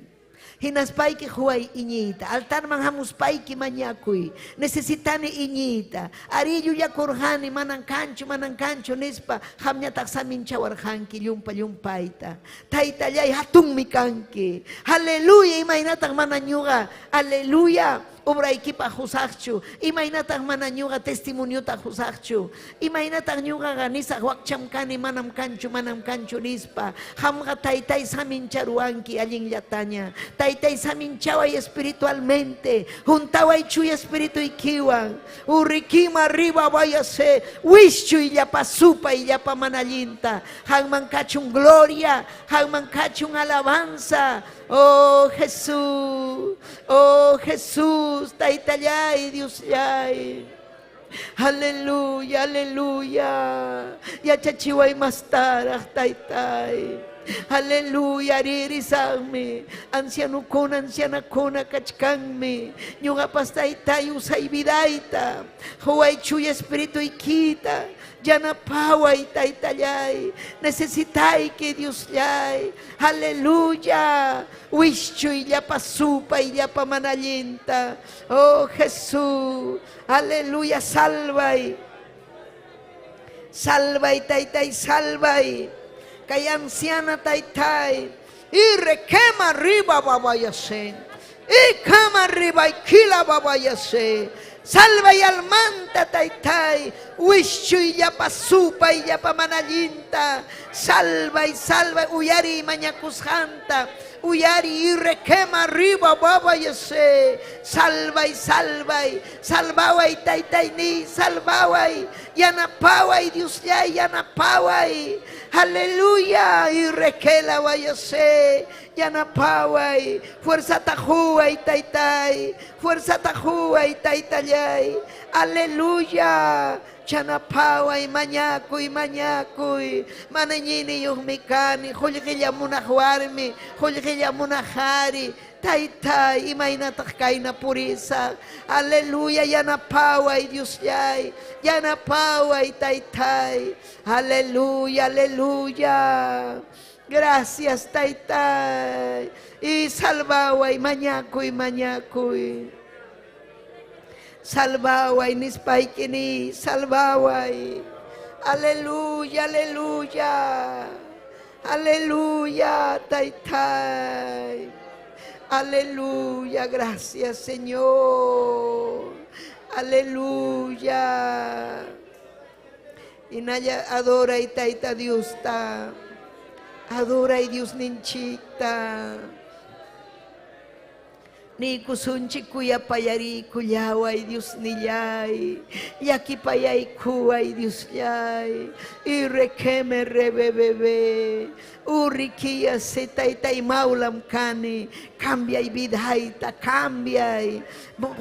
Hinaspayki quway iñiyta, altarman hamuspayki mañakuy. Necesitani iñiyta. Ari llullakurqani, manan kanchu, manan kanchu nispa, qamñataq saminchawarqanki llumpa llumpayta. Taytallay hatunmi kanki. Aleluya, imaynataq mana ñuqa. Aleluya. Obraykipaq husaqchu, imaynataq mana ñuqa testimoniota husaqchu, imaynataq ñuqaqa nisaq wakcham kani manam kanchu, manam kanchu nispa. Qamqa taytay samincharuwanki allinllataña. Taytay saminchaway espiritualmente, juntaway chuya espirituykiwan. Urrikima arriba váyase, wischuy llapa supay llapa mana allinta. Qamman kachun gloria, qamman kachun alabanza. Oh Jesús, oh Jesús, Taytallay, Diosllay. Aleluya, aleluya. Yachachiway mastaraq, Taytay. Aleluya, ririsaqmi. Ancianukuna, ancianakuna kachkanmi. Ñuqapas Taytay usay vidayta. Quway chuya espirituykita. Yanapaway, Taytallay. Necesitayki, Diosllay. Aleluya. Wischuy llapa supay llapa mana allinta. Oh Jesús. Aleluya, salvay. Salvay, Taytay, salvay. Kay anciana Taytay. Y requema arriba babayase. Y kama arriba y kila babayase. Salvay almanta Taytay. Wischuy llapa supay llapa mana allinta. Salvay, salvay. Uyariy mañakusqanta. Uyariy y requema arriba babayase. Salvay, salvay. Salvaway Taytayni, salvaway. Yanapaway Diosllay, yanapaway. Aleluya. Y requela vayase. Yanapaway. Fuerza tahuay Taytay. Fuerza tahuay Taytallay. Aleluya. Chanapaway, mañakuy, mañakuy. Mana iñiyniyuqmi kani, qullqilla munaq warmi, qullqilla munaq qhari. Taytay, imaynataq kayna purisaq. Aleluya, yanapaway, Diosllay. Yanapaway, taytay. Aleluya, aleluya. Gracias, taytay. Y salvaway, mañakuy, mañakuy. Salvaway, nispayki ni, salvaway. Aleluya, aleluya. Aleluya, taytay. Aleluya, gracias, Señor. Aleluya. Inaya adora y tayta Diosta. Adora y Diosninchikta. Niykusunchik kuyapayariykullaway Diosnillay. Llakipayaykuway Diosllay. Y requeme rebebebe. Urrikiya se taytay maulam kani. Cambiay vidayta, cambiay.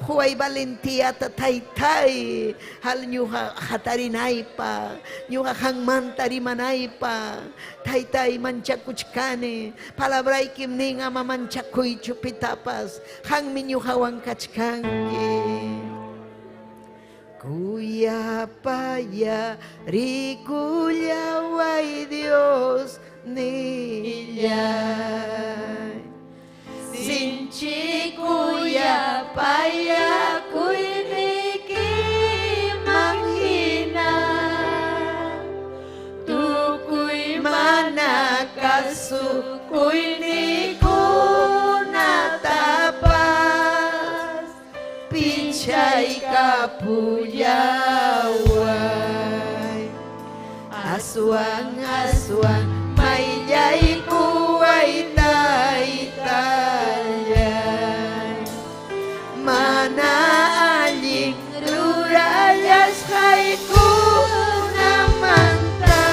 Huway valentiata taytay. Hal ñuqa hatarinaypa. Ñuqa qanmanta rimanaypa. Taytay manchakuchkani. Palabraykim nin ama manchakuychu pitapas. Qanmi ñuqawan kachkanki. Kuyapaya rikullaway Dios nillay. Sinchi kuyapayakuynikiman hina tukuy mana kasukuynikunatapas pichaykapullaway. Aswan, aswan, mayllaykuway taytallay. Mana allin rurallasqaykunamanta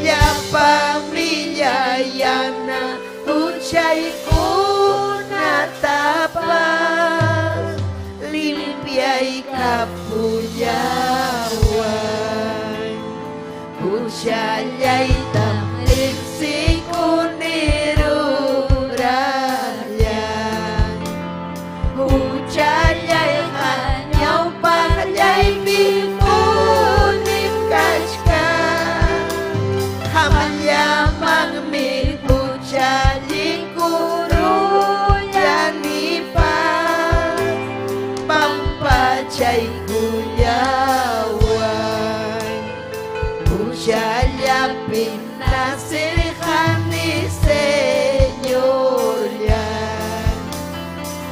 llapa millayana huchaykunatapas limpiaykapullaway. Huchallaytam riqsikuni rurallay. Huchallayqa ñawpaqllaypi punim kachkan. Qamllamanmi huchallikurullanipaq pampachaykullaway. Huchallapim nacirqani, Señorllay.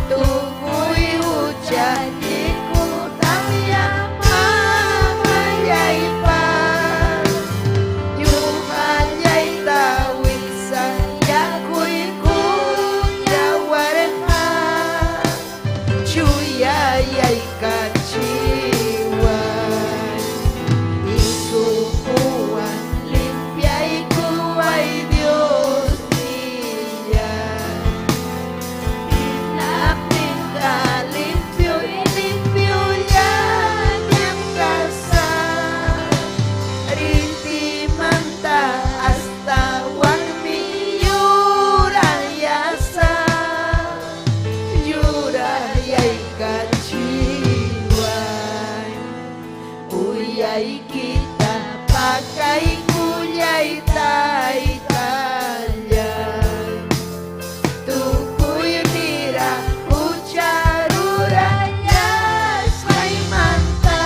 Tukuy huchallikutam yamamallaypas. Ñuqallayta wiksaykuykullawarqa. Chuyayaykachiway. Isupuwan limpiaykuway Dios nillay. Hinaptinqa limpio limpiollañam kasaq. Rintimanta astawanmi yurayasaq. Yurayaykachiway. Uyaykita pakaykullay taytallay. Tukuy niraq hucha rurallasqaymanta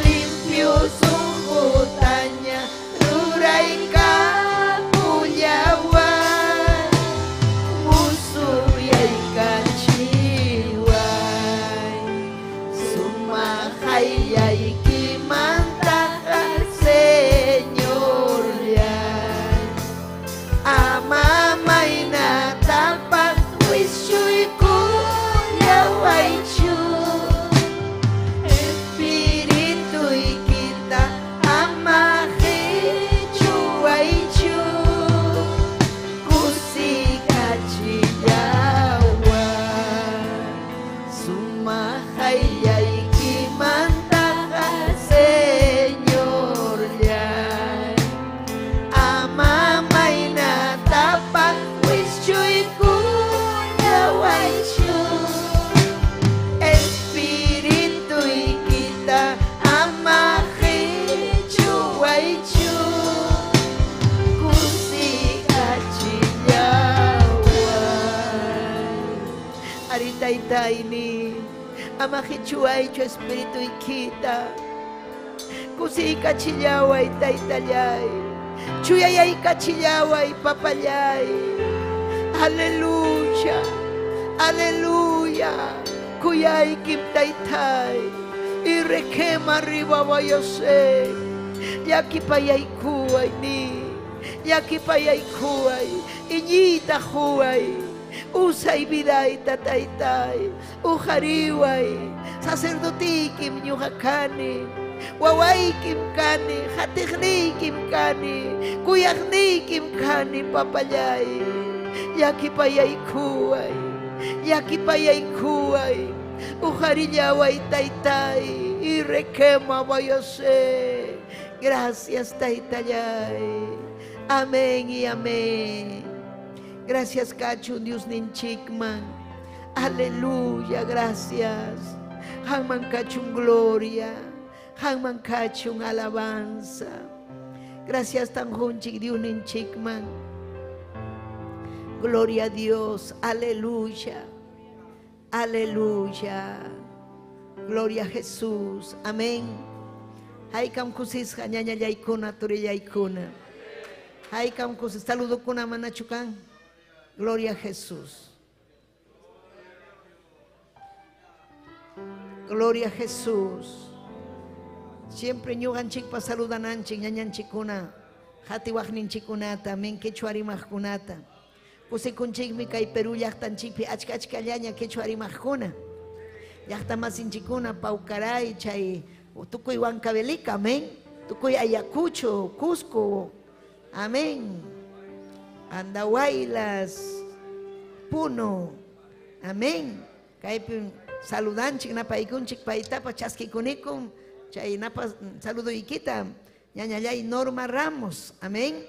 limpio sunqutaña ruraykapullaway. Musuyaykachiway. Sumaq hayllaykimantaqa Señorllay. Ama maynatapas wischuykuyawaychu. Espirituykita ama qichuwaychu. Kusikachillaway. Sumaq hayllaykimantaqa Diosmantaqa Señorllay. Ama maynatapas wischuykullawaychu. Espirituykita ama qichuwaychu. Kusikachillaway. Ari taytayni, ama qichuwaychu espirituykita. Kusikachillaway taytallay. Chuyayaykachillaway papallay. Aleluya. Aleluya. Kuyaykim taytay. Irrequema arriba vayase. Llakipayaykuway ni. Llakipayaykuway. Iñiyta huway. Usay vidayta taytay. Uqariway. Sacerdotiykim ñuqa kani. Wawaykim kani, hatiqniykim kani, kuyaqniykim kani, papallay. Llakipayaykuway, llakipayaykuway. Uqarillaway taytay, irrequema vayase. Gracias taytallay. Amén y amén. Gracias kachun Diosninchikman. Aleluya, gracias. Qamman kachun gloria. Qamman kachun alabanza. Gracias tanjunchik Diosninchikman. Gloria a Dios, aleluya. Aleluya. Gloria a Jesús. Amén. Haykam kusisqa ñañallaykuna turillaykuna. Haykam kusis saludokuna manachu kan. Gloria a Jesús. Gloria a Jesús. Siempre ñuqanchikpa saludananchik ñañanchikkuna, hatiwaqninchikkunata, amén, quechua rimaqkunata. Kusikunchikmi kay Perú llaqtanchikpi achka achkallaña quechua rimaqkuna. Llaqta masinchikkuna Paucaray, chay tukuy Huancavelica, amén. Tukuy Ayacucho, Cusco, amén. Andahuaylas, Puno, amén. Kaypi saludanchik napaykunchik paytapa chaskikunikun. Chay napa saludoykita ñañallay Norma Ramos, amén.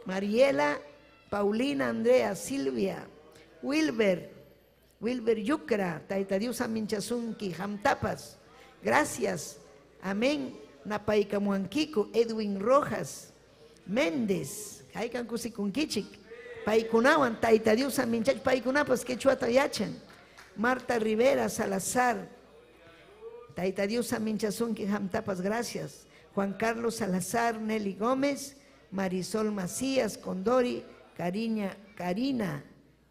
Mariela, Paulina, Andrea, Silvia, Wilber, Wilber Yucra, Tayta Dios aminchasunki, hamtapas. Gracias, amén. Napaykamuankiku, Edwin Rojas, Méndez, haykan kusikunkichik. Paykunawan, Tayta Dios aminchach, paykunapas quechuata yachan. Marta Rivera Salazar, Tayta Dios aminchasunki, hamtapas, gracias. Juan Carlos Salazar, Nelly Gómez, Marisol Macías, Condori, Karina, Karina,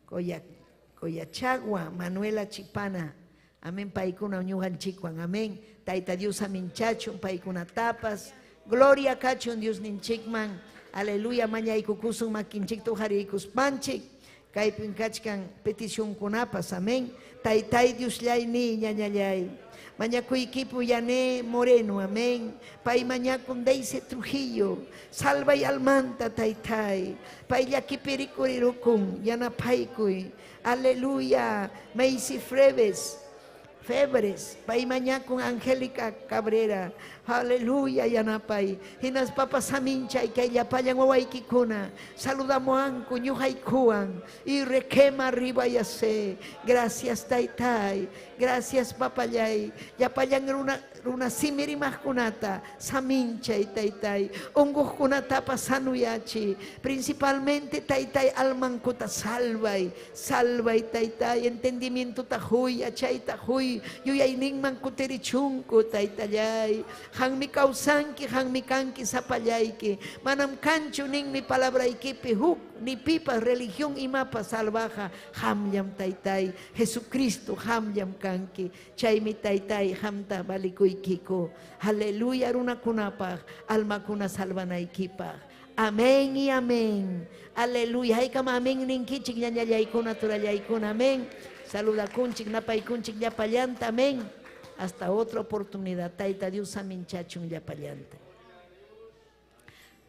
Coyachagua, Manuela Chipana. Amén, paykuna ñuqanchikwan, amén. Tayta Dios aminchachun, paykuna tapas. Gloria kachun Dios ninchikman. Aleluya, mañaykukusun makinchikta uqariykuspanchik. Kaypin kachkan peticionkunapas, amén. Taytay Diosllay ni ñañallay. Mañakuykipu Yané Moreno, amén. Pay mañakun Deise Trujillo. Salvay almanta taytay. Pay llakipirikurirukun, yanapaykuy. Aleluya. Macy Freves. Febres, pay mañakun Angélica Cabrera, aleluya yanapay, hinaspapas saminchay kay llapallan wawaykikuna, saludamuanku ñuqaykuwan, y requema arriba yase, gracias taytay, gracias papallay, llapallan runa runa simirimaqkunata, saminchay taytay, unquqkunatapas sanuyachi, principalmente taytay almankuta salvay, salvay taytay, entendimientota huy, yachayta huy, yuyayninman kutirichunku taytallay, qammi kawsanki, qammi kanki sapallayki, manam kanchu ninmi palabraykipi huk ni pipas religión imapas salvaja, qamllam taytay, Jesucristo qamllam kanki, chaymi taytay qamta valikuykiku, aleluya runakunapaq, almakuna salvanaykipaq. Amén y amén. Aleluya. Haykam amén ninkichik ñañallaykuna turallaykuna. Amén. Saludakunchik napaykunchik llapallanta. Amén. Hasta otra oportunidad. Tayta Dios aminchachun llapallanta.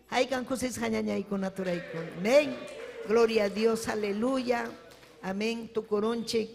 Haykan kusisqa ñañaykuna turaykuna. Amén. Gloria a Dios. Aleluya. Amén. Tukurunchik.